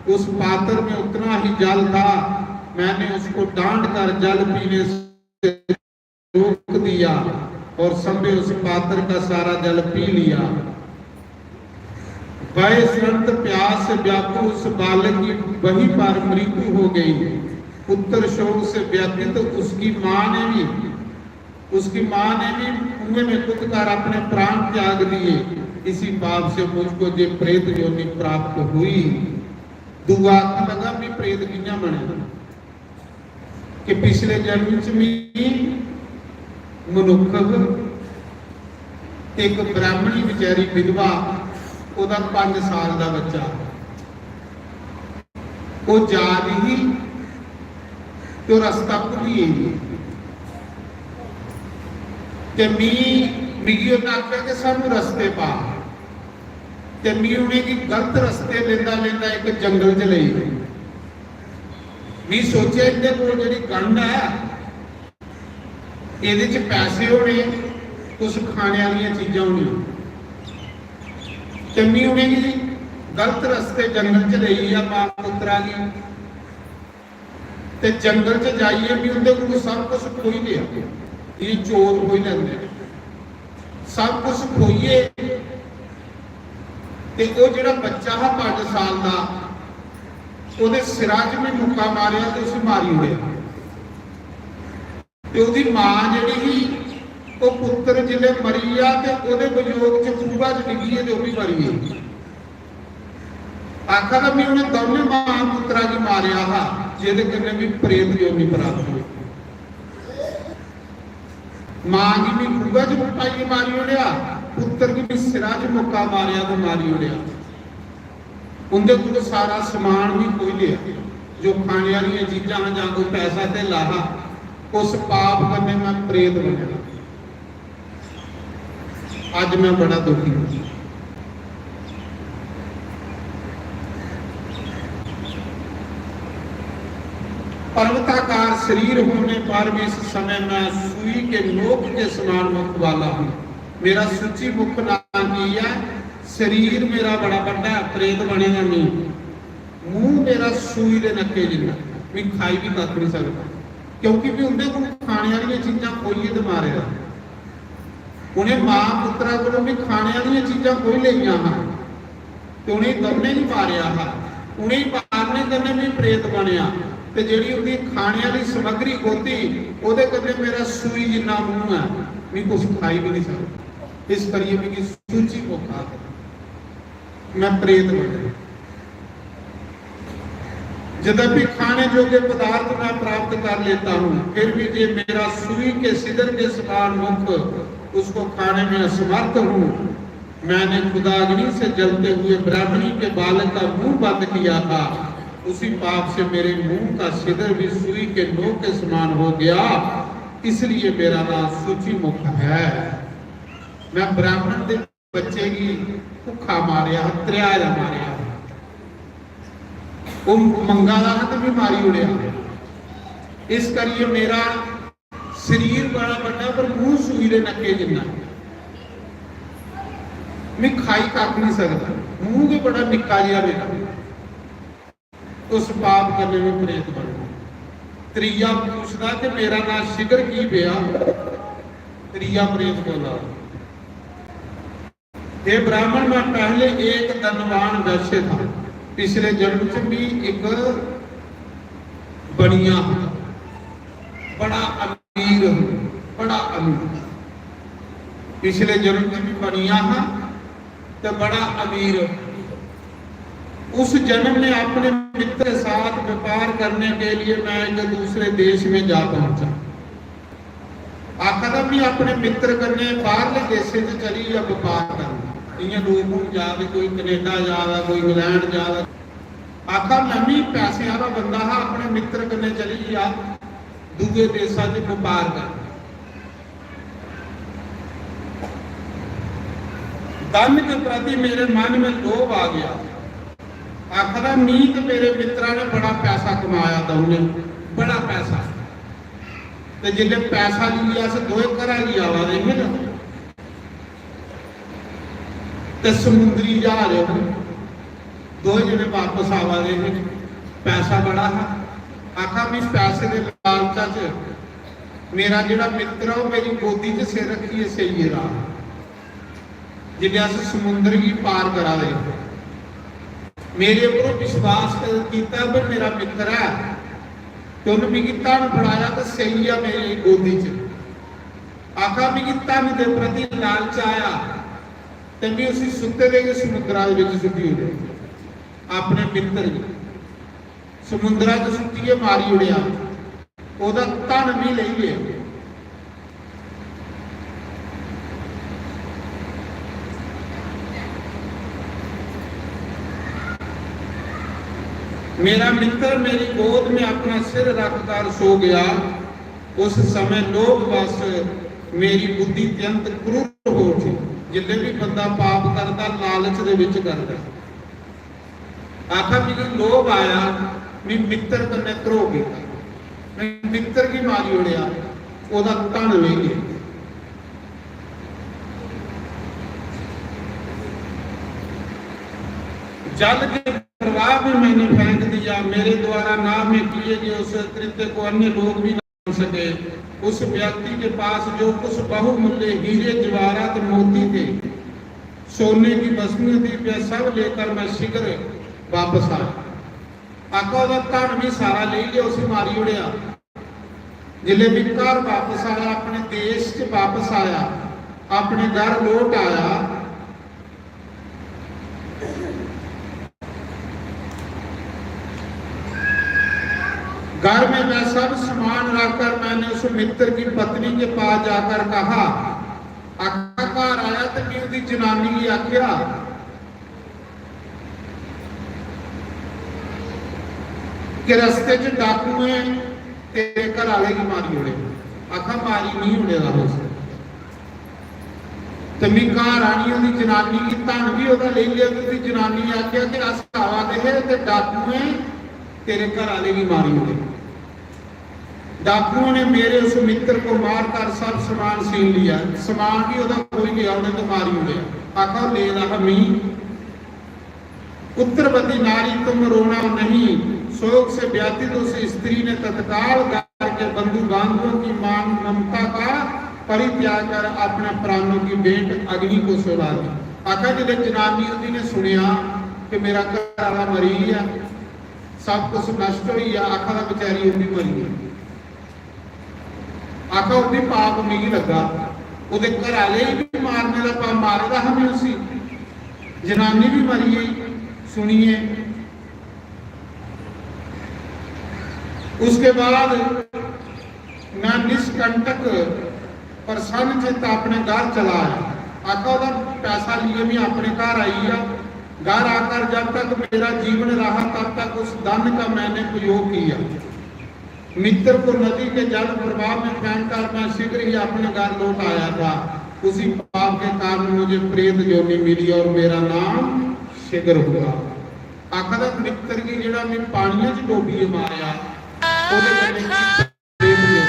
उस पात्र में उतना ही जल था, मैंने उसको डांट कर जल पीने से रोक दिया और संभे उस पात्र का सारा जल पी लिया। भय श्रद्ध प्यास से व्याकुल उस बालक की वहीं पर मृत्यु हो गई। पुत्र शोक से व्यथित उसकी मां ने भी, उसकी मां ने भी कुएं में कूदकर अपने प्राण त्याग दिए। इसी पाप से मुझको ये प्रेत योनि प्राप्त हुई। दुआ आखन लगा भी प्रेत कियां बने कि पिछले जन्म च मी मनुक्ख ही, ते इक ब्राह्मणी बेचारी विधवा, ओह्दा पंज साल दा बच्चा, ओह् जा दी ही ते ओह् रस्ता भुल्ली गेई। ते मी, मिगी उन्नै आखेआ कि सानू रस्ते पा। ते मी उ'नेंगी गलत रस्ते लेंदा लेंदा इक जंगल च लेई गेई। मी सोचेआ इं'दे कोल जेह्ड़ी गन ऐ, एह्दे च पैसे होने, कुछ खाने आह्लियां चीजां होनियां। ते मी उ'नेंगी गलत रस्ते जंगल च लेई गेआ, मां पुत्तरा गी। ते जंगल च जाइयै मी उं'दे कोल सब कुछ खोई लेआ, जि'यां चोर खोई लैंदे। सब कुछ खोइयै ते ओह् जेह्ड़ा बच्चा हा पंज साल दा, ओह्दे सिरा च में मुक्का मारेआ ते उसी मारी ओड़ेआ। ते ओह्दी मां जेह्ड़ी ही, ओह् पुत्तर जिसलै मरी गेआ ते ओह्दे वियोग च खूहा च डिग्गियै ते ओह् बी मरी गेई। आखा दा, "में उ'नें दौनें मां पुत्तरा गी मारेआ हा, जेह्दे कन्नै मी प्रेत योनि प्राप्त होई।" मां गी मी खूहा च पाइयै मारी ओड़ेआ, पुत्तर गी मी सिरा च मुक्का मारेआ ते मारी ओड़ेआ। उं'दे कोल सारा समान बी खोई लेआ, जो खाने आह्लियां चीजां हां जां कोई पैसा धेला हा। उस पाप कन्नै में प्रेत बनेआ। अज्ज मैं बड़ा दुखी हूं। पर्वताकार शरीर होने पर भी इस समय मैं सुई के नोक के समान मुख वाला हूं। मेरा सूची मुख नाम की है, शरीर मेरा बड़ा बड़ा है, प्रेत बने दा नहीं। मुंह मेरा सूई दे नक्के जिन्ना, मैं खाई भी कख नहीं सकता, क्योंकि मैं उंदे कोल खाने वाली चीजां खोइए ते मारे दा। उ'नें मां पुत्तरा कोलों भी खाने आह्लियां चीजां खोई लेइयां हा ते उ'नेंगी दौनें गी मारेआ हा। उ'नेंगी मारने कन्नै भी प्रेत बनेआ। ते जेह्ड़ी उं'दी खाने आह्ली समग्री खोती, ओह्दे कन्नै मेरा सूई जिन्ना मूंह ऐ, मी कुछ खाई बी निं सकदा। इस करियै मिगी सूची मुख आखदे, मैं प्रेत बने। यद्यपि खाने जोगे पदार्थ मैं प्राप्त कर लेता हूँ, फिर भी जे मेरा सूई के सिदर के समान मुख, उसको खाने में असमर्थ हूँ। मैंने खुदाग्नि से जलते हुए ब्राह्मणी के बालक का मुंह बंद किया था, उसी पाप से मेरे मुंह का सिदर भी सुई के नोक के समान हो गया, इसलिए मेरा नाम सूची मुख है। मैं ब्राह्मण के बच्चे की भुखा मारिया, त्रिया मारिया, वो मंगा दा हा ते भी मारी उड़िया। इस करिए मेरा शरीर बड़ा बड़ा, पर मुंह सूई दे नक्के जिन्ना। मैं खाई कख नहीं सकता, मुंह भी बड़ा निक्का जिहा मेरा। उस पाप कन्नै भी प्रेत बनना। त्रीया पूछदा कि मेरा नाम शिखर की पेआ? त्रीया प्रेत बोला, हे ब्राह्मण, मैं पहले एक धनवान वैश्य था, पिछले जन्म च भी एक बनिया, बड़ा अमीर, बड़ा अमीर। पिछले जन्म च भी बनिया हा तो बड़ा अमीर। उस जन्म में अपने मित्र के साथ व्यापार करने के लिए मैं एक दूसरे देश में जा पहुंचा। आखा दा, मैं अपने मित्र कन्नै बाहरले देशें च चली गेआ व्यापार करन। इ'यां लोक हून जा दे, कोई कनेडा जा दा, कोई इंग्लैंड जा दा। आखा, मैं भी पैसे आह्ला बंदा हा, अपने मित्र कन्नै चली गेआ दूए देशा च व्यापार करन। धन के प्रति मेरे मन में लोभ आ गया। आखदा, मी ते मेरे मित्रा ने बड़ा पैसा कमाया दौने, बड़ा पैसा। ते जिसले पैसा लेइयै अस दोए घरा गी आवा दे हे ना, ते समुंदरी ज्हाज, दोए जने वापस आवा दे हे, पैसा बड़ा हा। आखा, मी पैसे दे लालचा च मेरा जेह्ड़ा मित्र ऐ, ओह् मेरी गोदी च सिर रक्खियै सेई गेदा। जिसलै अस समुंदर गी पार करा दे हे, मेरे उप्पर विश्वास क-, कीता भाई मेरा मित्र ऐ, ते उन्नै मिगी धन फड़ाया ते सेई गेआ मेरी गोदी च। आखा, मिगी धन दे प्रति लालच आया ते में उसी सुत्ते दे गै समुंदरा दे बिच सुट्टी ओड़ेआ, अपने मित्र गी समुंदरा च सुट्टियै मारी ओड़ेआ। ओह्दा धन भी लेई गे। मेरा मित्र मेरी गोद में अपना सिर रखकर सो गया। उस समय लोभवश मेरी बुद्धि अत्यंत क्रूर हो उठी। जिसले भी बंदा पाप करता, लालच दे विच करता। आखा, मिगी लोभ आया, मैं मित्र कन्नै धरोह कीता, मैं मित्र गी मारी ओड़ेआ, ओह्दा धन लेई गेआ। जल के प्रवाह में मैंने फेंक दिया, मेरे द्वारा नाव में किए गए उस कृत्य को अन्य लोग भी सके। उस व्यक्ति के पास जो कुछ बहुमूल्य हीरे जवाहरात मोती थे, सोने की वस्तुएं थी, वे सब लेकर मैं शीघ्र वापस आया। आखा, ओह्दा धन भी सारा लेई गेआ, उसी मारी ओड़ेआ। जिसलै भी घर वापस आया, अपने देश च वापस आया, अपने घर लौट आया, घर में वह सब सामान रखकर मैंने उस मित्र की पत्नी के पास जाकर कहा, आखा, घर आया ते मैं उसदी जनानी गी आखेआ कि रस्ते च डाकुएं तेरे घर आह्ले गी मारी ओड़े। आखा, मारी नहीं ओड़े दा उस। ते मैं घर आनी, ओह्दी जनानी गी, धन भी ओह्दा लेई लेआ, ते ओह्दी जनानी गी आखेआ कि अस आवा दे हे ते डाकुएं तेरे घर आह्ले गी मारी ओड़े। डाकुओं ने मेरे उस मित्र को मारकर सब सामान छीन लिया। सामान भी ओह्दा खोई गेआ, उ'नें ते मारी ओड़ेआ। आखा, ओह् लेदा हा मी। पुत्रवती नारी, तुम रोना नहीं। शोक से व्यथित उस स्त्री ने तत्काल घर के बंधु बांधवों की मान ममता का परित्याग कर अपने प्राणों की भेंट अग्नि को सुला दी। आखा, जिसलै जनानी उंदी ने सुनेआ कि मेरा घर आह्ला मरी गेआ, सब कुछ नष्ट होई गेआ। आखा दा, "बेचारी, ओह् बी मरी गेई।" आखा, "ओह् बी पाप मिगी लग्गा।" ओह्दे घर आह्ले गी बी मारने दा पाप, मारे दा हा में उसी, जनानी भी मरी गई। सुनिए, उसके बाद मैं निष्कंटक प्रसन्न चित्त अपने घर चला आया। आखा, "ओह्दा पैसा लिए मैं अपने घर आई गया।" घर आकर जब तक मेरा जीवन रहा, तब तक उस धन का मैंने उपयोग किया। मित्र को नदी के जल प्रवाह में फेंककर मैं शीघ्र ही अपने घर लौट आया था। उसी पाप के कारण मुझे प्रेत योनि मिली और मेरा नाम शीघ्र हुआ। आखा दा, मित्र गी जेह्ड़ा मैं पानियां च डोबियै मारेआ, ओह्दे कन्नै प्रेत योनि।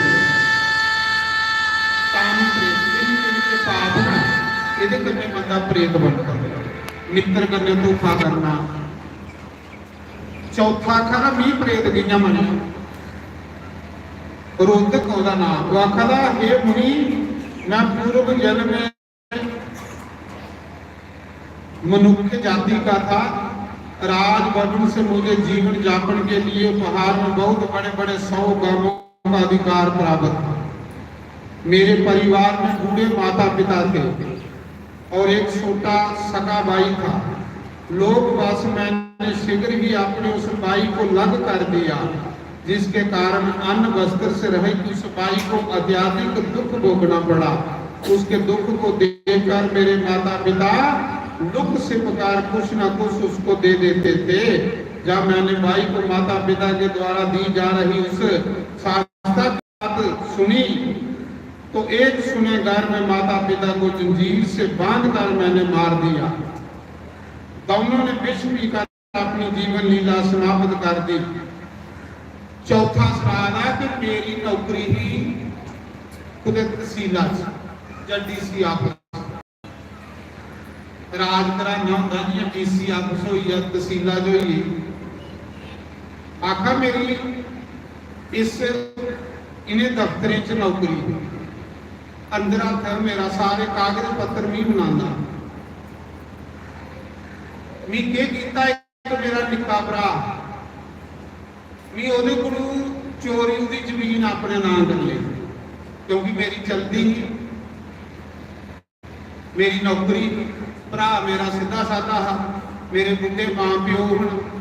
तां बी प्रेत, एह् जेह्ड़े पाप न, एह्दे कन्नै बंदा प्रेत बनदा। मित्र कन्नै धोखा करना। चौथा आखा दा, "मी प्रेत कि'यां मनेआ?" रोधक ओह्दा नाम। ओह् आखा दा, "हे मुनि, मैं पूर्व जन्म में मनुष्य जाति का था। राजभवन से मुझे जीवन यापन के लिए उपहार में बहुत बड़े बड़े सौ गांवों का अधिकार प्राप्त था। मेरे परिवार में बूढ़े माता पिता थे और एक छोटा सगा भाई था। लोभवश मैंने शीघ्र ही अपने उस भाई को लग कर दिया, जिसके कारण अन्न वस्त्र से रहित उस भाई को अत्यधिक दुख भोगना पड़ा। उसके दुख को देखकर मेरे माता पिता लुक छिपकर कुछ न कुछ उसको दे देते थे। जब मैंने भाई को माता पिता के द्वारा दी जा रही उस शास्ता की बात सुनी, तो एक सुने घर में माता पिता को जंजीर से बांध कर मैंने मार दिया।" दोनों ने विष पीकर अपनी जीवन लीला समाप्त कर दी। चौथा सवाल है कि मेरी नौकरी ही कुतै तसीला च जां डीसी आफिस। राज घराना होंदा जि'यां डीसी आफिस होई गेआ, तसीला च होई गेई। आखा, मेरी इस, इ'नें दफ्तरें च नौकरी, अंदर हत्थ मेरा सारे कागज पत्तर मी बनांदा। मी केह् कीता, इक मेरा निक्का भ्रा, मी ओह्दे कोलू चोरी ओह्दी जमीन अपने नांऽ करी लेई, क्योंकि मेरी चलदी ही, मेरी नौकरी, भ्रा मेरा सिद्धा साधा हा, मेरे बुड्ढे मां प्यो हन,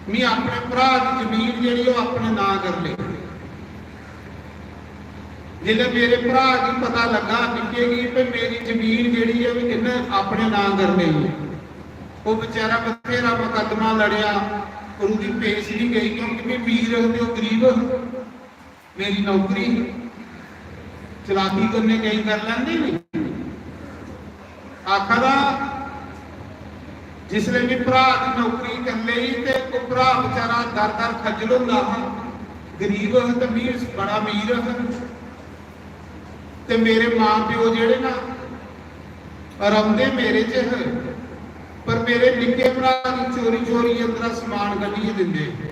मी अपने भ्रा दी जमीन जेह्ड़ी ओह् अपने नांऽ करी लेई। जिसलै मेरे भ्रा गी पता लग्गा, निक्के गी, कि मेरी जमीन जेह्ड़ी ऐ, इन्नै अपने नांऽ करी लेई ऐ, ओह् बेचारा बथेरा मकद्दमा लड़ेआ, पर ओह्दी पेश निं गई, क्योंकि में मीर ते ओह् गरीब। मेरी नौकरी ही, चलाकी कन्नै केईं करी लैंदे नी। आखा दा, जिसलै में भ्रा दी नौकरी करी लेई ते ओह् भ्रा बेचारा दर दर खज्जल होंदा हा, गरीब हा ते में बड़ा अमीर हा। ते मेरे मां प्यो जेह्ड़े ना, रौंह्दे मेरे च हे, पर मेरे निक्के भ्रा गी चोरी चोरी अंदरा समान कड्ढियै दिंदे हे।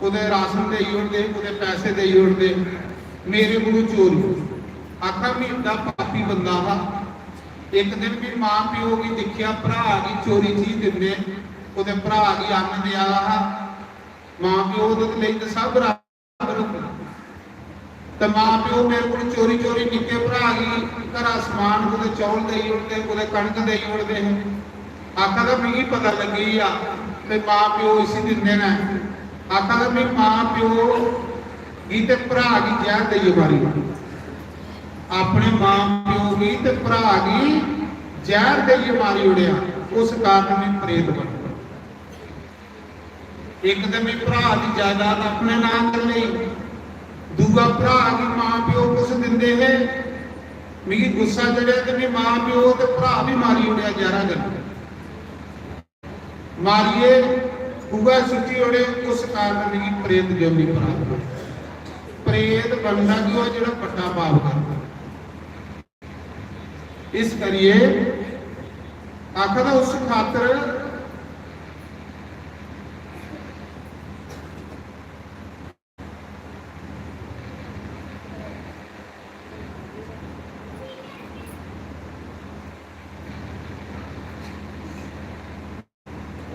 कुतै राशन देई ओड़दे, कुतै पैसे देई ओड़दे, मेरे कोलू चोरी। आखा, में इन्ना पापी बंदा हा। इक दिन में मां प्यो गी दिक्खेआ, भ्रा गी चोरी चीज दिंदे, कुतै भ्रा गी अन्न देआ दा हा। मां प्यो दे लेई ते सब बराबर होंदे। ते मां प्यो मेरे कोल चोरी चोरी निक्के भ्रा गी घरा समान, कुतै चौल देई ओड़दे, कुतै कनक देई ओड़दे हे। आखा दा, "मिगी पता लग्गी गेआ ते मां प्यो इसी दिंदे न।" आखा दा, "में मां प्यो गी ते भ्रा गी जैह्र देइयै मारी ओड़ेआ।" अपने मां प्यो गी ते भ्रा गी जैह्र देइयै मारी ओड़ेआ, उस कारण में प्रेत बनी। इक ते में भ्रा दी जायदाद अपने नांऽ करी लेई, दूआ भ्रा गी मां प्यो कुछ दिंदे हे, मिगी गुस्सा चढ़ेआ ते में मां प्यो ते भ्रा बी मारी ओड़ेआ जैह्रा कन्नै। मारियै कुएं सुट्टी ओड़े, उस कारण मिगी प्रेत योनि प्राप्त होई। प्रेत बनदा की ओह् जेह्ड़ा बड्डा पाप करदा। इस करियै आखा दा उस खातर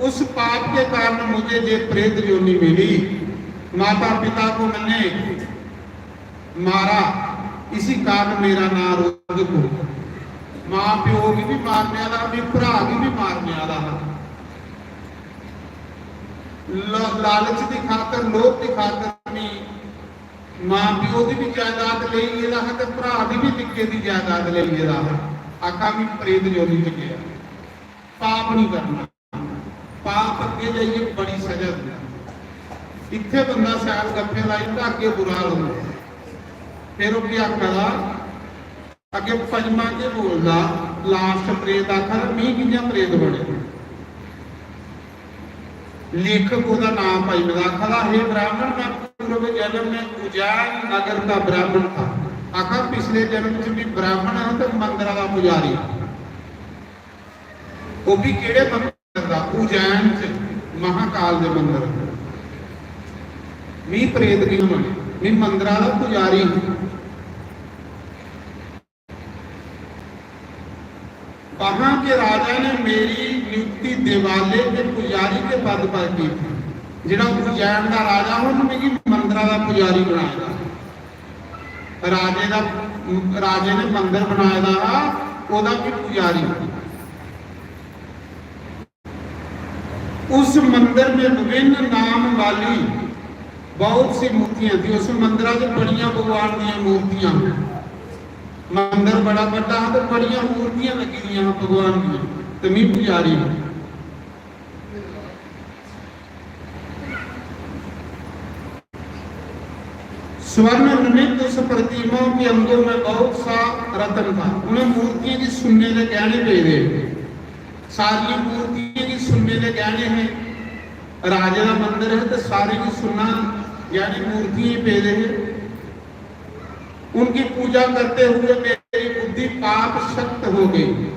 उस पाप के कारण मुझे ये प्रेत योनि मिली। माता पिता को मैंने मारा, इसी कारण मेरा नाम रोधक हो। मां प्यो गी भी मारने वाला, अपने भरा गी भी मारने वाला हा। ल-, लालच की खातर, लोभ की खातर नहीं, मां प्यो की भी जायदाद ले गेदा हा ते भरा की भी निक्के की जायदाद ले गेदा हा। आखा भी प्रेत योनि च गया, पाप नहीं करना। पाप अग्गे जाइए बड़ी सजा दिंदा। इत्थे बंदा सैल गप्पे लाई जंदा, अग्गे बुरा हाल होंदा। फिर ओह् केह् आखा दा, अग्गे पंजमा केह् बोलदा, लास्ट प्रेत आखा दा, "मी कि'यां प्रेत बने?" लेखक ओह्दा नाम पाई ओड़दा, आखा दा, "हे ब्राह्मण, मैं पूर्व जन्म में उज्जैन नगर का ब्राह्मण था।" आखा, "पिछले जन्म च भी ब्राह्मण हा ते मंदरा दा पुजारी।" ओह् भी केह्ड़े मंदर दा? उज्जैन च महाकाल दे मंदर। मी प्रेत की मने, मी मंदरा दा पुजारी। वहां के राजा ने मेरी नियुक्ति देवालय के पुजारी के पद पर की थी। जेड़ा उज्जैन का राजा हो, उन्होंने मिगी मंदरा का पुजारी बनाया। राजे दा, राजे ने मंदर बनाए दा हा, ओह्दा भी पुजारी। उस मंदर में विभिन्न नाम वाली बहुत सी मूर्तियां थी। उस मंदरा च बड़ियां भगवान दियां मूर्तियां। मंदर बड़ा बड़ा हा ते बड़ियां मूर्तियां लगी दियां हां भगवान दियां। ते मी पुजारी हा। स्वर्ण निर्मित उस प्रतिमाओं के अंगों में बहुत सा रत्न था। उन्हें मूर्तियों की सुन्ने के गहने पेदे। सारियां मूर्तियों की सुन्ने के गहने हैं। राजे का मंदिर है तो सारे की सुन्ना यानी मूर्तियां ही पेदे हैं। उनकी पूजा करते हुए मेरी बुद्धि पाप शक्त हो गई।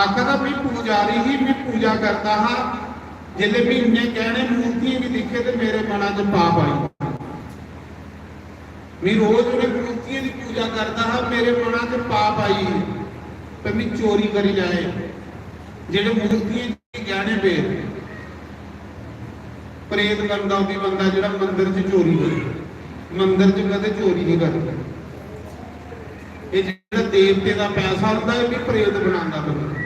आखा दा, "मैं पुजारी ही, मैं पूजा करता हा, जिसले मैं इन्ने गहने मूर्तियां भी दिखे तो मेरे मना च पाप आई। मैं रोज उन्हें मूर्तियां की पूजा करता हा, मेरे मना च पाप आई, तो मैं चोरी करी लाए।" जेडे मूर्तियां के गहने पे, प्रेत बनदा ओह् बी बंदा जेह्ड़ा मंदर च चोरी करे। मंदर च कदें चोरी नहीं करदा। ये जेह्ड़ा देवते दा पैसा होंदा, ये भी प्रेत बनांदा बंदा।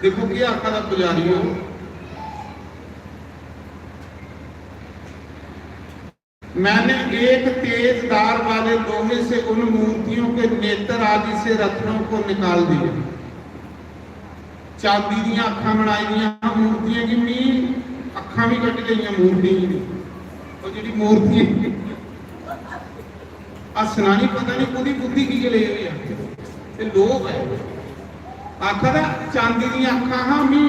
देखो केह् आखा दा पुजारी हो। मैंने एक तेज धार वाले लोहे से उन मूर्तियों के नेत्र आदि से रत्नों को निकाल दिया। चांदी दियां अक्खां बनाई दियां हां मूर्तियां गी, मी अक्खां भी कड्ढ लेइयां मूर्तियां दी। ओह् जेह्ड़ी मूर्ति हस्सना नहीं, पता नहीं कोह्दी बुद्धि की लेई होई आ। ते लोभ ऐ। आखा दा, चांदी दियां अक्खां हां, मी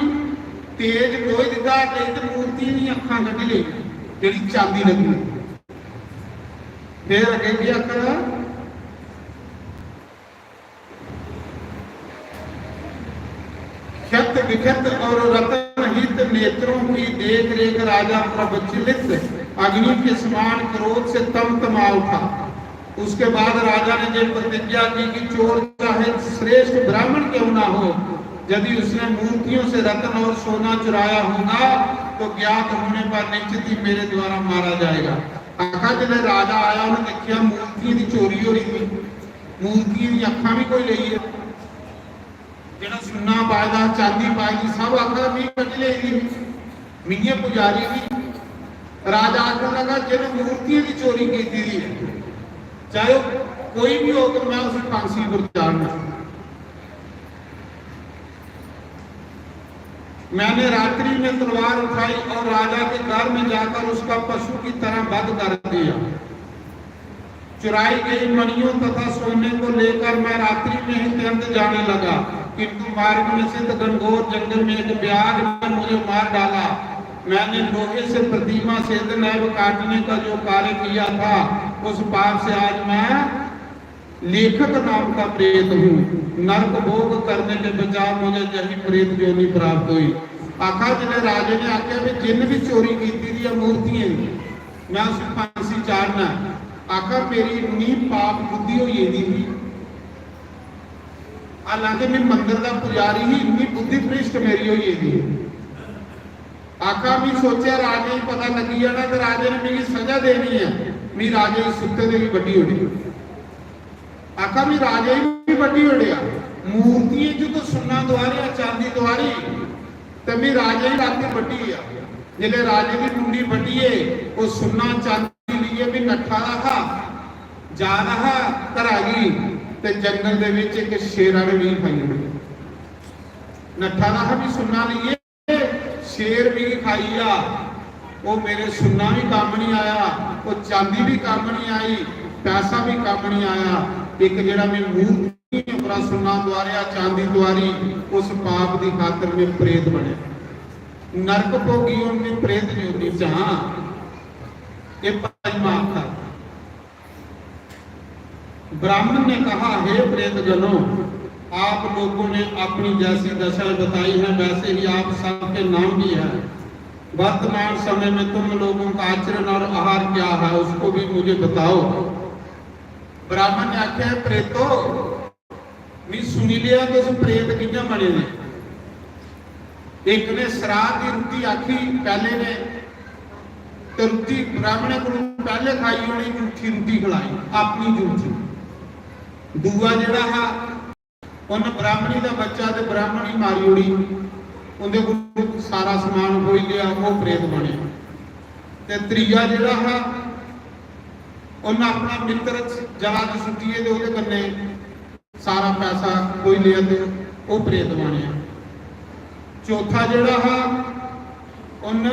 तेज लोहे दी धार लेई ते मूर्तियां दी अक्खां कड्ढी लेई, जेह्ड़ी चांदी लग्गी। फिर अग्गें केह् आखा दा? क्षत विक्षत और रत्न हित नेत्रों की देख रेख राजा प्रज्वलित अग्नि के समान क्रोध से तम तमा उठा। उसके बाद राजा ने ये प्रतिज्ञा की कि चोर चाहे श्रेष्ठ ब्राह्मण क्यों ना हो, यदि उसने मूर्तियों से रत्न और सोना चुराया होगा तो ज्ञात होने पर निश्चित ही मेरे द्वारा मारा जाएगा। आखा जिसलै राजा आया, उन्हें देखिया मूर्तियां दी चोरी हो रही थी, मूर्तियां दी अक्खां भी कोई लेई है, जेड़ा सुन्ना पाए दा, चांदी पाई दी, सब आखा मी कड्ढी लेई दी, मिगी पुजारी भी। राजा आखन लगा, जिन मूर्तियां दी चोरी की दी है, चाहे ओह् कोई भी हो, तो मैं उसी फांसी पर चाढ़ना। मैंने रात्रि में तलवार उठाई और राजा के घर में जाकर उसका पशु की तरह वध कर दिया। चुराई गई मणियों तथा सोने को लेकर मैं रात्रि में ही तुरंत जाने लगा, किंतु मार्ग में स्थित घनघोर जंगल में एक व्याघ्र ने मुझे मार डाला। मैंने लोहे से प्रतिमा से नैव काटने का जो कार्य किया था, उस पाप से आज मैं लेखक नाम का प्रेत हूँ। नरक भोग करने के बजाय मुझे यही प्रेत योनि प्राप्त हुई। आखा जिसलै राजे ने आख्या भी जिन भी चोरी की दी मूर्तियां, मैं उसी फांसी चाढ़ना। आखा मेरी इन्नी पाप बुद्धि होई गेदी ही, हालांकि मैं मंदिर का पुजारी ही, इन्नी बुद्धि भ्रष्ट मेरी होई गेदी ही। आखा, "मी सोचेआ राजे गी पता लग्गी जाना ते राजे ने मिगी सजा देनी ऐ, मी राजे गी सुत्ते दे बी बड्ढी ओड़ी।" आखा, "मी राजे गी बी बड्ढी ओड़ेआ, मूर्तियें च तो सुन्ना दुआरेआ, चांदी दुआरी, ते मी राजे गी रातीं बड्ढी गेआ।" जिसलै राजे दी मुंडी बड्ढियै ओह् सुन्ना चांदी लेइयै बी नट्ठा दा हा, जा दा हा घरा गी, ते जंगल दे बिच इक शेरा ने मिगी खाई ओड़ेआ। नट्ठा दा हा भी सुन्ना लेइयै, शेर मिगी खाई गेआ। ओह् मेरे सुन्ना भी कम्म नहीं आया, ओह् चांदी भी कम्म नहीं आई, पैसा भी कम्म नहीं आया। इक जेह्ड़ा मैं मूर्ति उप्परा सुन्ना तुआरेआ, चांदी तुआरी, उस पाप दी खातर मैं प्रेत बनेआ। नरक भोगी हून मैं प्रेत जोनी च हां। एह् पंजमा आखर। ब्राह्मण ने कहा, "हे प्रेत गणों, आप लोगों ने अपनी जैसी दशाएं बताई हैं, वैसे ही आप सबके नाम भी है। वर्तमान समय में तुम लोगों का आचरण और आहार क्या है, उसको भी मुझे बताओ।" ब्राह्मण ने आख्या, "प्रेतो, मी सुनी लिया तुस प्रेत कि'यां बने दे। इक ने सराध दी रुट्टी आखी पैह्ले ने, ते रुट्टी ब्राह्मणे कोलों पैह्ले खाई होनी, झूठी रुट्टी खलाई, अपनी झूठी। दूआ जेह्ड़ा हा, उन्न ब्राह्मणी दा बच्चा ते ब्राह्मणी मारी ओड़ी, उं'दे कोल सारा समान खोई लेआ, ओह् प्रेत बने। ते त्रीया जेह्ड़ा हा, उन्न अपना मित्तर जला च सुट्टियै ते ओह्दे कन्नै सारा पैसा खोई लेआ ते ओह् प्रेत बनेआ। चौथा जेह्ड़ा हा, उन्न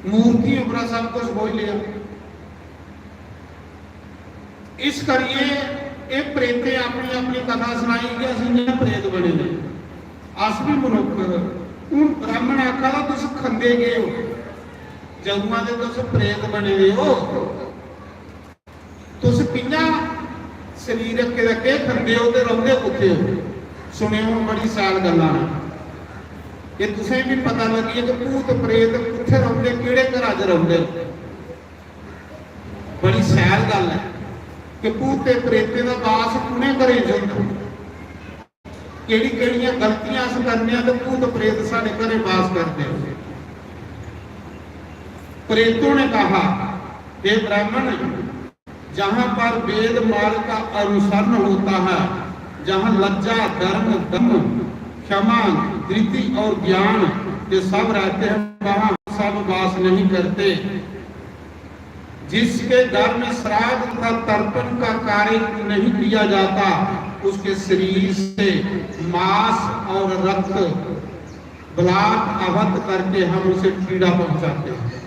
मूर्तियें उप्परा सब कुछ खोई लेआ। इस करियै एह् प्रेतें अपनी अपनी कथा सनाई कि अस इ'यां प्रेत बने दे। अस बी मनुक्ख। हून ब्राह्मण आखा दा, "तुस खंदे केह् ओ? जदुआं दे तुस प्रेत बने दे ओ, तुस कि'यां शरीर रक्खे दा, केह् खंदे ओ ते रौंह्दे कुत्थै ओ?" सुनेओ, हून बड़ी शैल गल्लां न। एह् तुसें बी पता लग्गी गेआ कि भूत प्रेत कुत्थै रौंह्दे, केह्ड़े घरा च रौंह्दे। बड़ी शैल गल्ल ऐ कि भूतें प्रेतें दा बास कु'नें घरें च होंदा, केह्ड़ी-केह्ड़ियां गलतियां अस करने आं ते भूत प्रेत साढ़े घरें बास करदे न। प्रेतों ने कहा, "हे ब्राह्मण, जहां पर वेद मार्ग का अनुसरण होता है, जहां लज्जा, धर्म, दम, क्षमा, धृति और ज्ञान, ये सब रहते हैं, वहां सब वास नहीं करते। जिसके घर में श्राद्ध तथा तर्पण का कार्य नहीं किया जाता, उसके शरीर से मांस और रक्त, ब्लात आहत करके हम उसे पीड़ा पहुंचाते हैं।"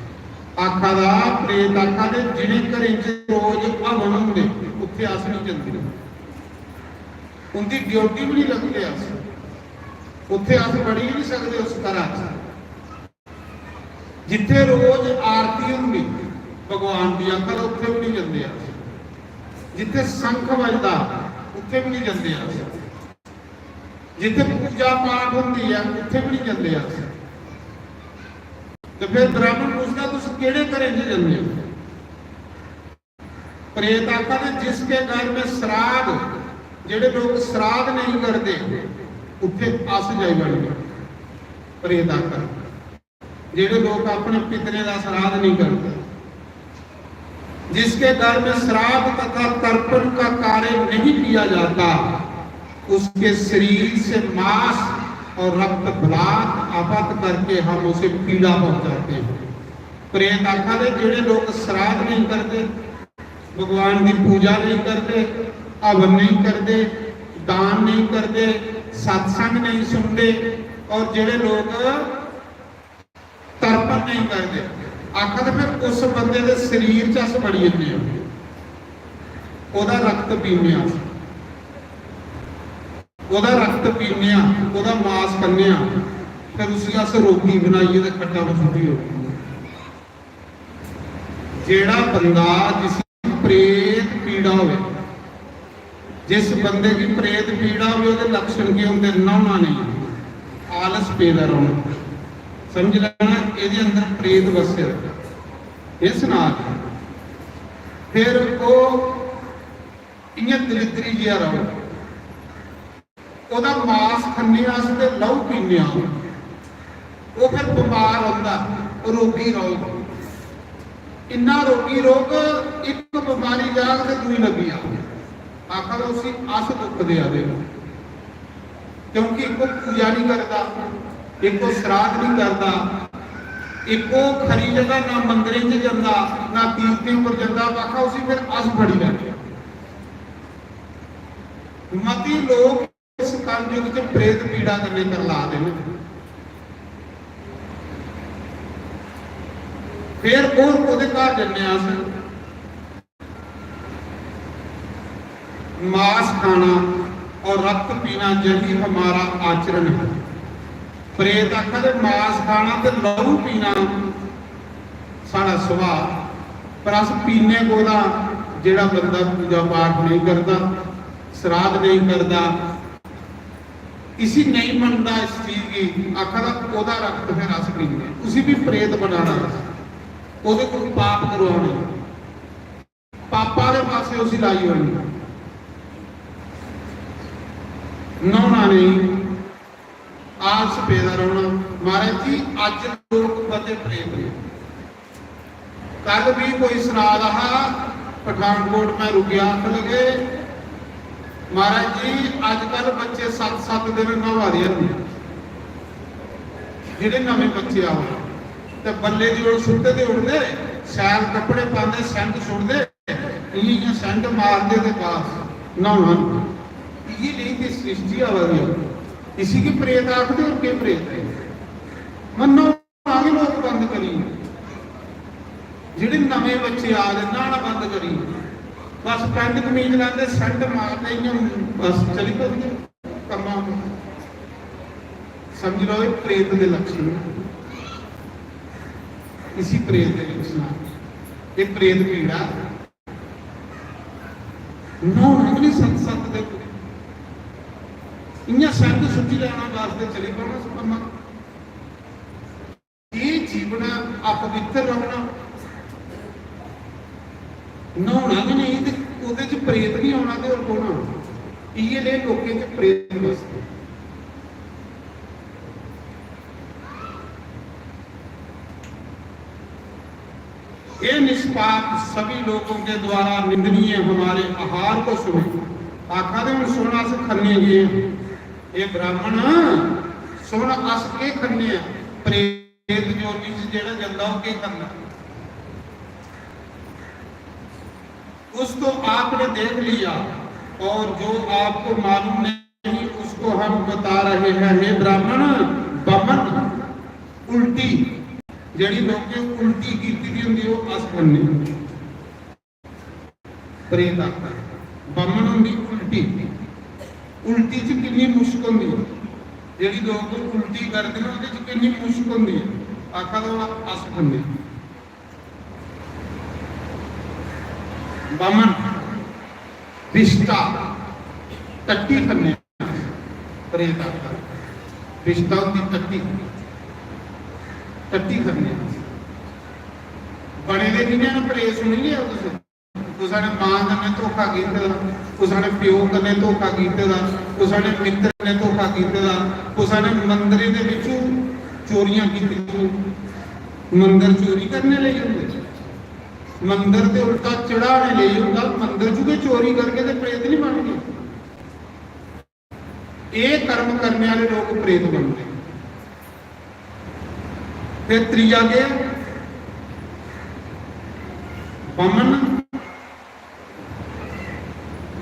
आखा दा, प्रेत आखा दे, जिनें घरें च रोज हवन होंदे, उत्थे अस नहीं जंदे। उंदी ड्यूटी भी नहीं लगदे अस। उत्थे अस बड़ी नहीं सकदे उस घरा च। जिथे रोज आरती होंदी भगवान दी, आखा दा, उत्थे भी नहीं जंदे अस। जिथे शंख बजदा, उत्थे भी नहीं जंदे अस। जिथे पूजा पाठ होंदी है, उत्थे भी नहीं जंदे अस। ते फिर ब्राह्मण पुछदा, "तुस केड़े घरें च जंदे हो?" प्रेत आखा दे, "जिसके घर में श्राद्ध, जेड़े लोग श्राद्ध नहीं करते, उत्थे अस जाई वड़ने।" प्रेत आखा दे, "जेड़े लोग अपने पितरें का श्राद्ध नहीं करते, जिसके घर में श्राद्ध तथा तर्पण का कार्य नहीं किया जाता, उसके शरीर से मांस और रक्त ब्लात आहत करके हम उसे पीड़ा पहुंचाते हैं।" प्रेत आखा दे, जेड़े लोग श्राद्ध नहीं करते, भगवान की पूजा नहीं करते, हवन नहीं करते, दान नहीं करते, सत्संग नहीं सुनते, और जेड़े लोग तर्पण नहीं करते, आखा दे, फिर उस बंदे दे शरीर च अस बड़ी जन्ने आं, ओह्दा रक्त पीने आं अस, ओह्दा रक्त पीने आं, ओह्दा मास खन्ने आं, फिर उसी अस रोगी बनाइयै ते खट्टा पर सुट्टी ओड़ने आं। जेड़ा बंदा, जिसी प्रेत पीड़ा होवे, जिस बंदे गी प्रेत पीड़ा होवे, ओह्दे लक्षण केह् होंदे? न्हौना नेईं, आलस पेदा रौह्ना, समझ लैना एह्दे अंदर प्रेत बस्से दा। एह् सना दे। फिर ओह् इ'यां दलिद्दरी जेहा रौह्ना। ओह्दा मास खन्ने अस ते लहू पीने आं। ओह् फिर बमार रौंह्दा, रोगी रौह्ग। इन्ना रोगी रौह्ग, इक बमारी जाग ते दूई लग्गी जाग। आखा दा उसी अस दुख देआ दे। क्योंकि इक ओह् पूजा नहीं करदा, इक ओह् श्राद्ध नहीं करदा, इक ओह् खरी जगह ना मंदिरें च जंदा, ना तीर्थें पर जंदा। आखा उसी फिर अस फड़ी लैने। मती लोक इस कलयुग च प्रेत पीड़ा कन्नै करला दे न। फिर होर कोह्दे घर जन्ने अस? मांस खाना और रक्त पीना यही हमारा आचरण है। प्रेत आखा दे मांस खाना ते लहू पीना साढ़ा सुभाऽ, पर अस पीने कोह्दा? जेह्ड़ा बंदा पूजा पाठ नेईं करदा, श्राद्ध नेईं करदा, इसी नेईं मनदा इस चीज गी, आखा दा ओह्दा रक्त फिर अस पीने, उसी भी प्रेत बनाना, ओह्दे कोल पाप करवाना, पापा दे पासे उसी लाई ओड़ना। न्हौना नेईं, आलस पेदा रौह्ना। महाराज जी, अज्ज लोक मते प्रेत न। कल भी कोई सना दा हा, पठानकोट मैं रुकेआ, आखन लगे, "महाराज जी, अजकल बच्चे सत्त सत्त दिन न्हावा दे हन।" जेह्ड़े नमें बच्चे आवा, ते बल्ले दी ओह् सुट्टे दे उड़दे, शैल कपड़े पांदे, सैंट सुट्टदे, इ'यां इ'यां सैंट मारदे ते बस न्हौना। इ'यै नेही ते सृष्टि आवा दी ऐ। इसी गै प्रेत आखदे, होर केह् प्रेत ऐ? मन्नो, आगे लोक बंद करी, जेह्ड़े नमें बच्चे आ दे, न्हाना बंद करी, बस पैंट कमीज लांदे, सैंट मारदे, इ'यां बस चली पौंदे कम्मा पर। समझ लो, एह् प्रेत दे लक्षण न। इसी प्रेत दे लक्षण आखदे। एह् प्रेत पीड़ा। न्हौना बी निं सत्त सत्त दिन। इ'यां सैंट सुट्टी लैना, बस ते चली पौना कम्मा। एह् जीवन अपवित्र रौह्ना, न्हौना गै नेईं ते ओह्दे च प्रेत निं औना ते होर कौन औना? इ'यै नेह् लोकें च प्रेत बसदे। हे निष्पाप, सभी लोगों के द्वारा निंदनीय हमारे आहार को सुनो। आखा दे हुन सुन, अस खन्ने गे। हे ब्राह्मण, सुन, अस केह् खन्ने आं? प्रेत जोनी च जेह्ड़ा जंदा, ओह् केह् खंदा? उसको आपने देख लिया और जो आपको मालूम नहीं, उसको हम बता रहे हैं। हे ब्राह्मण, बमन, उल्टी, जेह्ड़ी लोकें उल्टी कीती दी होंदी, ओह् अस खन्ने। प्रेत आखदा ऐ, बमन होंदी उल्टी। उल्टी च किन्नी मुश्क होंदी ऐ, जेह्ड़ी लोक उल्टी करदे न, ओह्दे च किन्नी मुश्क होंदी ऐ, आखा दा ओह् अस खन्ने। बमन, बिष्टा, टट्टी खन्ने। प्रेत आखदा, बिष्टा होंदी टट्टी, टट्टी खन्ने। बने दे कि'यां न प्रेत, सुनी लेआ तुसें? कुसै ने मां कन्नै धोखा कीते दा, कुसै ने प्यो कन्नै धोखा कीते दा, कुसै ने मित्तर कन्नै धोखा कीते दा, कुसै ने मंदरें दे बिच्चों चोरियां कीतियां। मंदर चोरी करने लेई जंदे, मंदर ते उल्टा चढ़ाने लेई जंदा। मंदर च गै चोरी करगे ते प्रेत नहीं बनगे। एह् कर्म करने आह्ले लोक प्रेत बनदे। फिर त्रीया केह्? बमन,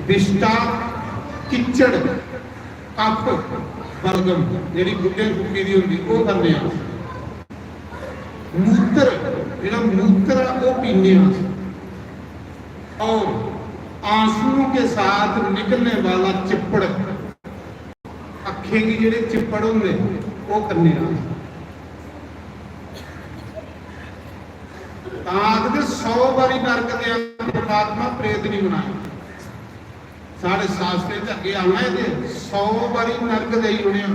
बिष्टा, किच्चड़, कफ, बलगम, जेह्ड़ी बुड्ढें फुक्की दी होंदी, ओह् खन्ने आं। मूत्र, जेह्ड़ा मूत्र ऐ, ओह् पीने आं। और आंसुओं के साथ निकलने वाला चिप्पड़, अक्खें गी जेह्ड़े चिप्पड़ होंदे, ओह् खन्ने आं। तां आखदे, सौ बारी नरक दे परमात्मा प्रेत नहीं बनाया। साढ़े शास्त्रें च अग्गें आना ऐ ते सौ बारी नरक देई ओड़ेआ,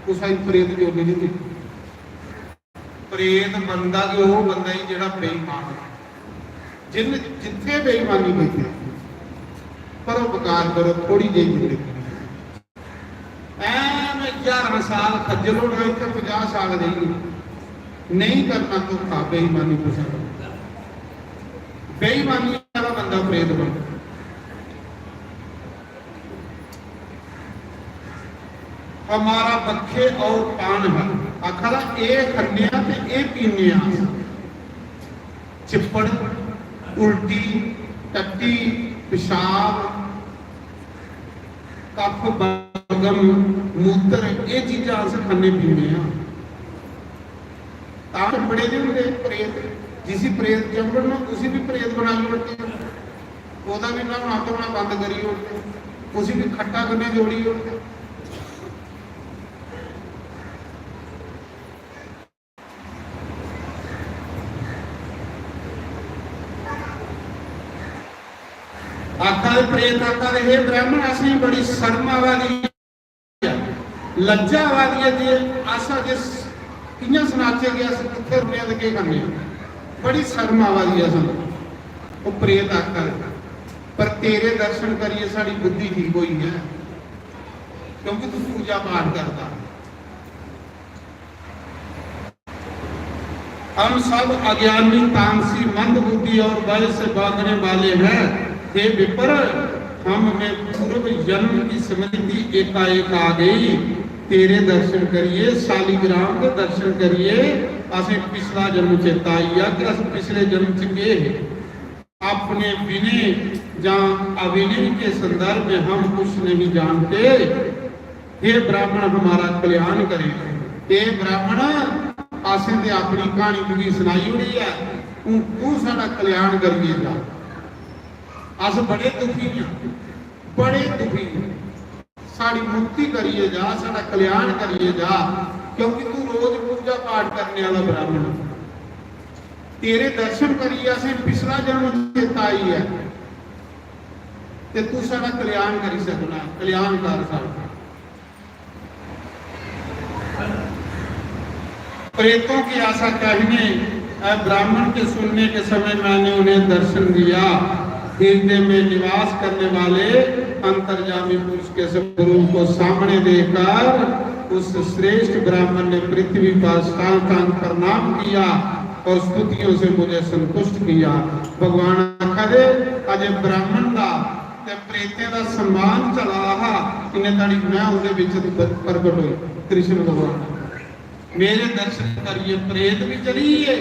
कुसै गी प्रेत जोड़ी नहीं दित्ती। प्रेत बनदा गै ओह् बंदा ही जेह्ड़ा बेईमान ऐ। जिन जित्थे बेईमानी कीती, परोपकार करो, थोड़ी जेही जिंदगी। हजारां साल खज्जल होना, इत्थै पंजाह साल रेहियै। नहीं करना धोखा, बेईमानी कुसै कन्नै। बेईमानी आह्ला बंदा प्रेत बनदा। हमारा भक्खे और पान है। आखा दा, एह् खन्ने आं ते एह् पीने आं अस। चिप्पड़, उल्टी, टट्टी, पेशाब, कफ, बलगम, मूत्र, एह् चीजां अस खन्ने पीने आं। तां चिप्पड़े दे होंदे प्रेत, जिसी प्रेत चंबड़ना, उसी बी प्रेत बनाई ओड़दे। ओह्दा बी न्हौना धोना बंद करी ओड़दे, उसी बी खट्टा कन्नै जोड़ी ओड़दे। आखा दे, प्रेत आखा दे, "हे ब्राह्मण, असेंगी बड़ी शर्म आवा दी ऐ, लज्जा आवा दी ऐ जे अस अज्ज स-, कि'यां सनाचै कि अस कुत्थै रौह्ने आं ते केह् करने आं। बड़ी शर्म आवा दी ऐ सानूं।" ओह् प्रेत आखा दे, "पर तेरे दर्शन करियै साढ़ी बुद्धि ठीक होई ऐ, क्योंकि तू पूजा पाठ करदा।" हम सब अज्ञानी, तामसी, मंद बुद्धि और भय से भागने वाले हैं। हे विप्र, हम में पूर्व जन्म की स्मृति एकाएक आ गई। तेरे दर्शन करिए, शालिग्राम के दर्शन करिए, असें पिछला जन्म चेता आई गया कि अस पिछले जन्म च केह् हे। अपने विनय या अविनय के संदर्भ में हम कुछ नहीं जानते। हे ब्राह्मण, हमारा कल्याण करें। हे ब्राह्मण, असें ते अपनी क्हानी तुगी सनाई ओड़ी ऐ, हून तू साढ़ा कल्याण करियै जा। अस बड़े दुखी आं, बड़े दुखी आं। साढ़ी मुक्ति करियै जा, साढ़ा कल्याण करियै जा, क्योंकि तू रोज पूजा पाठ करने वाला ब्राह्मण। तेरे दर्शन करियै असें पिछला जन्म चेता आई ऐ, ते तू साढ़ा कल्याण करी सकना, कल्याण कर साढ़ा। प्रेतों के ऐसा कहने, अ, ब्राह्मण के सुनने के समय मैंने उन्हें दर्शन दिया। हृदय में निवास करने वाले अंतर्यामी पुरुष के स्वरूप को सामने देखकर उस श्रेष्ठ ब्राह्मण ने पृथ्वी पर साष्टांग प्रणाम किया और स्तुतियों से मुझे संतुष्ट किया। भगवान आखा दे, अजे ब्राह्मण दा ते प्रेतें दा सम्मान चला दा हा, इन्ने धड़ी मैं उंदे बिच ब-, प्रगट होई, कृष्ण भगवान। मेरे दर्शन करियै प्रेत भी चली गे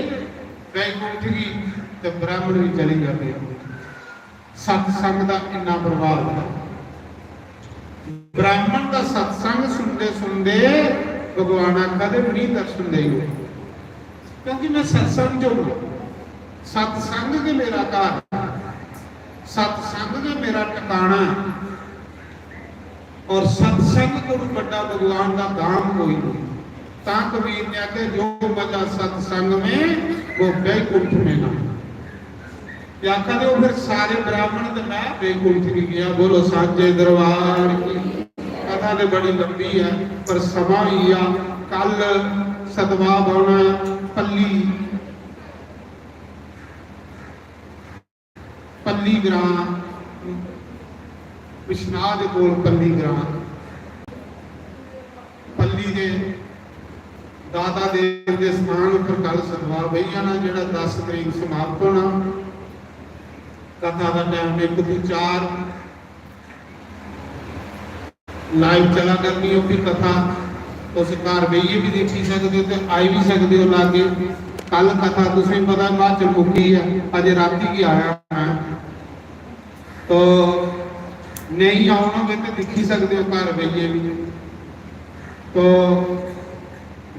बैकुंठ गी, ते ब्राह्मण भी चली गया बैकुंठ। सत्संग दा इन्ना प्रभाव है। ब्राह्मण दा सत्संग सुनदे सुनदे भगवान आखा दे, "मिगी दर्शन देई ओड़, क्योंकि मैं सत्संग च हूं, सत्संग गै मेरा घर, सत्संग गै मेरा ठिकाना है।" और सत्संग कोलू बड़ा भगवान का धाम कोई नहीं। तां कबीर ने आखे, "जो मजा सत्संग में, वो बैकुंठ में ना।" ते आखा दे, "वो फिर सारे ब्राह्मण ते मैं बैकुंठ नहीं गया।" बोलो सांचे दरबार की। कथा तो बड़ी लंबी है, पर समा ही आ। कल सतवा बावना पल्ली पल्ली ग्रां, बिश्नाह दे कोल पल्ली ग्रां, पल्ली दे दाता देव दे स्थान उपर कल सतवाह बेही जाना, जेहड़ा दस तरीक समाप्त होना। कथा दा टाइम इक तों चार। लाइव चला करनी होगी कथा, तुस घर बेहियै भी देखी सकदे हो ते आई भी सकदे हो लागे। कल कथा तुसें पता हिमाचल मुक्की ऐ, अज राती गै आया मैं। तो नेईं औन होवे ते दिक्खी सकदे हो घर बेहियै भी। तो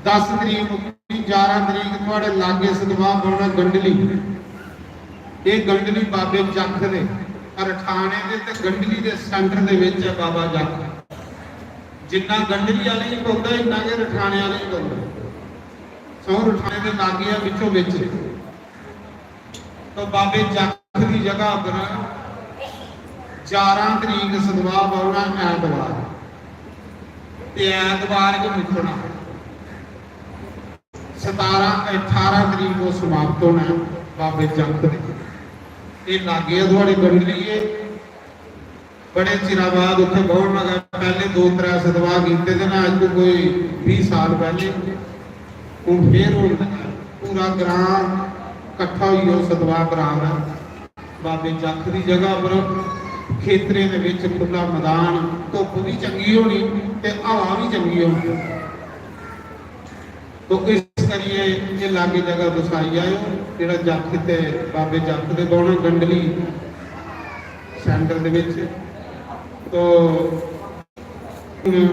दस तरीक मुक्की, ग्यारह तरीक थुआढ़े लागे सतवाह पौना गंडली। एह् गंडली बाबे जख दे, रठाने दे ते गंडली दे सेंटर दे विच ऐ बाबा जख। जिन्ना गंडली आह्ले गी पौंदा, इन्ना गै रठाने आह्ले गी पौंदा। सौ रठाने दे लागे ऐ, बिच्चो बिच। तो बाबे जख दी जगह पर ग्यारह तरीक सतवाह पौना ऐतवार, ते ऐतवार गै मुक्कना। सतारां, अठारां तरीक को समाप्त होना है बाबे जंग दे। ये लागे ऐ थुआढ़े गंडली, ये बड़े चिरा बाद उत्थे बौहन लगा। पैहले दो त्रै सतवाह कीते दे ना, अज तो कोई बीह साल पैहले। हून फिर हून पूरा ग्रां कट्ठा होई, ओह् सतवाह ग्रां दा, बाबे जख दी जगह पर, खेतरें दे विच खु'ल्ला मैदान, धुप्प भी चंगी होनी ते हवा भी चंगी होनी। तो इस करिए ये लागे जगह तुस आई आए हो, जेह्ड़ा जख ते बाबे जख दे बौह्ना गंडली सेंटर दे विच। तो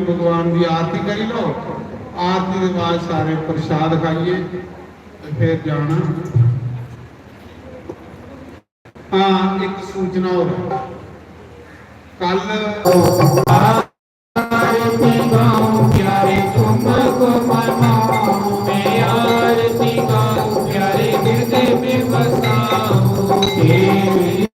भगवान दी आरती करी लो, आरती दे बाद सारे प्रसाद खाइए ते फिर जाना। हाँ, एक सूचना और, कल आरती गाऊं प्यारे तुमको मनाऊं, मैं आरती गाऊं प्यारे हृदय में बसाऊं। तेरी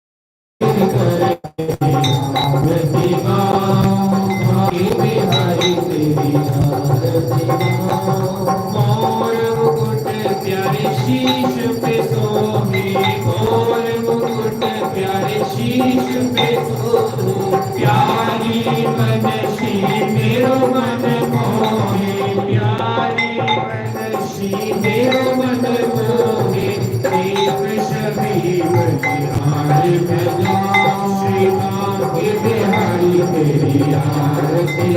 आरती गाऊं, भाई बिहारी तेरी आरती गाऊं। मोर मुकुट प्यारे शीश पे सोहे, मोर मुकुट प्यारे शीश पे सोहे। प्यारी बनशी मेरो मन मोहे, प्यारी बनशी मेरो मन मोहे। दीप शबीब निहार भजो, श्री बांके बिहारी तेरी आरती।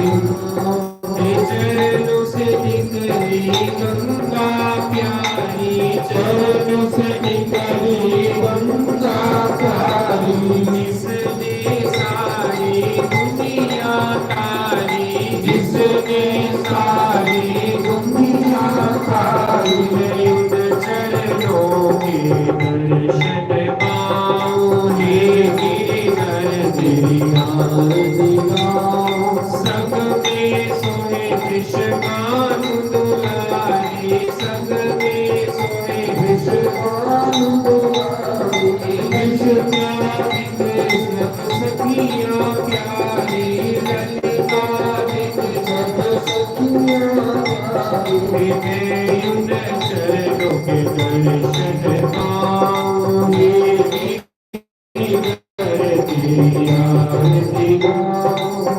चरणों से निकली गंगा प्यारी, चरणों से निकली गंगा प्यारी। जिसने सारी दुनिया तारी, जिसने सारी दुनिया तारी। मैं उन चरणों के दर्शन पाऊं, हे गिरिधर तेरी आरती गाऊं। संग में सोए कृष्ण कान्ह दुलारी, संग में सोए कृष्ण कान्ह दुलारी। कृष्ण प्यारी कृष्ण सखिया प्यारी, ललिता बिन सब सखिया प्यारी। मैं उन चरणों के दर्शन पाऊं, हे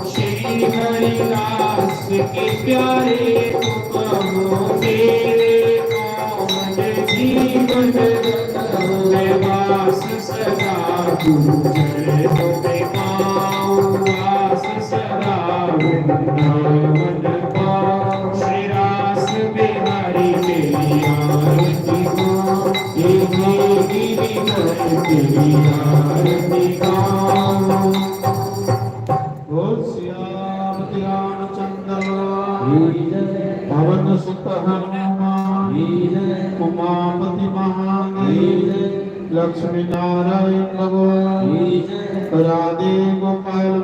श्री हरिदास के प्यारे तुम हो, तेरे पावन जीवन रतन में वास सदा गुरु चरणों में पाऊं, वास सदा वृंदावन पाऊं। श्री रास बिहारी तेरी आरती गाऊं, हे गिरिधर तेरी आरती गाऊं। बोल सियापति रामचंद्र, पवन सुत हनुमान, उमापति महादेव, लक्ष्मी नारायण भगवान, राधे गोपाल।